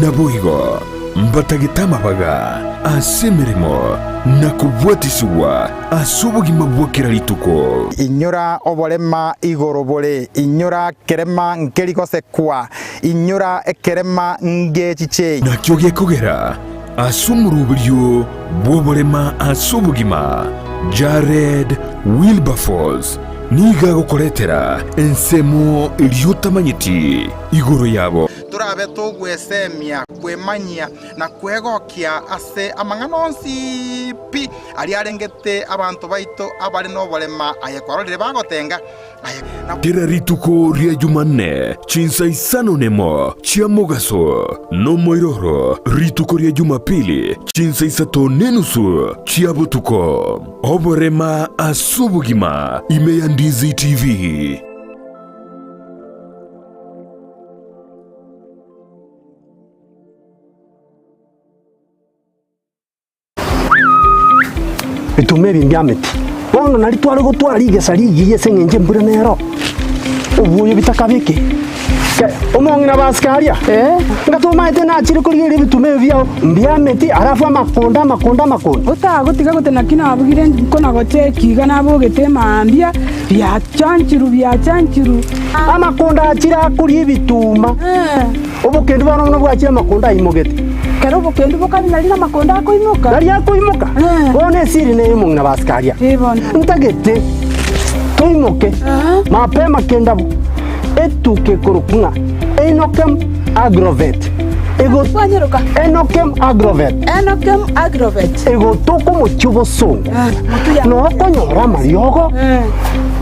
naboigo. Mbatagete amabaga ase emeremo na kobwatisigwa ase obogima bwa kera rituko. Inyora oborema igoro bore, inyora kerema nkeri gosekwa, inyora ekerema ngechiche. Nakio gekogera ase omoroberio bw'oborema ase obogima, Jared Wilberforce nigo agokoretera ensemo eria otamanyeti igoro yabo. Torabe togwesemia, kwemanyia, na kwegokia ase amang'ana onsi pi aria arengete abanto baito abare noborema, aye kwarorire bagotenga, aye na. Kera rituko ria Jumanne chinsa isano nemo chia mogaso, nomoiroro rituko ria Jumapili chinsa isato nenusu chia botuko. Oborema ase obogima ime ya Ndizi TV. Bituma ebi mbiameti. Bono nari tware gotwara rigesa rigiya ase eng'encho embura nero, obwoyo bitakabeke. Ke, omong'ina basikaria, nga tomaete nachire korigereria ebituma ebi biao mbiameti, alafu amakonda amakonda amakonda. Otagotiga gote naki nabugire nkona gocheki iga nabogete emambia, biachanchiru biachanchiru. Amakonda achire akoria ebituma. Obokendu bono buna bwachire amakonda aimogete. Kera obokendu bokare nari namakonda akoimoka. Nari akoimoka. Bono esiri neye omong'ina basikaria. Ntagete toimoke mapema kendabu etuka ekorokwa ng'a Enokem Agrovet. Ego Enokem Agrovet. Enokem Agrovet. Egotoka omochie obosongo. Noo okonyora amariogo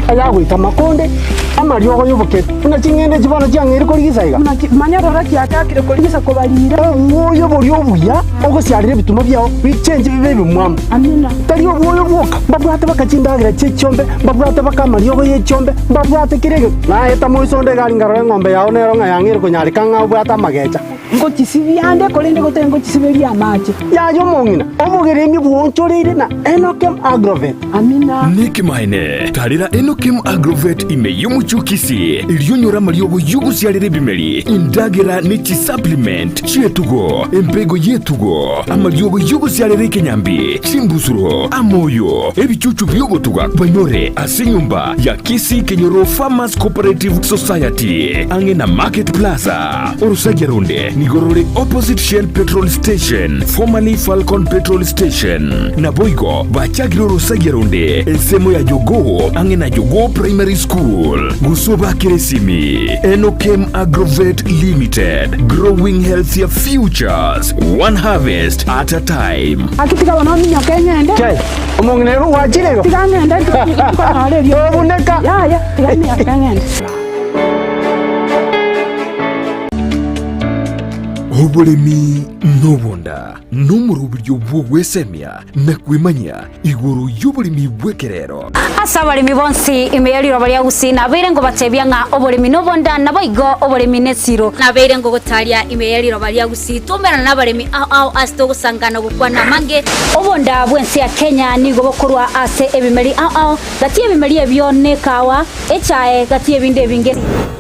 ayagoita amakonde, amariogo y'obokendu. Buna ching'ende echi bono chiang'eire korigisa iga. Buna manya rora chiachakire korigisa kobarira. Obwoyo boria obuya ogosiarera ebituma biao bichenche bibe ebimwamu. Amina. Tari obwoyo bwoka, mbabwate baka chindagera chi'echiombe, mbabwate baka amariogo y'echiombe, mbabwate kera egento. Naeta moiso onde egari nkarora eng'ombe yao nero ng'a yang'eire konyareka ng'a obwate amagecha. Ngochisibia ande, korende gotari ngochisiberia amache. Yaya omong'ina, obogeremi bwonchoreire na Enokem Agrovet. Amina. Nekemanene, tarera Enokem Agrovet ime y'omochie o Kisii, erio onyore amariogo y'ogosiarera ebimeri, endagera ne chisupplement chi'etugo, embego y'etugo, amariogo y'ogosiarera ekenyambi, chimbusuro, amoyo, ebichuchu bi'ogotuga banyore ase enyomba ya Kisii Kenyoro Farmers Cooperative Society, ang'e na Market Plaza. Orosagia ronde nigo rore opposite Shell Petrol Station, formerly Falcon Petrol Station. Naboigo bachakire orosagia ronde ensemo ya Jogoo ang'e na Jogoo Primary School. Gose obakere esimi Enokem Agrovet Limited, growing healthier futures, one harvest at a time. Gaki tiga bono ominyoke ng'ende. Che, omong'ina igo gwachire igo? Tiga ng'ende nkonyore erio. Tobuneka. Yaya, tiga minyoke ng'ende. Oboremi nobonda nomoroberio bw'ogwesemia na kwemanyia igoro y'oboremi bw'ekerero. Ase abaremi bonsi ime ye riroba ria Gusii nabeire ngobatebia ng'a oboremi nobonda, naboigo oboremi nesiro. Nabeire ngogotaria ime ye riroba ria Gusii twaumerana nabaremi ao ao ase togosangana gokwana amange. Obonda bw'ense ya Kenya nigo bokorwa ase ebimeri ao ao, gati y'ebimeri ebio nekawa, Echae gati y'ebinto ebinge.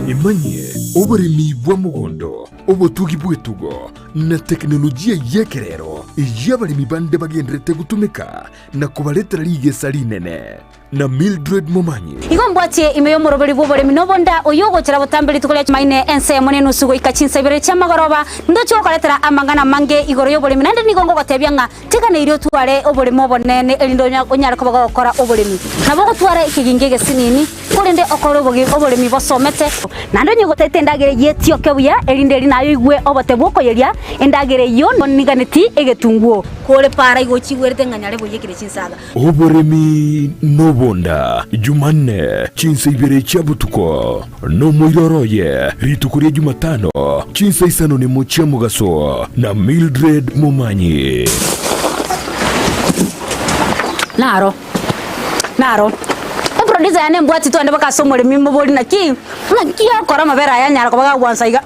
Emanyie oboremi bwa mogondo, obotugi bw'etugo, na teknolojia y'ekerero eyio abaremi bande bagenderete gotumeka na kobaretera rigesa rinene. Na Mildred Momanyi. Igo mbwatie ime y'omoroberi bw'oboremi nobonda, oyio ogochera botambe rituko ria Jumaine ensemo nenusu goika chinsa ibere chi'amagoroba, ndoche gokoretera amang'ana amange igoro y'oboremi, naende nigo ngogotebia ng'a Tiganeirie otware oboremo obonene, erinde onyare koba gogokora oboremi. Nabo ogotwara ekegingi egesinini, korende okore oboremi bosomete. Naende onye gotete endagera eyio etioke buya, erinde eri naye oigwe obote bw'okoyeria endagera eyio oniganeti egetunguo. Kore para igo ochigwerete ng'a nyare boiyekire chinsaga. Oboremi nobonda, Jumanne, chinsa ibere chia botuko, nomoiroro oye, rituko ria Jumatano, chinsa isano nemo chia mogaso, na Mildred Momanyi. Naro, naro. Eproducer yane embwati twende baka ase omoremi mobori naki, naki okora amabere aya anyara koba gagwansa iga.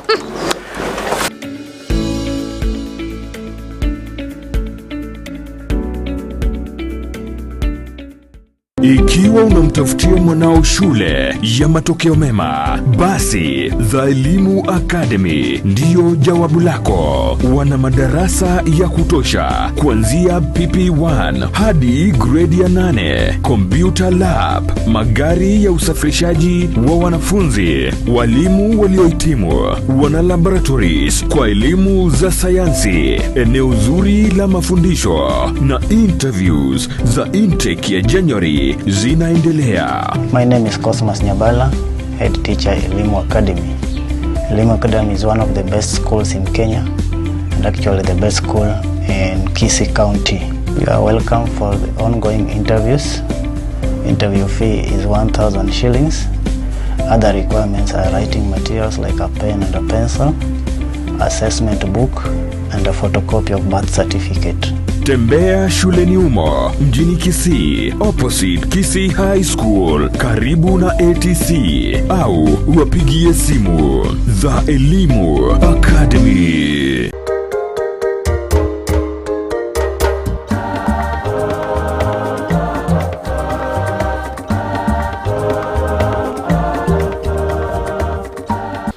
Ikiwa unamtafutia mwanao shule ya matokeo mema, basi The Elimu Academy ndiyo jawabu lako. Wana madarasa ya kutosha kuanzia PP1 hadi gredi ya 8, computer lab, magari ya usafirishaji wa wanafunzi, walimu waliohitimu, wana laboratories kwa elimu za sayansi, eneo zuri la mafundisho na interviews za intake ya January zinaendelea. My name is Cosmas Nyabala, head teacher Elimu Academy. Elimu Academy is one of the best schools in Kenya and actually the best school in Kisii County. You are welcome for the ongoing interviews. Interview fee is 1,000 shillings. Other requirements are writing materials like a pen and a pencil, assessment book, and a photocopy of birth certificate. Tembea shuleni humo mjini Kisii, opposite Kisii High School, karibu na ATC, au wapigie simu The Elimu Academy.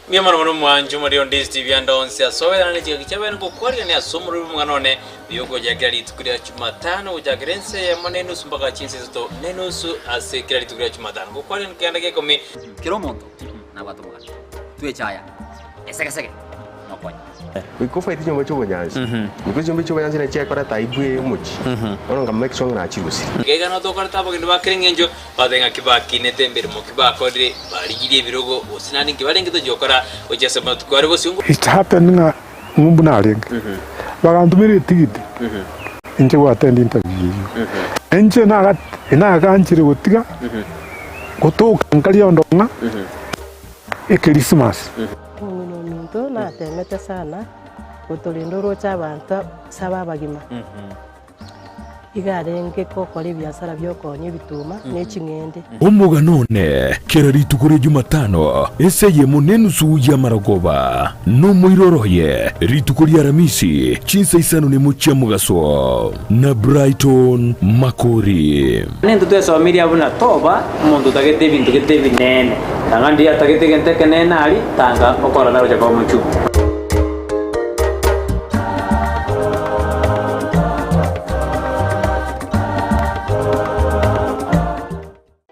Mbuya mono mono mwanche omorero onde Steve ande onsi ase oberane chigaki chiabene ngokwarigania ase omorero bw'omong'ana one buya ogochakera rituko ria Jumatano gochakera ense eyemo na enusu mpaka chinsa isato na enusu ase kera rituko ria Jumatano ngokwarigania keganda gia ikomi. Kera omonto nabwate omogano, twechaya esegesege nokonya. Goika ofaete chinyomba chi'obonyansi, goika chinyomba chi'obonyansi nachi chiakoreta aibu eye omochie, bono nka make sure ng'a nachirusire. Iga nigo tokoreta abageni ba kera engencho, bateba ng'a kibakinete emeremo ki bakorire, barigirie ebirogo, gose naende nki barenge tochia gokora gochia ase amatuko are bosio. It happened ng'a ng'umbu narenge, bagantomera etigiti inche go attend interview eyio. Inche naga naganchire gotiga gotoka nkaria onde ng'a Ekerismasi. Omong'ina ominto natemete sana gotorenda oroche abanto saba abagima. Iga arenge gokora ebiasara bi'okoonia ebituma ne ching'ende. Omogano one kera rituko ria Jumatano ase eyemo nenusu y'amarogoba, nomoiroro oye rituko ria Aramisi chinsa isano nemo chia mogaso, na Brighton Makori. Nintwe twesomirie abwo buna toba omonto otagete ebinto gete ebinene, tanga ndiria atagete egento ekenene aria, tanga okorora nagocha koba omochungu.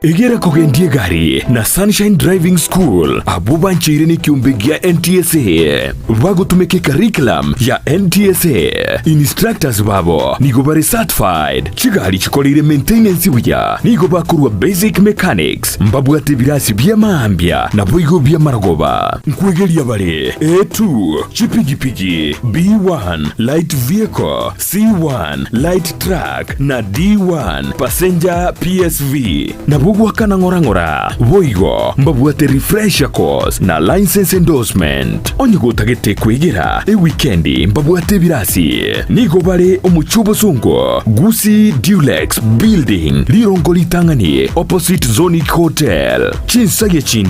Egera kogendia egari na Sunshine Driving School abwo bancheire nekiombe gia NTSA bagotumeka ecurriculum ya NTSA. Instructors babo nigo bare certified, chigari chikoreire maintenance buya, nigo bakorwa basic mechanics, mbabwate ebirasi bi'amaambia naboigo bi'amarogoba. Nkwegeria bare A2, chipigipigi, B1, light vehicle, C1, light truck, na D1, passenger PSV. Nabwo goakana ng'ora ng'ora. Boigo mbabwate refresher course na license endorsement. Onye gotagete kwegera ewikendi mbabwate ebirasi. Nigo bare omochie obosongo, Gusii Dulux Building, rirongo ritang'ani opposite Zonic Hotel. Chinsagia chinde.